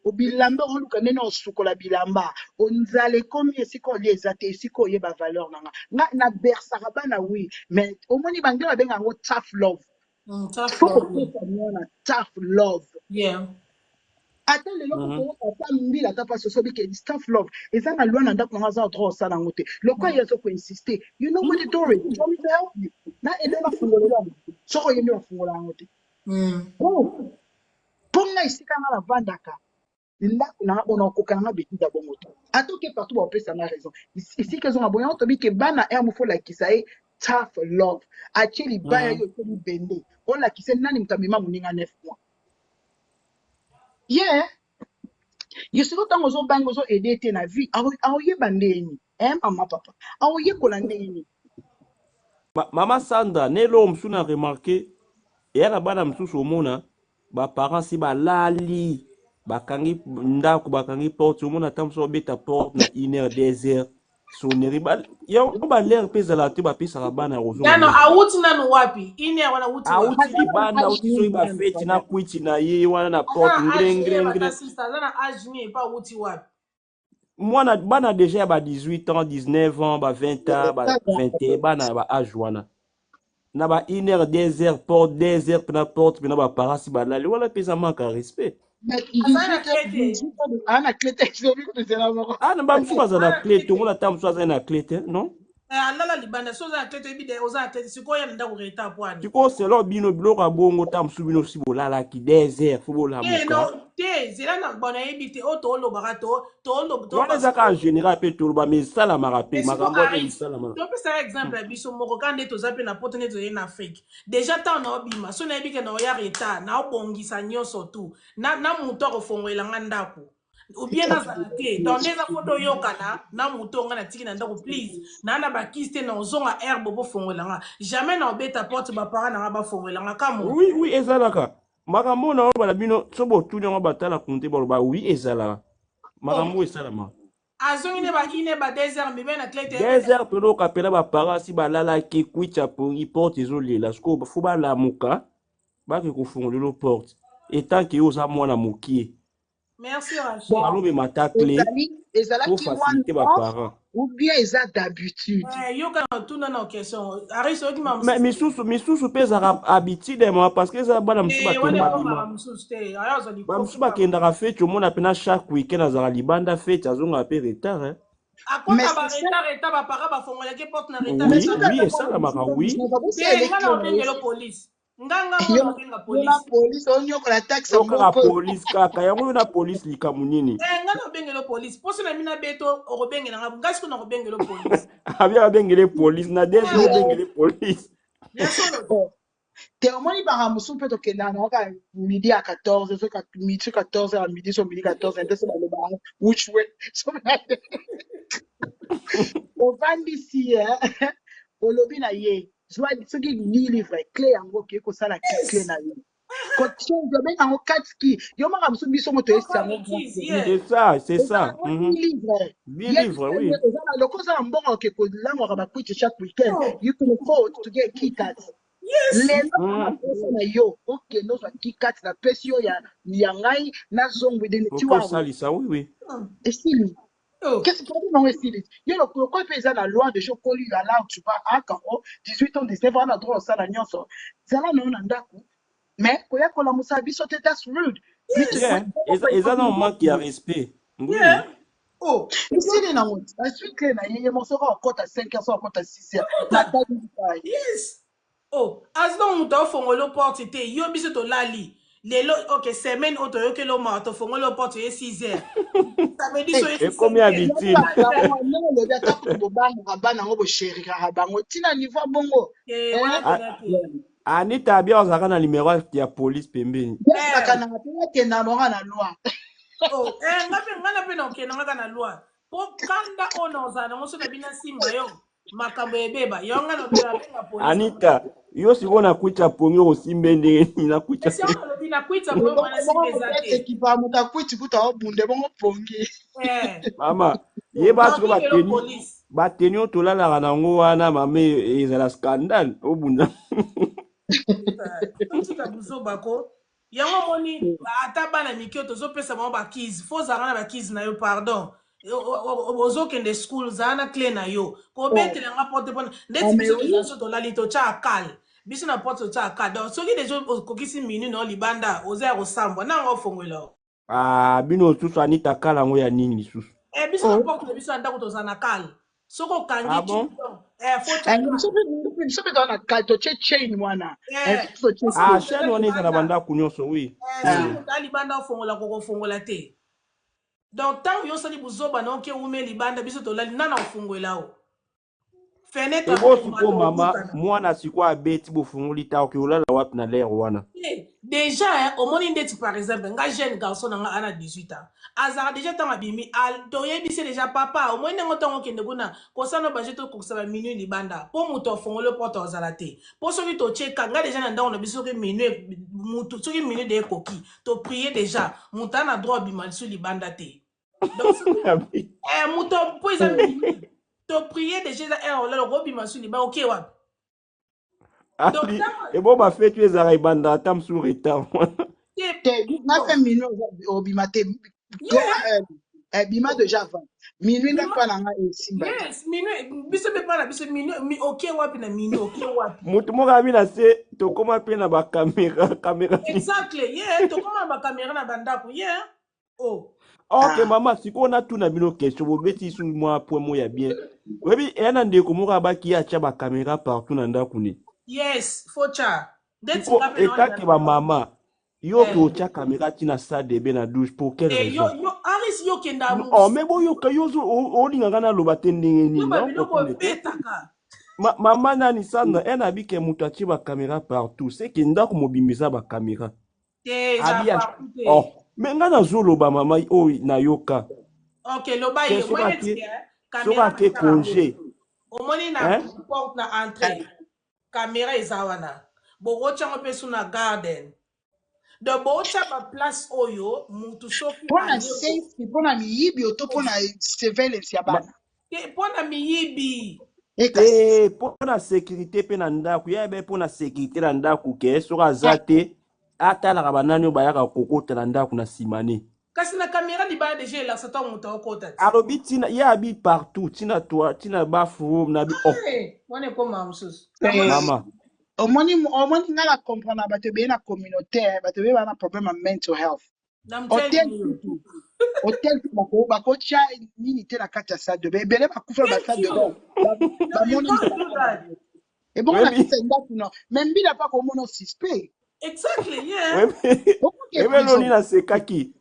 obilamba oluka ndenge osukola bilamba onzala ekomi esika olia eza te esika oyeba valeur na nga nga na bersaka bana oui mais omoni bango babenga yango tough love. Tough Faut love. Yeah. kopesa mwana tough love. Yeah. Ata lelo kokoyoka ata mbila ata mpasi osobi ke it's tough love eza na loi na ndako nanga aza na droit osala yango te lokola ye azo koinsiste, you know where the door is, you want me to help you na ede nafungolela yango soki oyebi nafungola yango te. Oh, mpo nga esika nga navandaka ndako na nga bona okoka nanga betise ya bongo te ata oke partout baopesa nga raison. Esika ezonga boye yango tobi ke bana ere mofo olakisa ye tough love atie libaya yo otie libende olakisa ye nani moto amema moninga 9 mois ye yo sikoyo ntango ozobanga ozo aide te na vie aoyeba ndeni eh, mama papa aoyekola ndeni. Mama Sandra, ne eloko mosusu na remarke eya na bana mosusu omona baparents si balali bakangi ndako bakangi porte, omona ata mosusu babeta porte na 1 heure 2 heures sonnerie yango balere mpe ezalaka te bapesaka bana ya kozonga Nano ndako. awuti nanu wapi? Ine wana awuti wapi? Awuti Aza na libanda, age awuti soki nini nanu bafeti na vraiment? kwiti na ye wana na Aza porte na ngre age ngre nini ngre. bata sister aza na age nini epa awuti wapi? Mwana bana déjà ya ba 18 ans, 19 ans, ba 20 ans, ba 21, bana ya ba age wana. Na ba 1 heure, 2 heures, porte 2 heures pena porte pena ba parents si balali wana pe eza manque ya respect. Mais Aza na 18 clé te. 18 aza na clé te, soki kotozela moko. Ah na ba mosusu baza Aza na na clé clé te, omona te. ata mosusu aza na clé te, non? Eh, alala libanda so oza na clé te, oyebi de oza na clé te, sikoyo oya na ndako retard po ani? Sikoyo selon bino biloko ya bongo ta mosusu bino si bolalaki 2 heures fo Te bolamuka. no te, zela na bon nayebi te oyo toolobaka to tooloba Wana tooloba eza kaka en sikoyo. général mpe toloba mais esalamaka mpe Mais sikoyo makambo wana Aris, esalamaka. topesaka exemple ya biso moko kaka nde toza mpe na poto nde toye na Afrique. Déjà ntango naobima so nayebi ke naoya retard, naobongisa nyonso tu na moto akofongolela nga ndako ou bien nazala te. Donc nde eza po toyokana na moto oyo nga natiki na ndako, please naa na bakisi te, na ozonga aire bo bofongolela nga. Jamais na obeta porte baparent na nga bafongolela nga ka moto. Oui, ezalaka. Makambo oyo naoloba na bino, so botuni yango batala kunte baloba oui ezalaka. Makambo Oh, oyo esalamaka. azongi nde ba 1 ba 2 heures mibali na clé te. 2 heures pene okapela baparents si balalaki kwicha pongi porte ezolela sikoyo fo balamuka bake kofungolela porte etant que yo oza mwana mokie. Merci Rachel. Bon, Balobema ta clé ezali po ezalaki one faciliter off baparents. ou bien eza d'habitude? Eh, yoka na tuna na question. Aris oyoki ma Mais mosusu. misusu misusu mpe ezalaka habitude ma parce que eza bana mosusu Eh, wana bakenda ekomaka bima. mosusu te. Aya ozwa Ba likofi mosusu kaka. bakendaka feti omona mpena chaque week-end azalaka libanda feti azongaka mpe retard hein. Mais Akota ba c'est ça. retard retard ba parents bafongolaki porte na retard Mais Oui, soki retard. oui aza mwana esalamaka 18 ans, oui. 19 ans, bosi Te nga eleki na yo na ye. obengelo police. Nga nga Yo mona obenga yo na police. police onyokola taxe Yo kaka moko. police kaka yango yo na police likambo nini? Eh, nga na obengelo police. Poso na mina beto okobengela nga. Nga siko na kobengelo police. Abi abengele police na 2 heures Eh, obengele police. ya solo. Bon, te omoni baka mosusu mpe tokendaka na kaka midi ya 14, soki midi, soki 14 ya midi, so midi 14 nde so baloba yango which way, so ovandisi ye, olobi na ye zwa soki 10 livre clé yango okei kosala clé Yes. na yo kochange obenga yango 4 ki yo maka mosusu biso mo toyesi Papa yango the keys, grand yeah. C'est ça, c'est ezala ça. yango 10 livre 10 yebisa livres, ye oui. oza na loko oza na mbongo oke kolangwaka bakwiti chaque week-end, Oh. you can afford to get key cards. Yes. Lelo na posa na yo okende ozwa key card, napesi yo ya ngai nazongwidene Oke tiwawe osalisa, oui. Esili. Oh. Qu'est-ce que problème nango esili yo lokola mpe eza na loi déjà okoli, yo allowed tu vas akango 18 ans, 19 ans na droit osala nyonso, zala na yo na ndako, mais koya kolamusa biso te, that's rude. Yeah. Eza na manque ya respect. Oui. Yeah. Oh. Esili nango, azwi clé na ye ye moko, soki akota 5 heures, soki akota 6 heures natali ngai. Yes. Oh, azongo moto afongoli porte te, yo biso tolali. Lelo, ok, semaine oyo toyokeli o mawa, tofongoli o porte ye 6 heures. Ça veut dire so ye Ekomi 5 heures. habitude. Ndenge olobi, ata kutu bobangaka bana yango, bosherikaka bango ntina niveau ya bongo. Eh, wana Ah, mpena te. Anita abi azalaka na numéro ya police pembeni. Yesaka na mpe akenda bango na loi. Oh, eh, nga mpe nga na mpe na okenda kaka na loi. Po kanda oyo na ozala nango so na bino simba yo makambo ebeba yo nga na obela benga police. Anita, yo sikoyo na kwita pongi okosimbe ndenge nini na kwita? Esi yango nalobi na kwita boyo mwana simba eza te. Ekipa moto akwiti kuta obunde bongo pongi. Eh, Mama, yeba sikoyo nabengelo bateni police. Bateni oyo tolalaka nango wana mama ezala scandale obunda. Eh, totika buzoba ko. Yango omoni ata bana mike oyo tozopesa bango bakeys, fo ozalaka na bakeys na yo, pardon. Ozokende school, zala na clé na yo, kobetela nga porte mpona ndeti biso tozala so tolali totya akale biso na porte, totya akale. Donc soki deja okokisi minuit na yo libanda, oza ya kosambwa nanga ofongolela yo. Ah, bino lisusu Anita kala yango ya nini lisusu? Eh, biso na porte na biso ya ndako tozala na kale, soki okangi Ah bon? eh, fo tya Biso mpe biso mpe toza na kale, totie chain wana. Eh, biso totie. Ah, soki chaîne wana eza na bandako nyonso, oui. Eh, soki moto alibanda ofongola kokofongola te. Donc ntango yo osali buzoba na oke ume libanda, biso tolali, nana ofungolela o fenêtre. Ebo sikoyo mama Akokutana. Mwana sikoyo abeti bofungoli ta oke olala wapi na lere wana? Eh, déjà hein, omoni ndeti par exemple nga jeune garçon na nga ana 18 ans, azalaka déjà ntango abimi toyebisi déjà papa, omoni ndenge ntango okende kuna kosala baje, tokokisa baminuit libanda mpo moto afongoli porte azala te. Mpo soki totie ka nga déjà na ndako na biso, soki minuit mutu, soki minuit de ekoki, toprie déjà, moto aza na droit abima lisu libanda te. Donc eh, moto mpo eza minuit, toprie déjà, eza heure olala, okobima su libanda oke wapi? Donc Ali ntango ebo bafeti oyo ezalaka ebanda ata mosusu retard wana. Te. Te, na fe minuit obima te. Eh, bima déjà avant minuit nga mpa na nga esimba te. Yes, minuit biso mpe mpa na biso minuit mi, oke wapi na minuit oke wapi? Moto moko abi na se tokóma mpe na bakamera kamera. Exactly, yeah, tokóma na bakamera na bandako, yeah. Oh. Ok, Ah. mama, sikoyo natuna bino question, bobeti su mwa point moko ya bien. Oyebi, eya na ndeko moko abaki ye atya bakamera partout na ndako ne. Yes, focha. Ndeti Siko nga mpe naolinga etake na bamama, yo eh. ke otya kamera ti na salle de bain na douche pour quelle Eh, yo raison? yo Aris yo kenda Oh, me boyoka yo olinga nga naloba te ndenge yo nini? ba biloko Naokoprendre te. obetaka. Mama nani Sandra, e na bi ke moto atie bakamera partout, c'est ke ndako mobimba eza bakamera. Te eza Abi ya partout te. oh, me nga nazoloba mama oyo nayoka. Ok, loba Ke ye soki omoni ake neti eh, soki kamera ake basala boye. congé, Omoni na hein? porte na entrée, kamera eza wana. Bokotya yango mpe su na garden. Donc botya ba place oyo mutu soki Mpona aye safety, mpona miyibi oto mpona surveillance ya Ma, bana. te mpona miyibi. Ekasi. te mpo na sécurité mpe na ndako ya be mpo na sécurité na ndako ke soki aza te atalaka banani oyo bayaka kokota na ndako na nsima ne. Kasi na kamera libala deja elakisa ntango moto akokota te. Alobi ntina ye abi partout ntina toi ntina bathroom na bi oh Eh, wana ekómaa mosusu. Eh, mama omoni omoni nga na comprendre bato ebele na communauté eh, bato ebele bana problème ya mental health. Na Hotel mteli yo. kutu, hotel kutu bakotia nini te na kati ya salle de bain. Ebele bakufa ba Thank salle de you. bain. No, you Bamoni can't misala do na that. bango. Ebongo na oyebi kati ya ndako no. Mais mbila pa komona suspect. Exactly, yeah. oyebi Okoke oyebi eloni prison. nasekaki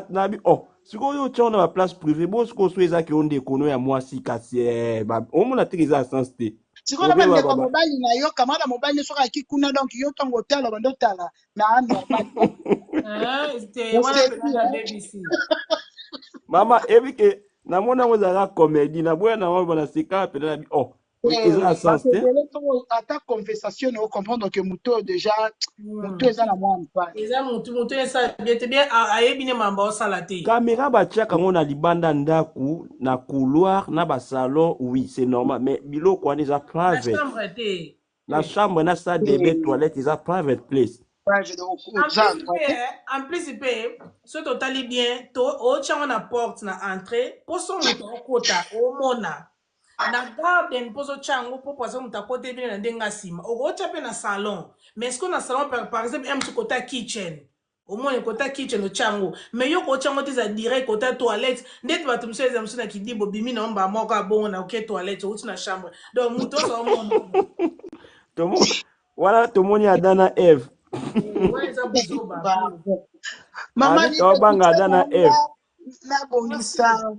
na bi oh sikoyo otya wana baplace privé bo sikoyo so ezaki yo ndeko no ya mwasi kasi eh, omona teke eza ya sens te Sikoyo na obe bandeko ya mobali na yo, camarade ya mobali soki ayaki kuna donc yo ntango otala bando otala na anormal te. Eh, te wana Oseki mpenza na eh. bebisi. Mama ebi ke namoni yango ezalaka comédie naboya na yango naseka mpenza na bi oh mais eza na sens Bato te. ebele soko ata conversation na comprendre que moto oyo déjà moto eza na mwa mpasi. Eza mutu mutu esala bien te bien ayebi ne mamba osala te. Kamera batiaka yango na libanda ndako na couloir na basalon, oui c'est normal, mais biloko wana eza Na private chambre te. na chambre na salle de bain toilette eza private place. Private En oza plus droit mpe te. eh, en plus mpe soki totali bien to otya yango na porte na entrée mpo so moto akota omona na garden mpo ozotya yango mpo poison moto akota ebino na ndenge ya nsima okotya mpe na salon mais sikoyo na salon par exemple mosu kota kitchen omoni kota kitchen otya yango mais yo kotya yango te eza direct kota toilette ndeti bato mosusu eza mosusu na kidibo obimi na omba moko abongo na oke toilette outi na chambre donc moto ozo omona. Wana tomoni Adam na Eve. Wana eza buzoba. Pardon. Mama Abi Anita, tobanga succès Adam na na Eve. nga nabongisa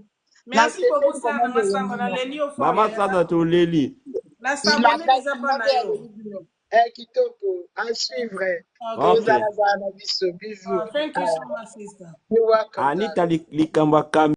Merci beaucoup nasepeli Sandra komona Masamba elongi na na leli yo fort Mama yaya. Sandra toleli. Na sabone makasi deja nga pa na mpe yo. aleli bino. Eh, kitoko à suivre. Okay. Ok. Tozala zala na biso bisous. Oh, thank you so much sister. You're welcome, Anita darling. likambo ya kamera.